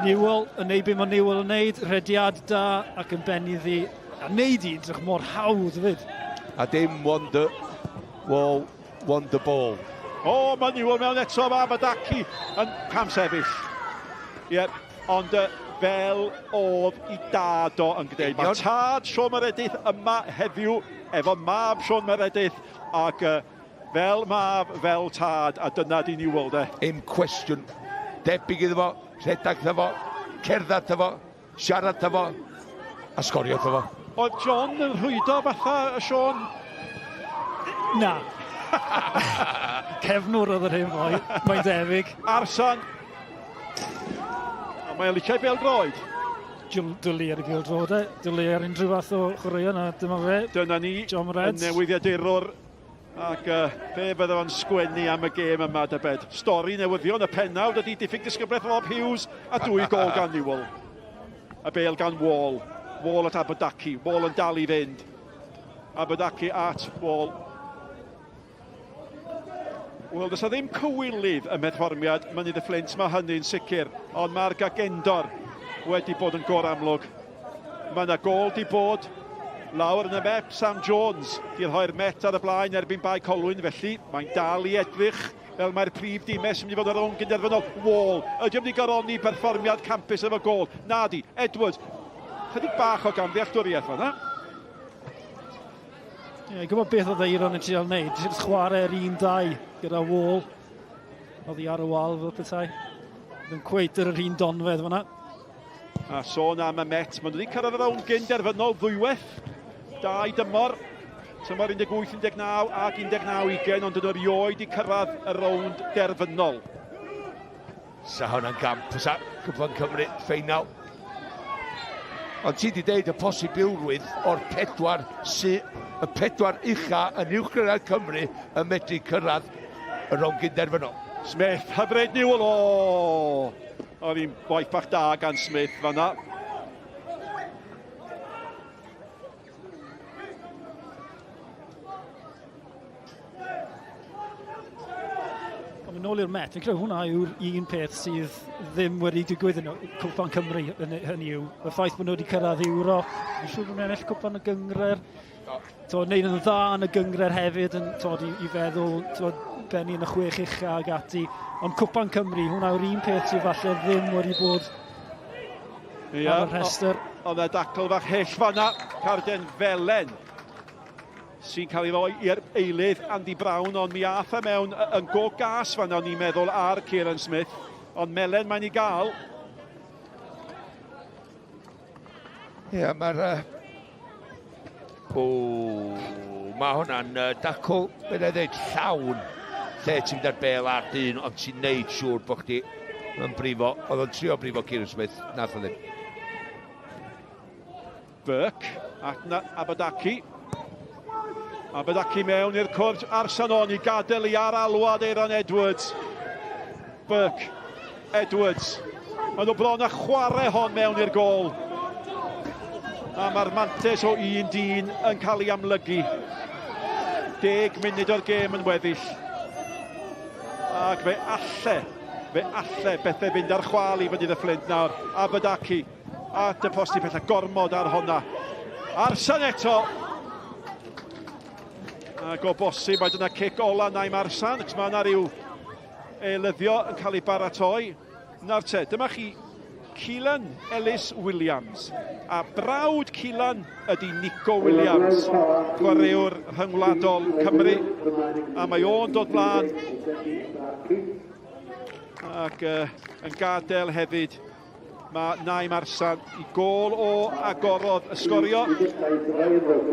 Newell yn neud beth mae Newell yn neud, rhediad da ac yn benni ddi a neud i edrych mor hawdd fyd. A dim wonder wall, wonder ball. O, oh, mae Newell mewn eto, mae Abadaki yn camsefyll. Ie, yep, ond uh, fel oedd i dad o yn gwneud. Mae tad Sean Meredith yma heddiw efo mab Sean Meredith ac uh, fel mab, fel tad, a dyna di Newell de. Im cwestiwn. Debyg iddo fo, rhedeg iddo fo, cerdded iddo fo, siarad iddo fo, a sgorio iddo fo. Oedd John yn rhwydo fatha y Sean? Na. Cefnwr oedd yr hen foi, mae'n debyg. Arsan. Mae'n licio'i bêl-droed. Dwlu ar y bêl-droed e, dwlu ar unrhyw fath o chwaraeon a dyma fe. Dyna ni, John Reds. Y newyddiadurwr Ac uh, fe fydde fo'n sgwennu am y gêm yma, dybed. Stori newyddion y pennawd ydy diffyg disgyblaeth Rob Hughes a dwy gol gan Newell. Y bel gan Wall. Wall at Abodaki. Wall yn dal i fynd. Abodaki at Wall. Wel, does ddim cywilydd ym mherfformiad Mynydd y Fflint, mae hynny'n sicr, ond mae'r gagendor wedi bod yn gor amlwg. Mae yna gol di bod lawr yn y mep, Sam Jones di rhoi'r met ar y blaen erbyn Bae Colwyn, felly mae'n dal i edrych fel mae'r prif dimau sy'n mynd i fod ar rownd gynderfynol. Wall, ydy o'n mynd i goroni perfformiad campus efo gol? Nadi, Edwards, chydig bach o gamddealltwriaeth fanna. Ie, yeah, gwybod beth oedd Eiron yn trial wneud, jyst chwarae'r 1-2 gyda Wall. Oddi ar y wal fel petai. Ddim cweit ar yr un donfedd fanna. A sôn am y Met, maen nhw wedi cyrraedd y rownd gyn-derfynol ddwywaith. Dau dymor, tymor 18-19 ac 19-20, ond dyn nhw erioed wedi cyrraedd y rownd derfynol. Sa hwnna'n gamp, fysa Cwpan Cymru, ffeinal. Ond ti wedi deud y posibilrwydd o'r pedwar sy, y pedwar ucha yn uwch gynghrair Cymru yn medru cyrraedd y rownd gynderfynol. Smith, hyfryd Newell, o! Oedd hi'n waith bach da gan Smith fanna. Ond yn ôl i'r Met, fi'n credu hwnna yw'r un peth sydd ddim wedi digwydd yn Cwpan Cymru, hynny yw. Y ffaith bod nhw wedi cyrraedd Ewrop, fi'n siŵr bod nhw'n ennill Cwpan y Gyngres. To, wneud yn dda yn y gyngres hefyd, yn, to, i, i feddwl, to, benni yn y chwech ucha ag ati. Ond Cwpan Cymru, hwnna yw'r un peth sydd falle ddim wedi bod ia, ar y rhestr. Oedd e dacl fach hyll fanna, carden felen sy'n cael ei roi i'r eilydd Andy Brown, ond mi ath e mewn yn go gas fanna, o'n i'n meddwl, ar Kieran Smith. Ond melen mae'n ei gael. Ie, yeah, mae'r... Uh... O, mae hwnna'n uh, dacl, be na i ddeud, llawn. Lle ti'n mynd ar bel ar dyn, ond ti'n neud siŵr bod chdi yn brifo. Oedd o'n trio brifo Kieran Smith, nath o ddim. Burke at Abadaki. Abadaki mewn i'r cwrt Arsanon i gadael i ar alwad Eiran Edwards. Burke, Edwards. Maen nhw bron a chwarae hon mewn i'r gol. A mae'r mantes o un dyn yn cael ei amlygu. Deg munud o'r gêm yn weddill. Ac fe alle, fe alle bethau fynd ar chwal i fyny y Fflint nawr. Abadaki at y posti pellach, gormod ar honna. Arsan eto! Ac o bosib, mae dyna cic ola Naim Arsan, ac mae yna rhyw eilyddio yn cael ei baratoi. Nawr te, dyma chi Keelan Ellis Williams. A brawd Keelan ydy Nico Williams, chwaraewr rhyngwladol Cymru. A mae o'n dod mlaen ac uh, yn gadael hefyd Mae Naim Arsan i gôl o agorodd y sgorio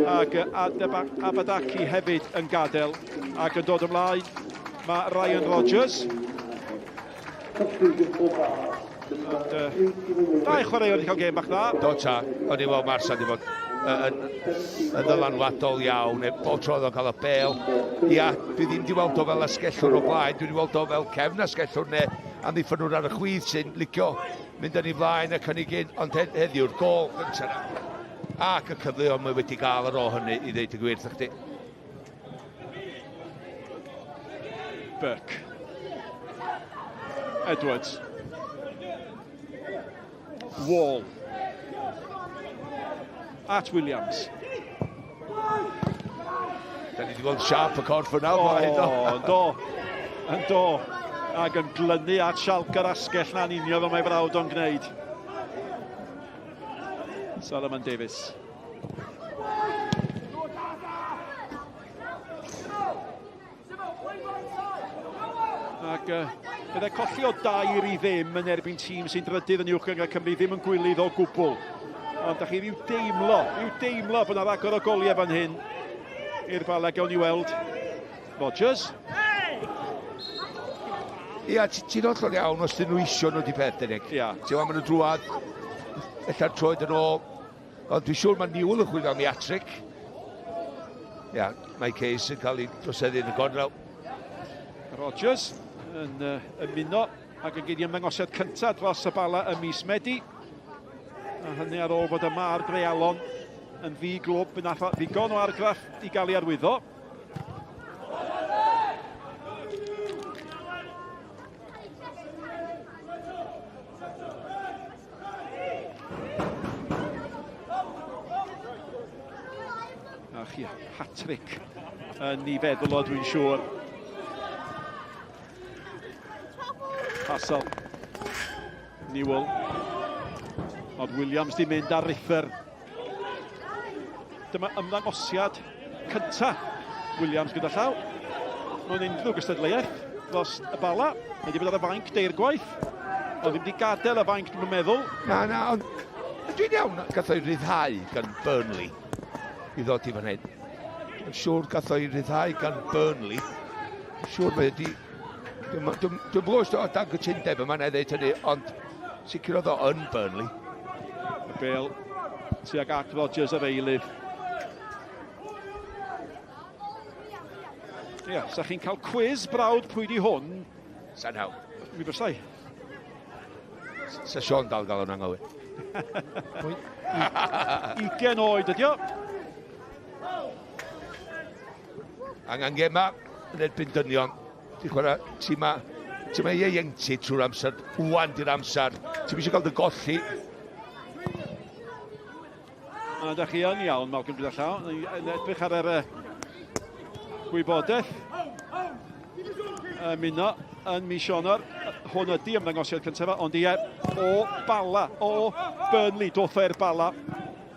ac Abadaki hefyd yn gadael ac yn dod ymlaen. Mae Ryan Rogers. Ond, uh, dau chwaraewr wedi cael gêm bach dda. Do ta, o'n i'n weld Marsa wedi bod yn, yn ddylanwadol iawn, e, bob tro oedd o'n cael y bel. Ia, dwi ddim wedi weld o fel asgellwr o blaen, dwi wedi weld o fel cefn asgellwr neu amddiffynwr ar y chwith sy'n licio mynd yn ei flaen a cynnig un, ond heddiw'r gol gyntaf yna. Ac y cyfleoedd mae wedi gael ar ôl hynny i ddeud y gwir wrthych chdi. Burke. Edwards. Wall. At Williams. Da ni wedi gweld siap y corff yna. O, yn do. Yn do. Ac yn glynu at sialc yr asgell na'n union fel mae frawd o'n gwneud. Solomon Davies. Ac uh, byddai colli o dair i ddim yn erbyn tîm sy'n drydydd yn uwch gynghrair Cymru ddim yn gwilydd o gwbl. Ond da chi rhyw deimlo, rhyw deimlo bod yna ragor o goliau fan hyn i'r Bala. Gawn ni weld. Rogers. Ia, ti'n hollol iawn os dyn nhw isio nhw di peth, Derek. Ia. Ti'n gwybod, maen nhw drwad, ella'r troed yn ôl, Ond dwi'n siŵr mae Newell yn chwilio am ei atric. Ia, mae Case yn cael ei droseddu yn y gornel. Rogers yn uh, ymuno ac yn gyd i ymddangosiad cyntaf dros y Bala ym mis Medi. A hynny ar ôl bod y Mar Grealon yn ddi glwb yn atho ddigon o argraff i gael ei arwyddo. A chi hat-trick yn ei feddwl o, dwi'n siŵr. Hassel. Newell. Ond Williams di mynd ar rithr. Dyma ymddangosiad cynta Williams gyda llaw. Mewn unrhyw gystadleuaeth dros y Bala. Mae wedi bod ar y fainc deirgwaith. Ond ddim wedi gadael y fainc, dwi'n meddwl. Na, na, ond dwi'n iawn, gath o'i ryddhau gan Burnley i ddod i fan hyn. Dwi'n siŵr gath o'i ryddhau gan Burnley. Dwi'n siŵr mae wedi... Dwi'n gwybod o dan gytundeb yma, na i ddeud hynny, ond sicr oedd o yn Burnley. Y bel tuag at Rodgers yr eilydd. Ia, yeah, sa chi'n cael cwiz brawd pwy di hwn? Sa'n hawn. Mi bysai. Sa Sean dal gael o'n anghywir. 20 oed ydi o. Angen gema yn erbyn dynion. Ti'n chwarae tîma, tîma ieuenctid trwy'r amser. Wan di'r amser. Ti'n eisiau cael dy golli. A da chi yn iawn, Malcolm, gyda llaw. Yn edrych ar yr gwybodaeth. Ymuno yn mis Ionawr. Hwn ydy ymddangosiad cyntaf, ond ie, o Bala, o Burnley, doth e'r Bala.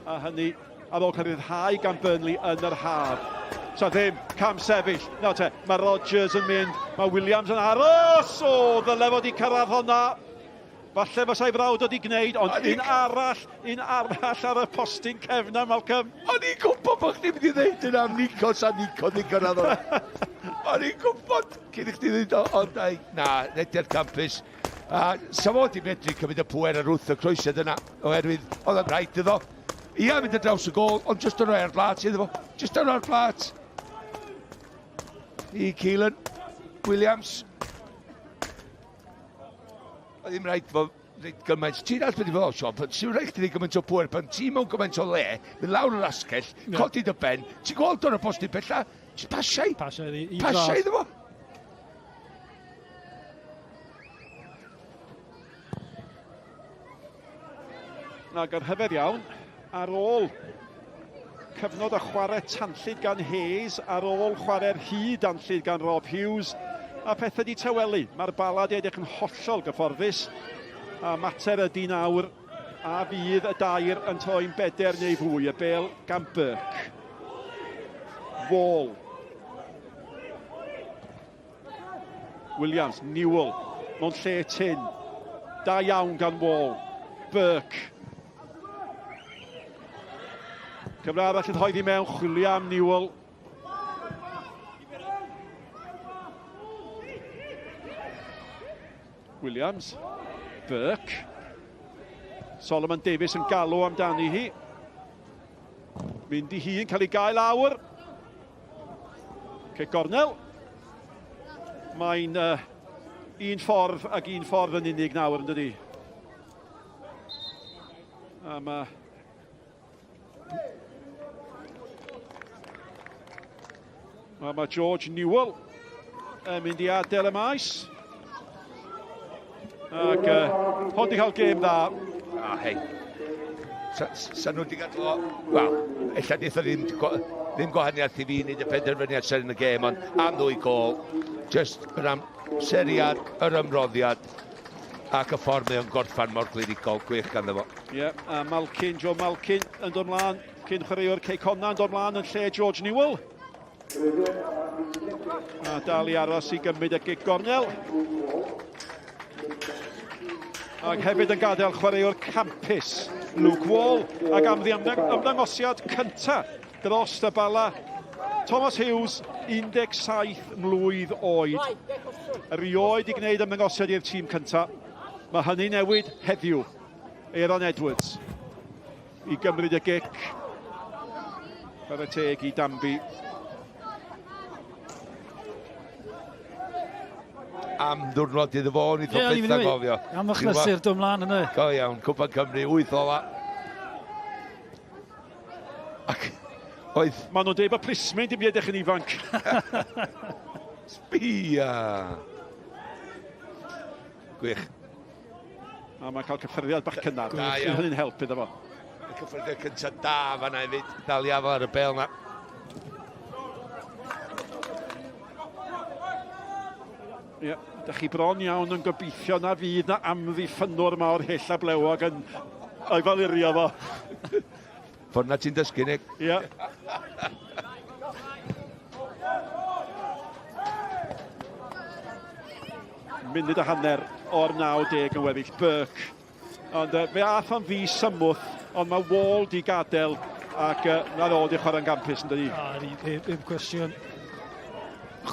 A hynny ar ôl cael ei ryddhau gan Burnley yn yr haf. Sa ddim, cam sefyll. Nawr te, mae Rodgers yn mynd, mae Williams yn aros! O, ddyle fod i cyrraedd hwnna. Falle fasai frawd wedi gwneud, ond un arall, un arall ar y postyn cefna, Malcolm. O'n i'n gwybod bod chdi'n mynd i ddeud yna am Nico, sa Nico ddim gyrraedd hwnna. O'n i'n gwybod cyn i chdi ddweud o, ond ai, na, rediad campus. A sa fo di medru cymryd y pwer ar wrth y croesiad yna, oherwydd oedd o'n rhaid iddo. Ia, mynd ar draws y gol, ond just yn rhoi ar blat iddo fo. Just yn rhoi ar blat. I Keelan Williams. Oedd ddim rhaid fo rhaid gymaint. Ti'n all beth i fod, Sean, pan ti'n rhaid chdi gymaint o pwer, pan ti mewn gymaint o le, mynd lawr yr asgell, yeah. Codi dy ben, ti'n gweld o'r postyn pella, ti'n pasiau. Pasiau i Pasiau iddo fo. Na, gan hyfedd iawn, ar ôl cyfnod o chwarae tanllyd gan Hayes, ar ôl chwarae'r hyd danllyd gan Rob Hughes, a pethau di tawelu. Mae'r Bala di edrych yn hollol gyfforddus, a mater ydy nawr a fydd y dair yn troi'n beder neu fwy. Y bel gan Burke. Wall. Williams, Newell, mewn lle tyn. Da iawn gan Wall. Burke. Cyfle arall yn rhoi mewn, chwilio am Newell. Williams, Burke. Solomon Davies yn galw amdani hi. Mynd i hun, cael ei gael awr. Cic gornel. Mae'n un ffordd ac un ffordd yn unig nawr, yn dydi? A mae Mae George Newell yn mynd i adael y maes. Ac hwn di cael gêm dda. A hei, sa nhw wedi gadw o, wel, ella wnaeth ddim, ddim gwahaniaeth i fi wneud y penderfyniad sy'n yn y gêm, ond am ddwy gol, just yr amseriad, yr ymroddiad, ac y ffordd mae o'n gorffan mor glinigol, gwych ganddo fo. Ie, yeah, a Malkin, Joe Malkin yn dod mlaen, cyn chwaraewr Cei Connah yn dod mlaen yn lle George Newell. A dal i aros i gymryd y gic gornel. Ac hefyd yn gadael chwaraewr campus, Luke Wall, ac am ymddangosiad cynta dros y Bala, Thomas Hughes, 17 mlwydd oed. Erioed i gwneud ymddangosiad i'r tîm cynta. Mae hynny newid heddiw. Aaron Edwards i gymryd y gic. Chwarae teg i Danby. Am ddwrnod iddo fo, ni ddod beth â gofio. Am achlysur dod mlaen yna. Go iawn, Cwpan Cymru, 8 ola. Ac oedd... Maen nhw'n dweud bod plismyn dim edrych yn ifanc. Sbia! Gwych. A mae'n cael cyffyrddiad bach cynnar. Da iawn. Hynny'n help iddo fo. Y cyffyrddiad cyntaf da fan'na hefyd. Dal i afal ar y bel na. Ie, yeah, da chi bron iawn yn gobeithio na fydd na amddiffynwr mawr hyll a blewog yn o'i falurio fo. Ffordd na ti'n dysgu, Nick. Ie. Yeah. Munud a hanner o'r 90 yn weddill. Burke. Ond uh, fe ath o'n ddi symwth, ond mae Wall di gadael ac uh, na ddod i chwarae'n gampus yn dydi. Ah, ddim cwestiwn.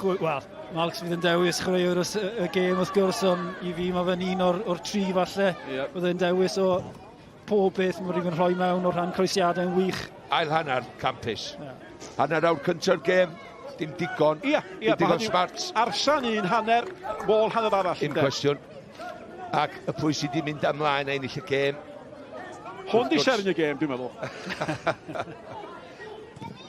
Wel, Mark fydd yn dewis chwaraewr y, y gêm wrth gwrs, ond i fi mae fe'n un o'r, or tri falle. Yep. Bydd e'n dewis o pob beth mae rhywun rhoi mewn o'r rhan croesiadau'n wych. Ail hanner, campus. Yeah. Hanner awr cyntaf gêm, dim digon. Ia, ia. Dim digon smart. Arsan un hanner, Wall hanner arall. Un cwestiwn. Ac y pwy sydd wedi mynd ymlaen a ennill y gêm. Hwn di seren y gêm, dwi'n meddwl.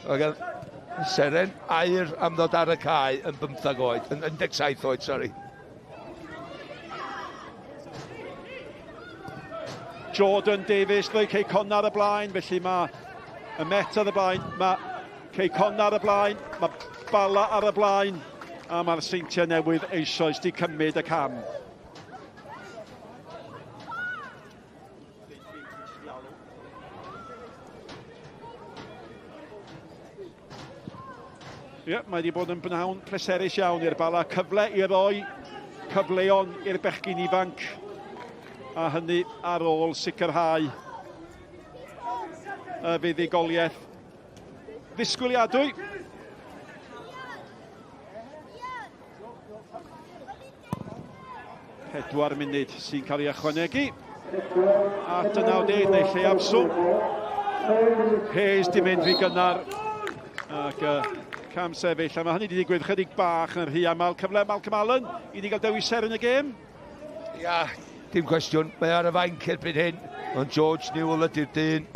Mae seren aur am ddod ar y cae yn 15 oed, yn 17 oed, sori. Jordan Davies, rhoi Cei Connah ar y blaen, felly mae y Met ar y blaen, mae Cei Connah ar y blaen, mae Bala ar y blaen, a mae'r Seintiau Newydd eisoes di cymryd y cam. Ie, yeah, mae wedi bod yn bnawn pleserus iawn i'r Bala. Cyfle i roi cyfleon i'r bechgyn ifanc a hynny ar ôl sicrhau y fuddugoliaeth ddisgwyliadwy. Pedwar munud sy'n cael ei ychwanegu at y 90 neu lleiafswm. Hayes di mynd rhy gynnar ac uh, cam sefyll. A mae hynny wedi digwydd chydig bach yn rhy aml. Cyfle Malcolm Allen i ni gael dewis ser yn y gêm. Ia, dim cwestiwn. Mae ar y fainc erbyn hyn. Ond George Newell ydy'r dyn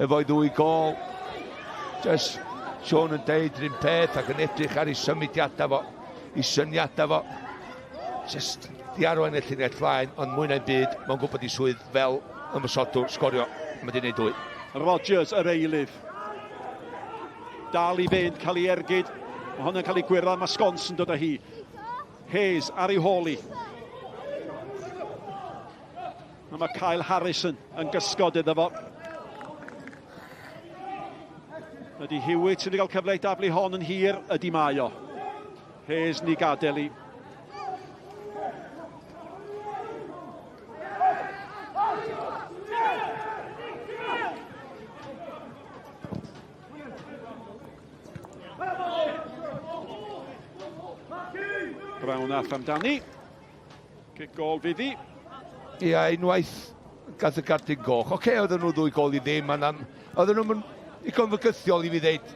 efo'i ddwy gol. Just Sean yn deud rhywun peth ac yn edrych ar ei symudiadau fo, ei syniadau fo. Just di arwain y llinell flaen, ond mwy na'n byd, mae'n gwybod ei swydd fel ymosodwr, sgorio, mae di wneud dwy. Rogers yr eilydd. Dal i fynd, cael ei ergyd. Mae hwnna'n cael ei gwyro, mae Sgons yn dod â hi. Hayes ar ei hôl i. A mae Kyle Harrison yn gysgod iddo fo. Ydy Hewitt sydd wedi cael cyfle i daflu hon yn hir, ydy mae o. Hayes ni gadael i. Brown ath amdani. Cic gol fydd hi. Ia, unwaith gath y cardyn goch. Oce, okay, oedden nhw ddwy gol i ddim, ond oedden nhw'n ddigon fygythiol i fi ddeud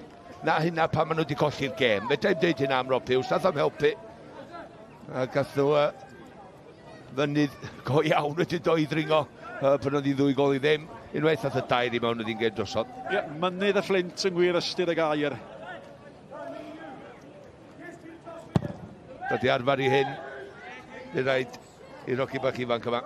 na hynna pan maen nhw wedi colli'r gêm. Fedra i'm deud hynna am Rob Hughes, nath o'm helpu. A gath nhw uh, fynydd go iawn wedi dod i ddringo uh, pan oedd hi ddwy gol i ddim. Unwaith nath y dair i mewn oedd hi'n gêm drosodd. Ie, yeah, mynydd y Fflint yng ngwir ystyr y gair. Dod i arfer i hyn. Dwi'n rhaid i'r hoci bach ifanc yma.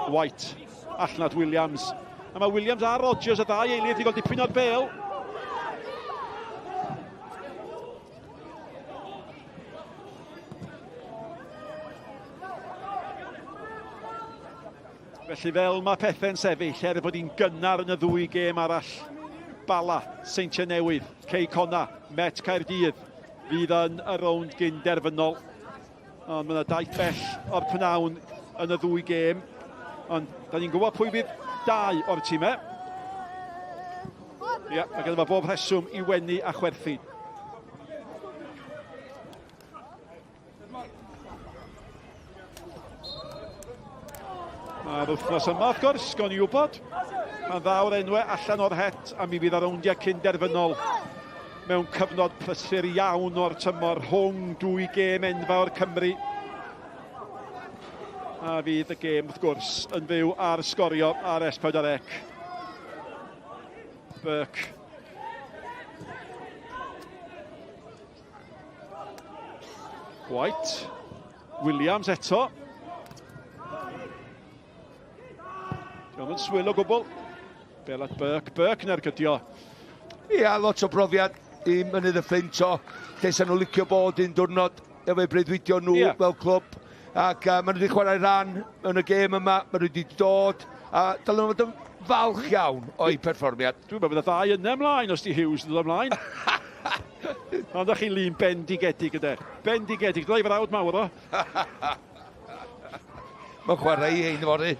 White, allan at Williams. A mae Williams a Rogers y ddau eilydd i gael dipyn o'r bel. Felly fel mae pethau'n sefyll, er bod hi'n gynnar yn y ddwy gêm arall, Bala, Seintiau Newydd, Cei Connah, Met Caerdydd fydd yn y rownd gyn derfynol. Ond mae yna daith bell o'r pnawn yn y ddwy gêm. Ond da ni'n gwybod pwy fydd dau o'r tîmau. Ia, mae gen fo bob rheswm i wenu a chwerthu. Mae'r wythnos yma, wrth gwrs, gawn ni wybod. Pan ddaw'r enwau allan o'r het a mi fydd ar rowndiau cyn derfynol mewn cyfnod prysur iawn o'r tymor rhwng dwy gêm enfawr Cymru. A fydd y gêm, wrth gwrs, yn fyw ar sgorio ar S4C. Burke. White. Williams eto. Diolch yn swil o gwbl. Bel at Burke. Burke yn ergydio. Ia, lot o brofiad i Mynydd y Fflint o lle sa'n nhw licio bod un diwrnod efo'u breuddwydion nhw yeah. fel clwb. Ac uh, maen nhw wedi chwarae rhan yn y gêm yma, maen nhw wedi dod, a dylen nhw fod yn falch iawn o'i perfformiad. Dwi'n meddwl bydd y ddau yna ymlaen os di Hughes yn dod ymlaen. Ond ydych chi lun bendigedig yde. Bendigedig. Dyna i frawd mawr o. Mae'n chwarae i ein fory.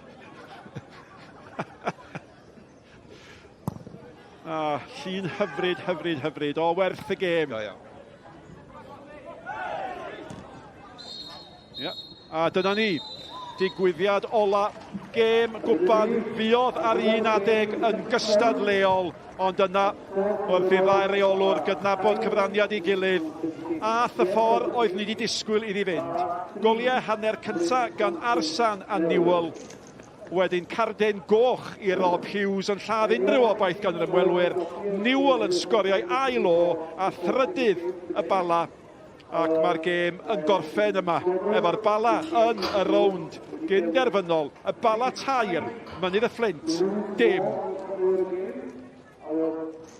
Ah, llun hyfryd, hyfryd, hyfryd. O, werth y gêm. Da iawn. Ia, a dyna ni. Digwyddiad ola gêm gwpan fuodd ar un adeg yn gystadleuol, ond yna wrth i'r ddau reolwr gydnabod cyfraniad ei gilydd, ath y ffordd oedd ni wedi disgwyl iddi fynd. Goliau hanner cynta gan Arsan a Newell. Wedyn cardyn goch i Rob Hughes yn lladd unrhyw obaith gan yr ymwelwyr. Newell yn sgorio'i ail o a thrydydd y Bala. Ac mae'r gêm yn gorffen yma efo'r Bala yn y rownd gynderfynol. Y Bala tair, Mynydd y Fflint, dim.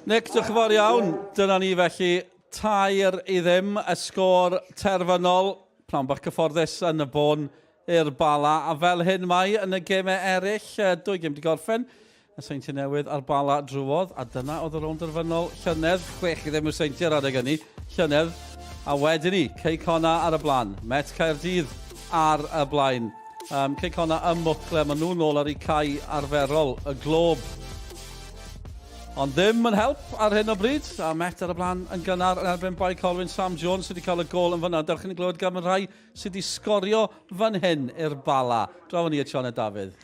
Nick, diolch yn fawr iawn. Dyna ni felly, 3-0, y sgôr terfynol. Pnawn bach cyfforddus yn y bôn i'r Bala, a fel hyn mae yn y gemau eraill, dwy gêm 'di gorffen, y Seintiau Newydd a'r Bala drwodd, a dyna oedd y rownd derfynol llynedd, 6 i ddim y Seintiau ar adeg hynny, llynedd, a wedyn ni, Cei Connah ar y blaen, Met Caerdydd ar y blaen. Um, Cei Connah ym Mwcle, maen nhw'n ôl ar eu cae arferol, y Glob. Ond ddim yn help ar hyn o bryd, a Met ar y blaen yn gynnar yn erbyn Bae Colwyn. Sam Jones sydd wedi cael y gôl yn fyna. Dewch i ni glywed gan y rhai sydd wedi sgorio fan hyn i'r Bala. Draw ni at Sioned Dafydd.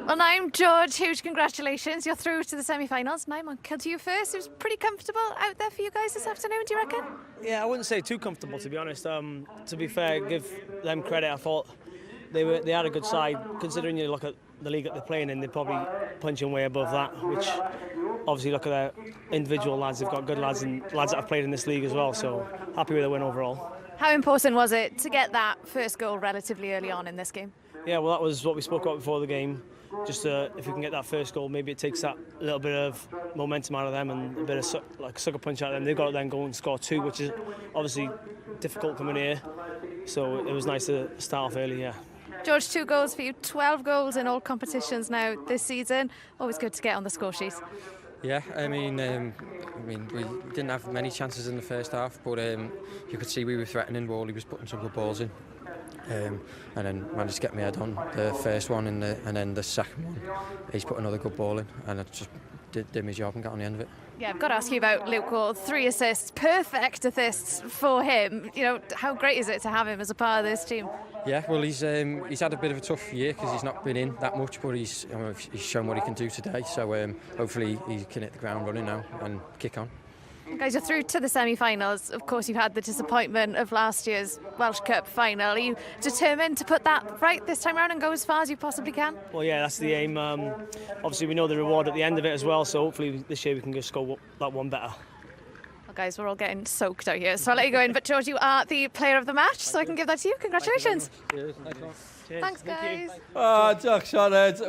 Well, Naim, George, huge congratulations. You're through to the semi-finals. Naim, I'll kill to you first. It was pretty comfortable out there for you guys this afternoon, do you reckon? Yeah, I wouldn't say too comfortable, to be honest. To be fair, give them credit. I thought they had a good side, considering you look at the league that they're playing in, they're probably punching way above that, which obviously look at their individual lads, they've got good lads and lads that have played in this league as well, so happy with the win overall. How important was it to get that first goal relatively early on in this game? Yeah, well, that was what we spoke about before the game. Just if we can get that first goal, maybe it takes that little bit of momentum out of them and a bit of like sucker punch out of them. They've got to then go and score two, which is obviously difficult coming here. So it was nice to start off early, yeah. George, 2 goals for you, 12 goals in all competitions now this season. Always good to get on the score sheet. Yeah, I mean, we didn't have many chances in the first half, but you could see we were threatening. Wally was putting some good balls in, and then managed to get my head on the first one, and then the second one, he's put another good ball in, and I just did my job and got on the end of it. Yeah, I've got to ask you about Luke Wall. 3 assists, perfect assists for him. How great is it to have him as a part of this team? Yeah, well, he's had a bit of a tough year because he's not been in that much, but he's shown what he can do today. So hopefully he can hit the ground running now and kick on. Guys, you're through to the semi-finals. Of course, you've had the disappointment of last year's Welsh Cup final. Are you determined to put that right this time round and go as far as you possibly can? Well, yeah, that's the aim. Obviously, we know the reward at the end of it as well, so hopefully this year we can just go that one better. Well, guys, we're all getting soaked out here, so I'll let you go in. But George, you are the player of the match, so I can give that to you. Congratulations. Cheers. Thanks, guys. Ah, diolch, Sioned.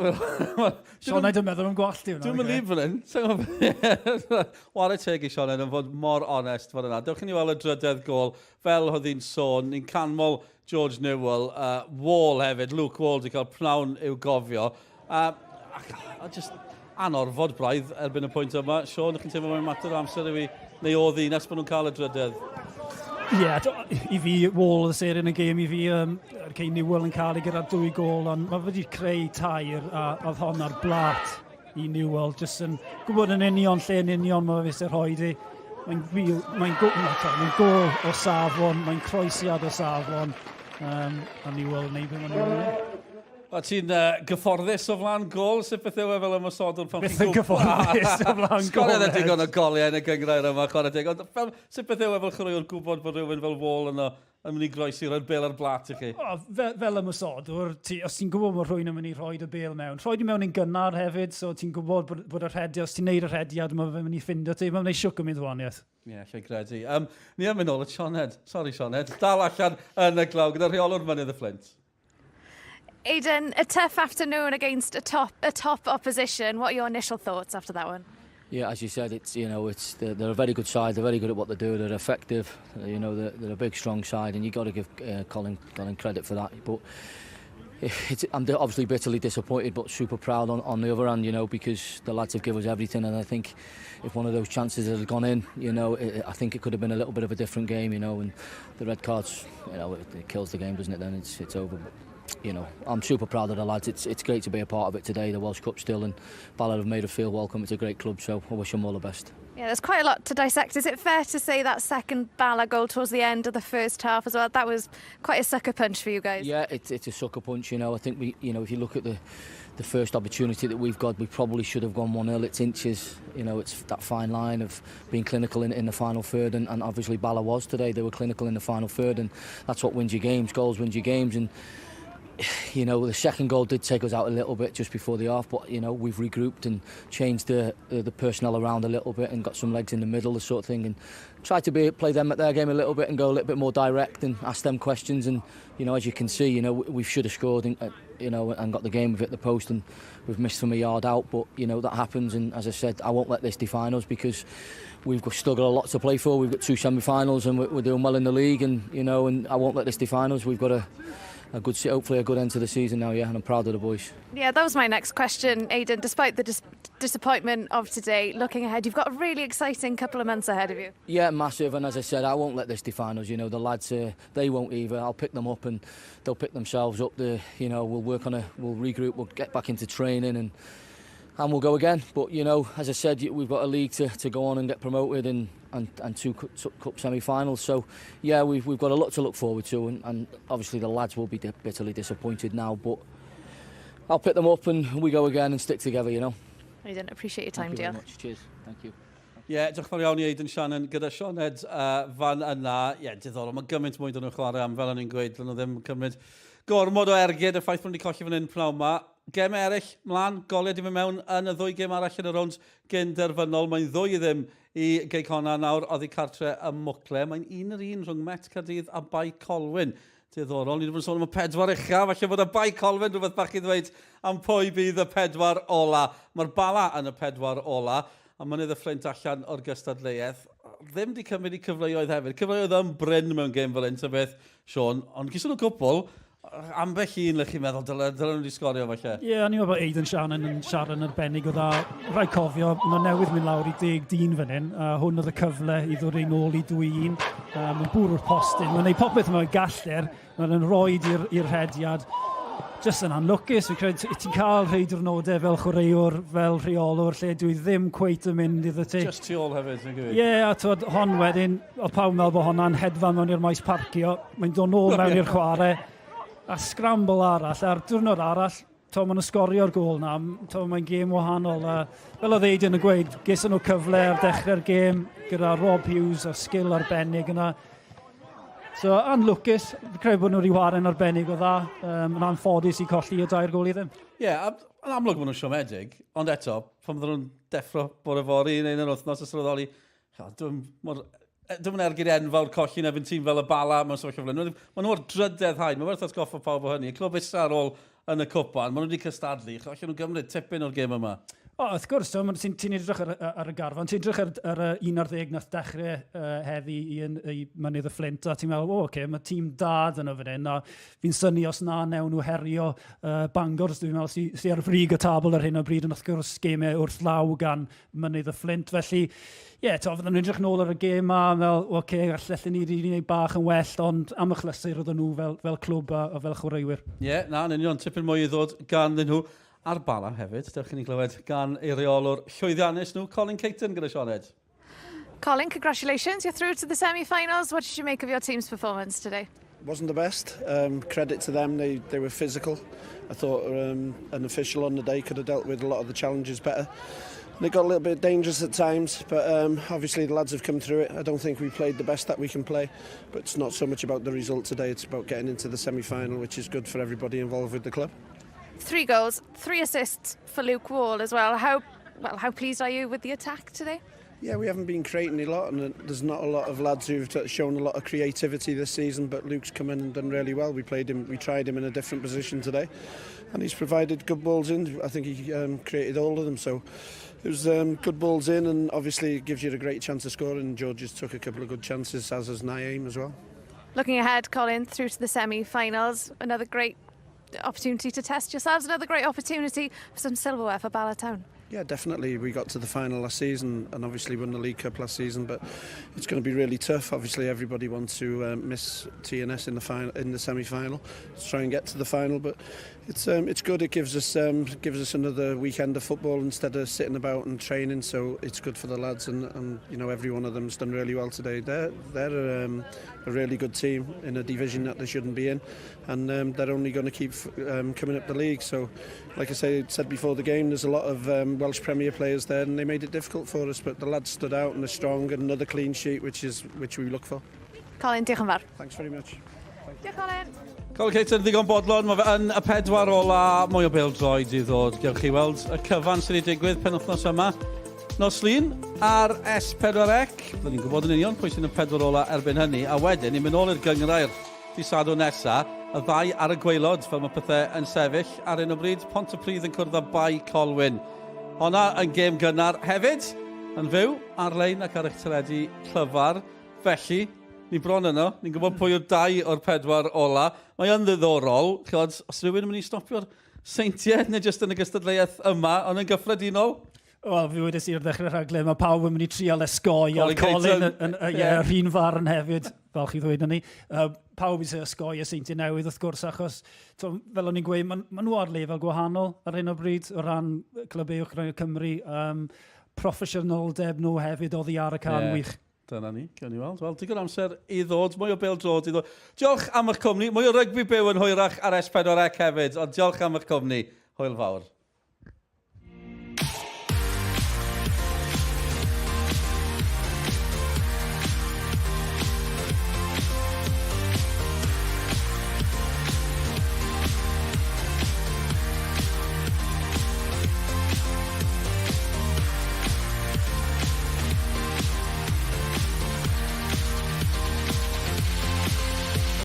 Sioned yn meddwl am gwallt i hwnna. Dwi'n mynd lif fan hyn. Whare teg i Sioned yn fod mor onest fan yna. Dewch i ni weld y drydedd gol. Fel oedd hi'n sôn, ni'n canmol George Newell. Wall hefyd, Luke Wall wedi cael pnawn i'w gofio. A just anorfod braidd erbyn y pwynt yma. Sean, chi'n teimlo mae'n mater o amser i fi, neu oedd hi nes bod nhw'n cael y drydedd? Ie, yeah, i fi, Wall oedd y seren y gêm i fi, Kane Newell yn cael ei gyda'r dwy gol, ond mae wedi creu tair, a oedd hon ar blat i Newell, jyst yn gwybod yn union lle yn union mae fe eisiau rhoi di. Mae'n mae go, mae gol o safon, mae'n croesiad o safon, a Newell yn neud beth mae'n Newell. A ti'n gyfforddus o flaen gol? Sut beth yw e fel ymosodwr? Pan Beth yn gyfforddus o flaen gol? Sgoriodd e digon o goliau yn y gynghrair yma, chwarae teg. Ond fel, sut beth yw e fel chwaraewr gwybod bod rhywun fel Wall yno yn mynd i groesi roi'r bel ar blat i chi? O, fel ymosodwr, os ti'n gwybod bod rhywun yn mynd i rhoi y bel mewn, rhoi i mewn yn gynnar hefyd, so ti'n gwybod bod y rhediad, os ti'n neud y rhediad, mae fe'n mynd i ffindo ti, mae'n gwneud siwc yn mynd wahaniaeth. Ie, yeah, lle gredu. Ni yn mynd nôl at Sioned. Sorry, Sioned. Dal allan yn y glaw gyda rheolwr Mynydd y Fflint. Aidan, a tough afternoon against a top opposition. What are your initial thoughts after that one? Yeah, as you said, it's you know it's they're, they're a very good side. They're very good at what they do. They're effective. You know, they're, they're a big, strong side, and you got to give Colin Colin credit for that. But it's, I'm obviously bitterly disappointed, but super proud on, on the other hand, you know, because the lads have given us everything, and I think if one of those chances had gone in, you know, it, I think it could have been a little bit of a different game, you know, and the red cards, you know, it, it kills the game, doesn't it? Then it's it's over. But, you know, I'm super proud of the lads. It's it's great to be a part of it today, the Welsh Cup still, and Ballard have made us feel welcome. It's a great club, so I wish them all the best. Yeah, there's quite a lot to dissect. Is it fair to say that second Bala goal towards the end of the first half as well, that was quite a sucker punch for you guys? Yeah, it's, it's a sucker punch, you know. I think we, you know, if you look at the the first opportunity that we've got, we probably should have gone 1-0. It's inches, you know, it's that fine line of being clinical in, in the final third, and, and obviously Bala was today. They were clinical in the final third, and that's what wins you games. Goals wins you games, and you know, the second goal did take us out a little bit just before the half, but, you know, we've regrouped and changed the, the, the personnel around a little bit and got some legs in the middle, the sort of thing, and tried to be play them at their game a little bit and go a little bit more direct and ask them questions. And, you know, as you can see, you know, we should have scored and, you know, and got the game. We've hit the post and we've missed from a yard out, but, you know, that happens. And as I said, I won't let this define us because we've got, still got a lot to play for. We've got two semi-finals and we're, we're doing well in the league, and, you know, and I won't let this define us. We've got a a good, hopefully a good end to the season now, yeah, and I'm proud of the boys. Yeah, that was my next question, Aidan. Despite the dis disappointment of today, looking ahead, you've got a really exciting couple of months ahead of you. Yeah, massive, and as I said, I won't let this define us. You know, the lads, they won't either. I'll pick them up and they'll pick themselves up. The, you know, we'll work on a, we'll regroup, we'll get back into training and and we'll go again. But, you know, as I said, we've got a league to, to go on and get promoted and, and, and two cup semi-finals. So, yeah, we've, we've got a lot to look forward to. And, and obviously the lads will be bitterly disappointed now, but I'll pick them up and we go again and stick together, you know. I didn't appreciate your time, Thank you dear. very much. Cheers. Thank you. Ie, yeah, diolch yn fawr iawn i Aidan Shannon gyda Sioned fan yna. Ie, yeah, diddorol. Mae gymaint mwy dyn nhw'n chwarae am, fel o'n i'n gweud, dyn nhw ddim yn cymryd gormod o ergyd y ffaith bod nhw wedi colli fan hyn pnawn yma. Gem eraill mlaen, goliau di fynd mewn yn y ddwy gem arall yn y rownd gyn derfynol. Mae'n ddwy i ddim i Gei Connah nawr oddi cartre ym Mwcle. Mae'n un yr un rhwng Met Caerdydd a Bae Colwyn. Diddorol, ni wedi bod yn sôn am y pedwar ucha, falle bod y Bae Colwyn rhywbeth bach i ddweud am pwy bydd y pedwar ola. Mae'r Bala yn y pedwar ola, a Mynydd y Fflint allan o'r gystadleuaeth. Ddim wedi cymryd i cyfleoedd hefyd. Cyfleoedd yn brin mewn gêm fel un, ta beth, Sean. Ond gyda nhw cwpl, ambell un le chi'n meddwl, dyle, dyle nhw wedi sgorio falle. Ie, yeah, o'n i'n meddwl bod Aidan Shannon yn siarad yn arbennig o dda. Rhaid cofio, maen newydd mynd lawr i deg dyn fan hyn, a hwn oedd y cyfle i ddod ei nôl i 2-1. Mae'n bwrw'r postyn, mae'n gwneud popeth mae'n gallu, mae'n rhoi i'r rhediad. Just yn anlwcus, fi'n credu ti'n cael rhai diwrnodau fel chwaraewr, fel rheolwr, lle dwi ddim cweit yn mynd iddo ti. Just tu ôl hefyd, fi'n Ie, yeah, a twod, hon wedyn, oedd pawb yn meddwl bod honna'n hedfan mewn i'r maes parcio, mae'n dod nôl mewn i'r chwarae, a scramble arall, a'r diwrnod arall, to, maen nhw'n sgorio'r gôl na, to, mae'n gêm wahanol. A, fel oedd Aidan yn gweud, geson nhw cyfle ar dechrau'r gêm gyda Rob Hughes a sgil arbennig yna. So, anlwcus, fi'n credu bod nhw wedi chwarae'n arbennig o dda. Um, yn anffodus i colli y dair gôl i ddim. Ie, yeah, yn amlwg maen nhw'n siomedig, ond eto, pan fydden nhw'n deffro bore fory neu yn yr wythnos y sylweddoli, dwi'n mor Dwi'n ergyd enfawr colli yn erbyn tîm fel y Bala mewn sefyllfa fel hyn. Maen nhw o'r drydedd haen, mae'n werth atgoffa pawb o hynny. Y clwb isa ar ôl yn y cwpan, maen nhw wedi cystadlu. Allan nhw gymryd tipyn o'r gêm yma. O, wrth gwrs, ti'n ti edrych ar, ar y garfan, ti'n edrych ar, ar y 11 nath dechrau heddi i, i, i Mynydd y Fflint, a ti'n meddwl, o, oce, okay, mae tîm da dyn nhw fan hyn, a fi'n synnu os na newn nhw herio Bangor, dwi'n meddwl, sy'n sy ar frig y tabl ar hyn o bryd, ond wrth gwrs gemau wrth law gan Mynydd y Fflint, felly, ie, yeah, fydden nhw'n edrych nôl ar y gêm a fel, oce, okay, allan ni wedi gwneud bach yn well, ond am achlysur oedden nhw fel, fel clwb a, a fel chwaraewyr. Ie, yeah, na, yn union, tipyn mwy i ddod gan nhw. A'r Bala hefyd, dewch i ni glywed gan ei reolwr llwyddiannus nhw, Colin Caton gyda Sioned. Colin, congratulations. You're through to the semi-finals. What did you make of your team's performance today? Wasn't the best. Credit to them, they, they were physical. I thought an official on the day could have dealt with a lot of the challenges better. And it got a little bit dangerous at times, but obviously the lads have come through it. I don't think we played the best that we can play, but it's not so much about the result today, it's about getting into the semi-final, which is good for everybody involved with the club. Three goals, three assists for Luke Wall as well. How well, how pleased are you with the attack today? Yeah, we haven't been creating a lot, and there's not a lot of lads who've shown a lot of creativity this season. But Luke's come in and done really well. We played him, we tried him in a different position today, and he's provided good balls in. I think he created all of them. So it was good balls in, and obviously it gives you a great chance of scoring. George has took a couple of good chances, as has Naeem as well. Looking ahead, Colin, through to the semi-finals, another great opportunity to test yourselves, another great opportunity for some silverware for Bala Town. Yeah, definitely. We got to the final last season and obviously won the League Cup last season, but it's going to be really tough. Obviously, everybody wants to miss TNS in the final, in the semi-final, to try and get to the final. But it's good. It gives us another weekend of football instead of sitting about and training. So it's good for the lads, and every one of them's done really well today. They're a really good team in a division that they shouldn't be in, and they're only going to keep coming up the league. So, like I said before the game, there's a lot of Welsh Premier players there, and they made it difficult for us. But the lads stood out and they're strong, and another clean sheet, which we look for. Colin, diolch yn fawr. Thanks very much. Diolch, Colin. Colin Caton ddigon bodlon, mae fe yn y pedwar ola, mwy o bêl-droed i ddod. Gewch chi weld y cyfan sydd wedi digwydd penwythnos yma. Nos Lun ar S4C. Byddwn ni'n gwybod yn union pwy sy'n y pedwar ola erbyn hynny. A wedyn, ni'n mynd ôl i'r gynghrair dydd Sadwrn nesa, y ddau ar y gwaelod, fel mae pethau yn sefyll ar un o bryd. Pontypridd yn cwrdd â Bae Colwyn. Honna yn gêm gynnar hefyd, yn fyw ar-lein ac ar eich teledu clyfar. Felly, ni bron yno, ni'n gwybod pwy yw'r dau o'r pedwar ola. Mae yn ddiddorol, ch'od, os rhywun yn mynd i stopio'r Seintiau, neu jyst yn y gystadleuaeth yma, ond yn gyffredinol? Wel, fi wedes i ar ddechrau'r rhaglen, mae pawb yn mynd i trial osgoi, a Colin yn, yeah, yr un farn hefyd, fel chi ddweud ni. Pawb eisiau osgoi y Seintiau Newydd, wrth gwrs, achos, to, fel o'n i'n gweud, maen ma nhw ar lefel gwahanol ar hyn o bryd, o ran clwb uwch Cymru. Proffesiynoldeb nhw hefyd oddi ar y cae wych. Dyna ni, gawn ni weld. Wel, digon amser i ddod, mwy o bêl-droed i ddod. Diolch am eich cwmni, mwy o rygbi byw yn hwyrach ar S4C hefyd, ond diolch am eich cwmni. Hwyl fawr.